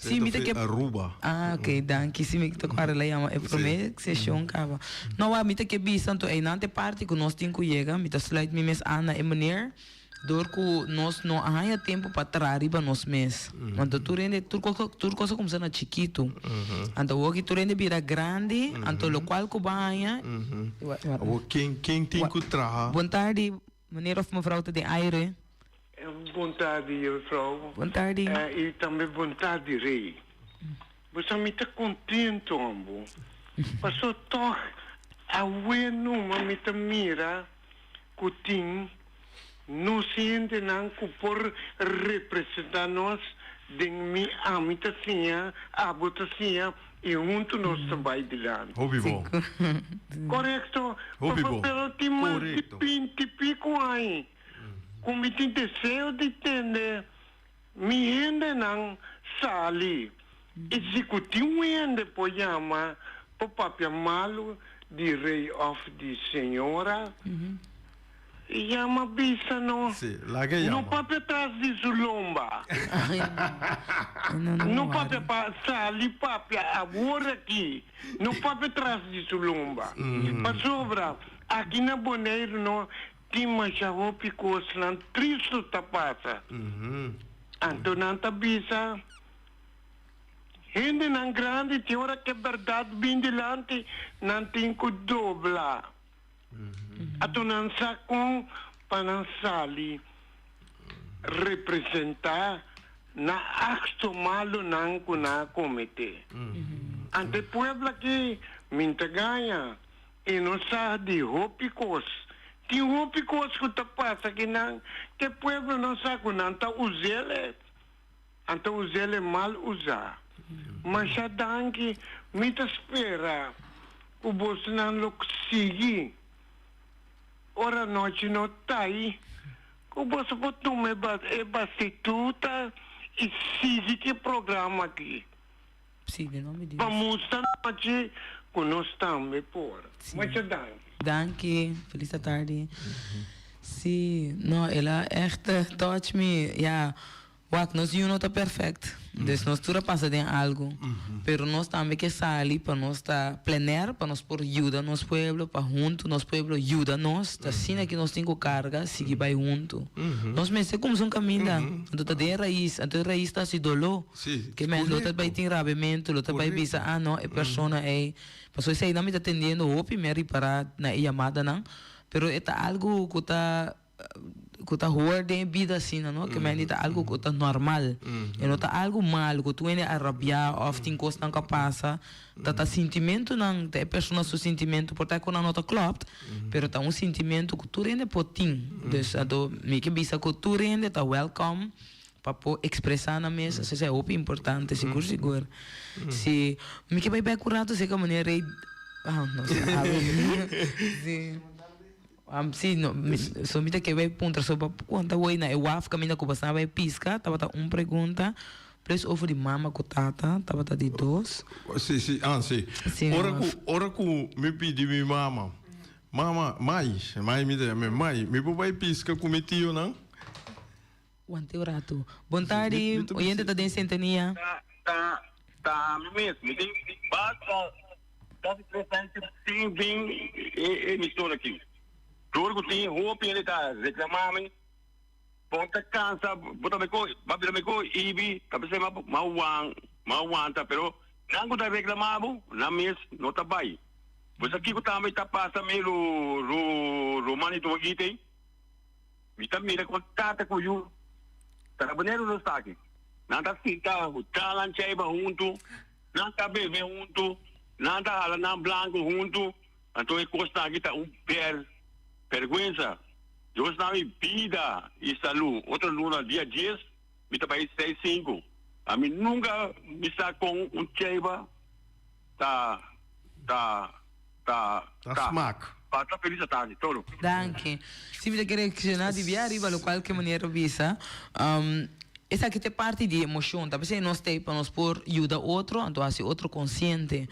Si, mi ta ke Aruba. Ah, ok, danki. Si, mi ta kòrda la yama e promé seshon kaba. No, wak, mi ta ke bisa anto einan ta e parti ku nos tin ku yega. Mi ta sluit mi mes aan na e meneer. Dor ku nos no a haña tempu pa traha riba nos mes. Anto tur hende, tur kos, tur kos a kumsa na chikitu. Anto awor ki tur hende bira grandi, anto lokual ku bo a haña. Awor ken, ken tin ku traha? Bon tardi, meneer of mevrouw ta den aire. Bon tardi, juffrouw. Bon tardi. I tambe bon tardi, Rey. Bo sa mi ta contento ambo. Paso toch awe numa mi ta mira ku tin nos hendenan ku por representá nos den mi ami ta siña, abo ta siña i huntu nos ta bai dilanti. Hopi bon. Korekto? Hopi bon. Pero tin mas di Korekto. binti piku aña ku mi tin deseo di tende mi hendenan sali i si ku tin un hende por yama por papia malu di rey of di señora yama bisa no Sí, laga no yama. papia tras di su lomba no papia pa sali papia awor aki no papia tras di su lomba pasobra aki na Boneiru no Tin masha hopi kosnan tristu ta pasa. Anto nan ta bisa, Hendenan grandi tin ora ku e bèrdat bin dilanti, nan tin ku dobla. Anto nan sa kon pa nan sali representá na akto malunan ku nan a kometé. Anto e pueblo aki, mi ta gaña. E no sa di hopi kos. Tin hopi kos ku ta pasa kinan ku e pueblo no sa ku nan ta us'el. Anto us'el e mal usá. Masha danki, mi ta spera ku bosnan lo sigui ora nochi no tai, ku boso por tuma e bastituta i sigui ki programa aki. Sí, den nomber di Pa Dios. mustra nochi ku nos tambe por. Masha danki. Danki, felis atardi. Sí, no, el a echt touch me, ya. Wak, nos yu no ta perfect, dus nos tur a pasa den algu, pero nos tambe ke sali pa nos ta plener, pa nos por yuda nos pueblo, pa huntu nos pueblo yuda nos, ta asina ki nos tin ku karga sigui bai huntu. Nos mester kumsa un kaminda, anto ta den e rais, anto e rais ta hasi doló, ke men lo ta bai tin rabiamentu, lo ta bai bisa, ah no, e persona ei, pasobra eseinan mi ta tendiendo hopi, mi a ripará na e yamadanan, pero e ta algu ku ta. ku ta hoor den e bida asina no ke mende ta algo ku ta normal e no ta algo malo ku tur hende a rabia of tin kosnan ku a pasa ta ta sintimentunan ta e persona su sintimentu por ta ku nan no ta klopt pero ta un sintimentu ku tur hende por tin dus anto mi ke bisa ku tur hende ta welcome pa por expresa nan mes esei ta hopi importante sigur sigur si mi ke bai bek un rato seka manera rey ah no si. Sí, no, mi, so mi ta ke bai puntra so pa konta woi na e waf kaminda ku basnan bai piska, tabata un pregunta, plus over di mama ku tata, tabata di dos. Sí, sí, ah, sí. Sí, na Ora ku, waf. ora ku mi pidi mi mama, mama, mai, mai mi ta yam'é, mai, mi por bai piska ku mi tionan? Wante un ratu. Bon tardi, oyente ta den sintonia. Ta, ta, ta mi mes. Mi tin basta casi tres aña sin bin e emisora aki. Door cu tin hopi hende ta reclama mi, bo ta cansa, bo ta meko, bo a bira meko ibi, ta bisa ma ma wan, ma wanta, pero nan cu ta reclama bo, nan mes no ta bay. Bo sa kico tambe ta pasa mi ru, ru, ruman y tu ei? Mi ta mira kon tata ku yu Karabineros lo sta aki. Nan ta sinta talan cheiba huntu, nan ta bebe huntu, nan ta hala nan blanku huntu. Anto e kosnan aki ta un ber bergwensa. Dios na mi bida i salu. Otro luna dia dies mi ta bai seis sinku. Ami nunka mi sa kon un cheiba ta ta ta Ta ta. smak. Pasa felis atardi todo. Danki. Si mi ta kere reacciona di bia riba locual ke meneer a bisa, esaki ta e parti di emocion. Ta p'esei nos ta ei pa nos por yuda otro, anto haci otro consciente.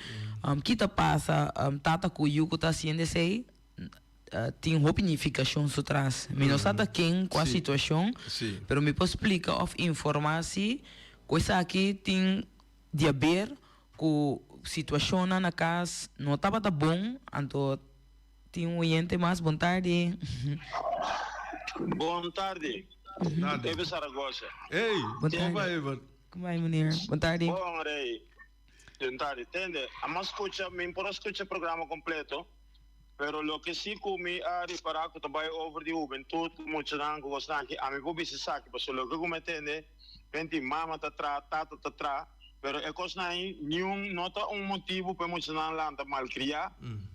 Ki ta pasa tata cu yu cu ta haciendo esei tin hopi nificacion su tras. Mi no sa ta ken cua situacion, pero mi por splica of informa si cu esaki tin di haber Ku situashonnan na kas no tabata bon, anto tin un oyente mas. Bon tardi. Bon tardi. Eber Zaragoza. Hey, Bon kon tardi. bai Eber? Kon bai meneer? Bon tardi. Bon rey. Bon tardi. Tende, a skucha, mi por a skucha e programa kompleto, pero loke si ku mi a ripará ku ta bai over di hubentut, ku muchanan, ku kosnan aki, ami por bisa esaki, pasobra loke ku mi a tende, menti mama ta traha, tata ta traha, Pero e kosnan ei niun no ta un motibu pa e muchanan lanta malkriá,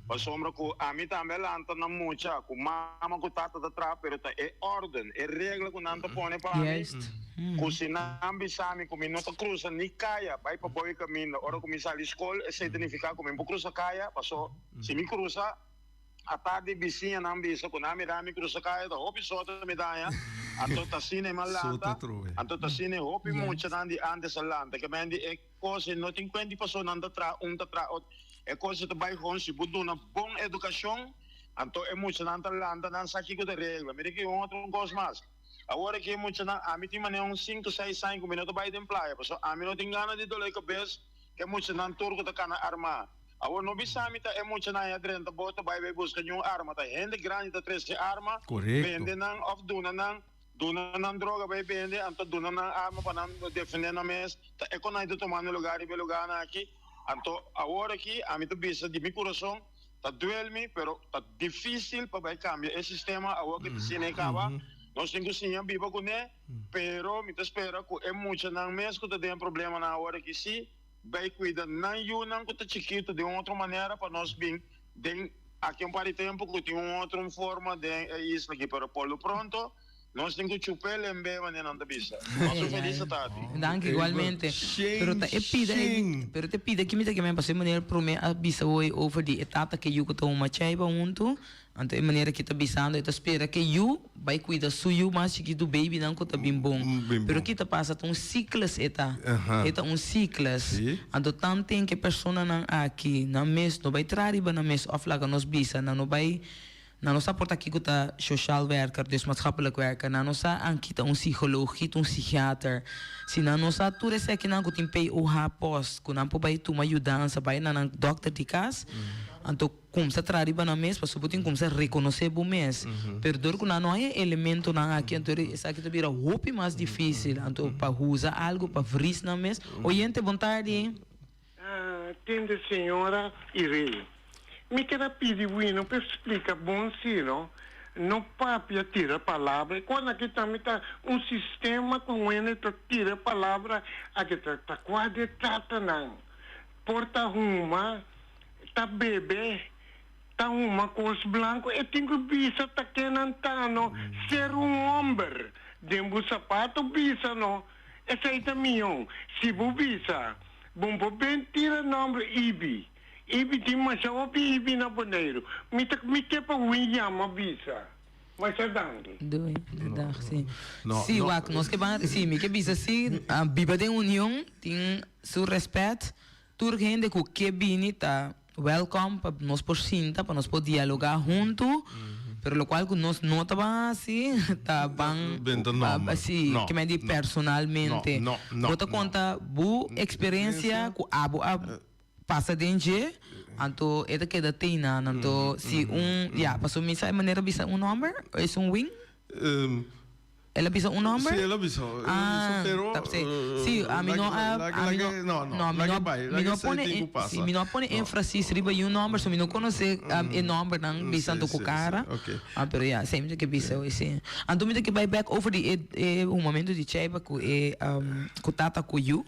pasobra ku ami tambe a lanta na mucha ku mama ku tata ta traha, pero ta e órden, e regla ku nan ta pone pa mi, ku si nan bisa mi ku mi no ta krusa ni kaya bai pa boi kaminda ora ku mi sali skol, esei ta nifiká ku mi no por krusa kaya, paso si mi krusa. Atardi bisiñanan bisa ku nan mira mi krusa kaya ta hopi soto mi daña, anto ta asina e man lanta, anto ta asina e hopi muchanan di antes a lanta, ke men di e kos e no tin kuenti paso nan ta traha un ta traha otro, e kos e ta bai hon si bo duna bon edukashon anto e muchanan ta lanta nan sa kiko ta regla. Mira ki un otro kos mas, awor aki e muchanan ami tin manera un sinku seis aña ku mi no ta bai den playa paso ami no tin gana di dole kabes ke muchanan tur ku ta kana arma. Awor no bisa mi ta e muchanan ya drenta boto bai bai buska ñun arma ta hende grandi ta trese arma bende nan of duna nan duna nan droga bai bende anto duna nan arma pa nan defende nan mes ta e konai ta tumando lugar riba e lugarnan aki anto awor aki ami ta bisa di mi kurason ta duel mi pero ta dificil pa bai cambia e sistema awor ki ta asina e caba nos tin ku siña biba kune pero mi ta spera ku e muchanan mes ku ta den problemanan awor aki si. Bai cuida nan yunan cu ta chikito den un otro manera pa nos bin den. Aki un par di tempu ku tin un otro un forma den e isla aki, pero por lo pronto nos tin ku chup'é lembe manera nan ta bisa. Nos un felis atardi. Danki igualmente. Pero ta e pida e pero ta e pida ki mi ta keme pasobra e manera prome a bisa hoy over di e tata ke yu ku ta huma chaiba huntu anto e manera ki ta bisando e ta spera ke yu bai kuida su yu mas chikitu babynan ku ta bin bon pero ki ta pasa ta un cyclus e ta e ta un cyclus anto tanten ke personanan aki nan mes no bai traha riba nan mes of laga nos bisa nan no bai nan no sa por ta kiko ta sociaal werker dus maatschappelijk werker nan no sa anki ta un psicoloog ki ta un psichiater si nan no sa tur esekinan ku tin POH post ku nan por bai tuma yudansa bai na nan dokter di kas anto. Kumsa traha riba nan mes pasobra bo tin kumsa rekonosé bo mes. Pero dor ku nan no hay e elementonan aki anto esaki ta bira hopi mas difísil anto pa usa algu pa vris nan mes. Oyente bon tardi. Tende señora Irene, mi keda pidi wino pa splika bon si no, no papia tira palabra, e kos aki tambe ta un sistema ku wende ta tira palabra aki ta ta kua de tatanan por ta huma ta bebe, ta huma kos blanco, e tin ku bisa ta kenan ta no, ser un homber den bo sapato bisa no, esei ta mion, si bo bisa, bo por ben tira nomber Ibi, Ibi tin masha hopi Ibi na Boneiru, mi ta mi ke pa win yama bisa, masha danki. Doei, dag, si. Si, wak, nos ke ban, si, mi ke bisa si, biba den union tin su respet. Tur hende ku ke bini ta welkom pa nos por sinta, pa nos por dialoga huntu, pero lokual ku nos no ta ban hasi ta ban si ke men di personalmente. Bo ta konta bo eksperensia ku abo a pasa den dje, anto e ta keda teinan. Anto si un, ya, pasobra mi sa e manera bisa un nòmber, es un win? El a bisa un nomber? Sí, el a bisa. El a bisa, pero... Ta p'esei. Sí, ami no a... Laga, laga, no, no, mi no laga a, bai, mi laga no a esei pone tin ku pasa. Sí, mi no a pone No. énfasis riba yu nomber, so mi no konosé e nombernan Sí, bisando ku sí, sí, kara. ok. Ah, pero ya, esei mi ta ke bisa hoy, sí. Anto mi ta ke bai bèk over di e e humamentu di Chaiba ku e ku tata ku yu.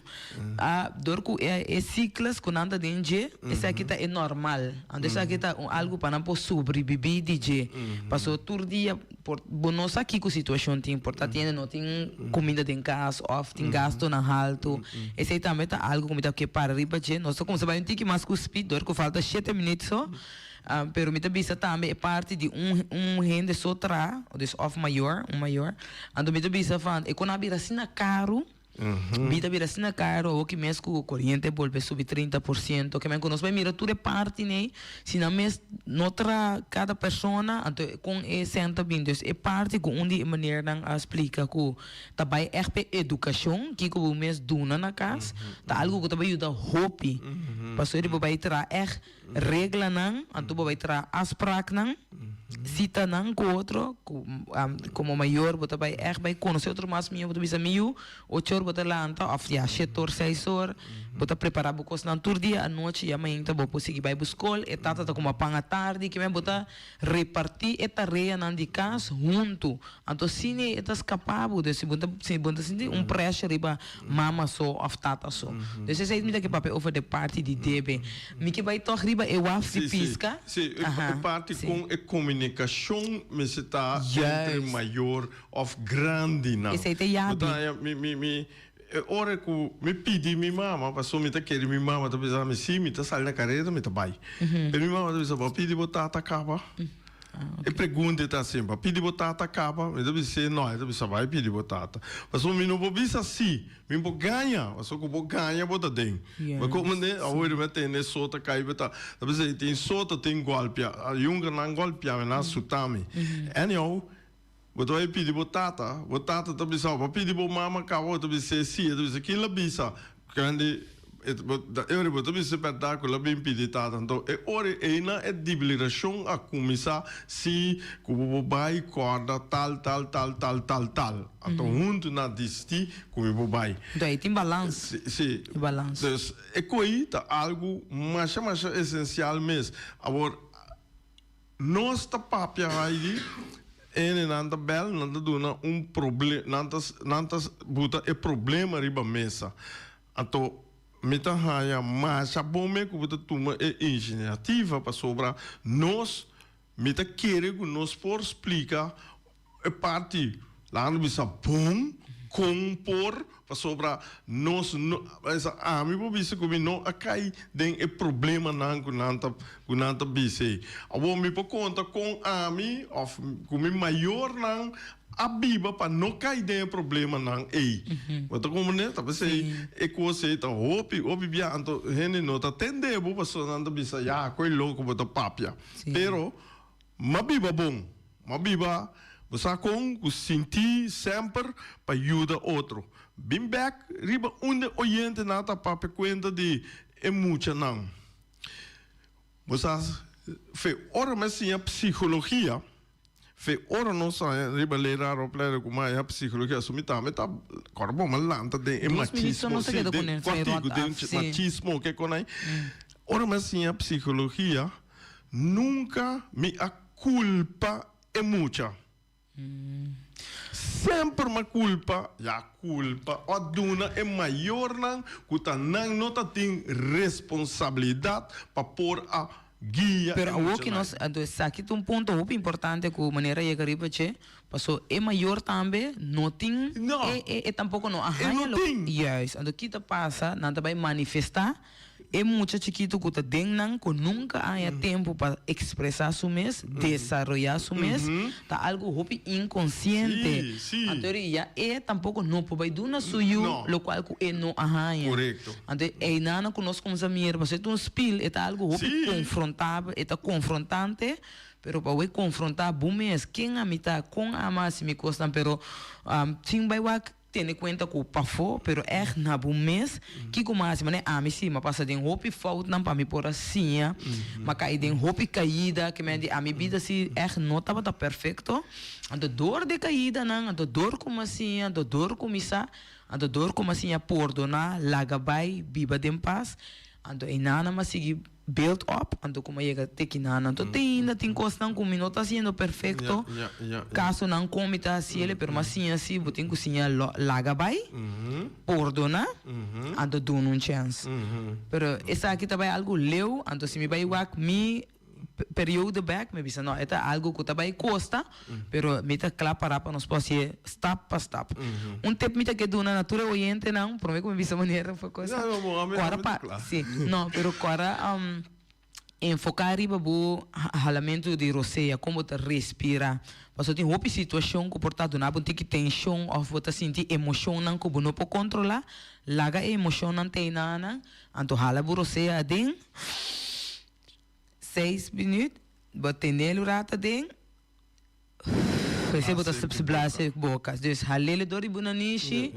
Ah, dor ku e e sikles ku nan ta den dje, esaki ta e normal. Anto esaki ta un algu pa nan por sobribibí di dje. Paso tur dia Por bo no sa kiko situacion tin, por ta tiende no tin cuminda den cas of tin gastonan halto. Esey tambe ta algo cu mi ta ke para riba dje. Nos ta cuminsa bay un tiki mas cu speed dor cu falta shete minuut so. Pero mi ta bisa tambe e parti di un un hende so tra, dus of mayor, un mayor. Anto mi ta bisa van e con a bira asina caro. Bida bira asina caro awo ki mes cu coriente bolbe subi 30 por ciento. Ke men cu nos bay mira tur e parti ney, si nan mes no traha cada persona, anto con e cent ta bin. Dus e parti cu un di e meneernan a splica cu ta bay echt p'e educacion, kico bo mes duna na cas, ta algo cu ta bay yuda hopi. Pasobra bo bay traha echt reglanan, anto bo bay traha afspraaknan. Sitanan ku otro, ku komo mayor bo ta bai ègt bai konosé otro mas mihó, bo ta bisa mi yu ocho or bo ta lanta òf ya shete or seis or, bo ta prepará bo kosnan tur dia anochi ya mainta bo por sigui bai bo skol, e tata ta kuma pan atardi, kimen bo ta repartí e tareanan di kas huntu, anto asina e ta skapá bo, dus si bo ta si bo ta sinti un pressure riba mama so òf tata so. Dus esei mi ta ke papia over de parti di debe. Mi ke bai tòg riba e waf di piska. Sí, sí. E parti kon e komunikashon mester ta entre mayor òf grandinan. Esei ta yabi. Bo ta haña mi mi mi e ora ku mi pidi mi mama pasobra mi ta kere mi mama ta bisa mi sí mi ta sali na kareda mi ta bai. Pero mi mama ta bisa bo a pidi bo tata kaba? E pregunta e ta haciendo, pa pidi bo tata caba? Mi ta bisa no, e ta bisa bai pidi bo tata. Pasobra mi no por bisa si, mi por gaña, pasobra cu bo gaña bo ta den. Bo comprende? Awor mi a tende sota cay bo ta, ta bisa tin sota tin golpia, yunga nan golpia mi, nan asuta mi. Anyhow, bo ta bai pidi bo tata, bo tata ta bisa bo, pa pidi bo mama caba, bo ta bisa si, e ta bisa kin la bisa? Grandi e ora bo ta bisa berdad cu el a bin pidi tata anto e ora eynan e debiliracion a cuminsa si cu bo por bay corda tal tal tal tal tal tal anto hunto nan dicidi cu mi por bay. Anto ey tin balans. Si E balans. Dus e coy ta algo masha masha esencial mes. Awor nos ta papia Heidi ene nan ta bel nan ta duna un proble nan ta nan ta buta e problema riba mesa anto. Mi ta haña masha bon me ku bo ta tuma e inisiativa pasobra nos, mi ta kere ku nos por splika e parti, laga nos bisa bon, kon por, pasobra nos no, ami por bisa ku mi no a kai den e problemanan ku nan ta, ku nan ta bisa ei. Awor mi por konta kon ami òf ku mi mayornan a biba pa no kai den e problemanan ei. Bo ta komprendé? Ta p'esei e kos ei ta hopi, hopi bia. Anto hende no ta tende bo pasobra nan ta bisa, ya, koe loko bo ta papia. Pero m'a biba bon. M'a biba, bo sa kon, ku sinti semper pa yuda otro. Bin bèk riba unda e oyentenan ta papia kuenta di e muchanan. Bo sa, fe ora mi a siña psikologia. Fe ora nos haña riba ley raro opleiding ku maya psikologia so mi tambe ta kòrda bo mi a lanta den e machismo si den kòrtiku den machismo ke kon ai ora mi a siña psikologia nunka mi a kulpa e mucha semper mi a kulpa ya kulpa o a duna e mayornan ku ta nan no ta tin responsabilidat pa por a guia Pero e awor ki muchanan. nos, anto esaki ta un punto hopi importante ku manera yega riba dje, paso e mayor tambe no tin, No. e e e tampoko no a E haña no lo, tin. juist, anto ki ta pasa, nan ta bai manifestá e mucha chikitu ku ta den nan ku nunka a haña tempu pa ekspresá su mes, desaroyá su mes, ta algu hopi inkonsiente. Sí, sí. Anto eri ya e tampoko no por bai duna su yu No. lokual ku e no a haña. Korekto. Anto einan ku nos kumsa mira, pasobra e ta un spil, e ta algu hopi Sí. konfrontabel, e ta konfrontante, pero pa bo e konfrontá bo mes, ken ami ta, kon ami a hasi mi kosnan, pero sin bai wak tene kuenta ku pafó, pero ègt na bo mes, kiko mi a hasi, manera ami si, mi a pasa den hopi foutnan pa mi por a siña, mi a kai den hopi kaida, ke men di ami bida si ègt no tabata perfekto, anto dor di e kaidanan, anto dor ku mi a siña, anto dor ku mi sa, Anto dor ku mi a siña pordoná, laga bai, biba den pas, anto einan mi a sigui build up, anto ku mi a yega te kinan. Anto te ainda tin kosnan ku mi no ta hasiendo perfekto, kasonan kon mi ta hasiel, pero mi a siña si bo tin ku siña laga bai, pordoná, anto duna un chèns. Pero esaki ta bai algu leu, anto si mi bai wak mi periodo bek, mi bisa no, e ta algo ku ta bai kosta, pero mi ta kla pará pa nos por hasié stap pa stap. Un tip mi ta ke duna na tur e oyentenan, promé ku mi bisa manera for kosa, kòrda pa, si, no, pero kòrda enfoká riba bo halamentu di rosea, kon bo ta respirá. Pasobra tin hopi situashon ku por ta duna bo un tiki tenshon òf bo ta sinti emoshonnan ku bo no por kontrolá, laga e emoshonnan te einan, anto hala bo rosea aden. Seis minuut, bo tenel un rato aden, p'esei bo ta sblase boka. Dus halele dor di bo nanishi,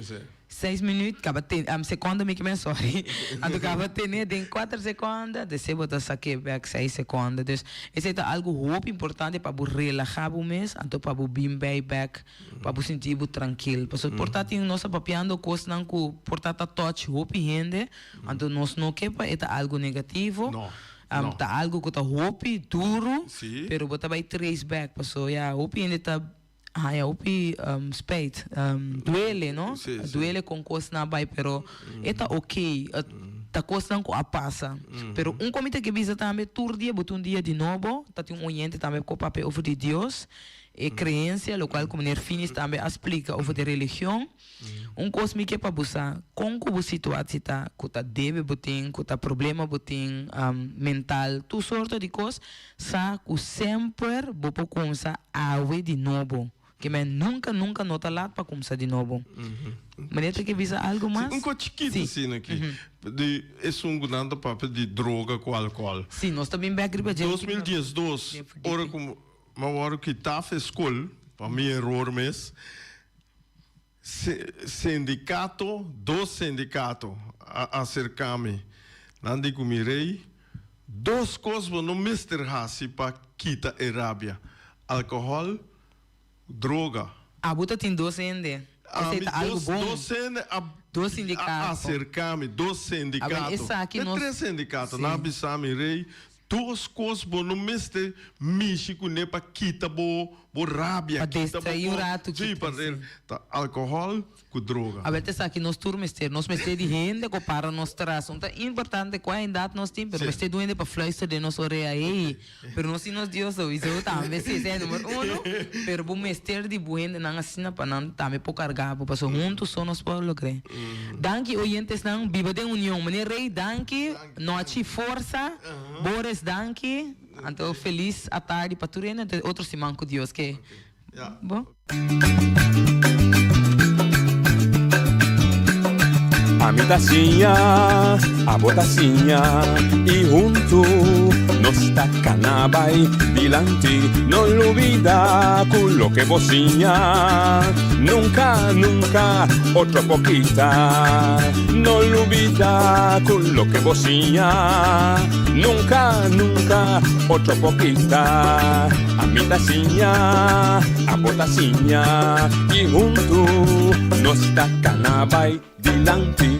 seis minuut, kaba ten, sekonda mi kimen sorry, anto kaba tene den kuater sekonda, desei bo ta sake bek seis sekonda. Dus esei ta algu hopi importante pa bo relaha bo mes, anto pa bo bin bei bek, pa bo sinti bo trankil. Pasobra por ta tin nos ta papiando kosnan ku por ta ta touch hopi hende, Anto nos no ke pa e ta algo negativo. No, no. Ta algo ku ta hopi duru, Sí. pero bo ta bai trace back paso ya hopi hende ta haña hopi spijt, duele no, Sí, sí. duele kon kosnan a bai pero e ta oké, ta kosnan ku a pasa. Pero un ku mi ta ke bisa tambe tur dia bo tin un dia di nobo, ta tin un oyente tambe ku papia over di Dios, e creencia lokual ku meneer Finis tambe a splika over di religion. Un kos mi ke pa bo sa, kon ku bo situatie ta, ku ta debe bo tin, ku ta problema bo tin, mental, tur sorto di kos, sa ku semper bo por kumsa awe di nobo. Ke men nunka, nunka no ta lat pa kumsa di nobo. Meneer ta ke bisa algu mas? Si, un kos chikitu asina aki, di esun ku nan ta papia di droga ku alkohòl. Si, nos ta bin bek riba dje. 2012, ora ku mi a wòrdu kitá for e skol, pa mi eror mes, Sindicato, dos sindicato a acerca mi. Nan di cu mi, Rey, dos cos bo no mester haci pa kita e rabia, alcohol, droga. Abo ta tin dos hende. Esey ta algo bon. Dos hende a Dos sindicato. a acerca mi, dos sindicato. Abel, esaki Te nos tres sindicato. Nan a bisa mi, Rey. Dos kos bo no mester mishi kuné pa kita bo bo rabia, Pa kita bo distraí un bo ratu, sí, kita, pa sí. ta alkohòl ku droga. Awel ta esaki nos tur mester. Nos mester di hende ku para nos tras. Un ta importante kua edat nos tin, pero Sí. mester di un hende pa fluister den nos orea, Hey, pero nos tin nos Dios souiso tambe, sí, esei e number uno. Pero bo mester di bo hendenan asina pa nan tambe por karga bo, pasobra huntu so nos por logr'é. Danki oyentesnan, biba den union. Meneer Rey, danki. Nochi forsa, Boris danki, anto felis atardi pa tur hende, anto otro siman ku Dios ke. Bo. Ami ta siña, abo ta siña, i huntu nos ta kana bai dilanti. No lubida ku loke bo siña nunka, nunka otro por kita. No lubida ku loke bo siña nunka, nunka otro por kita. Ami ta siña, abo ta siña, i huntu nos ta kana bai dilanti.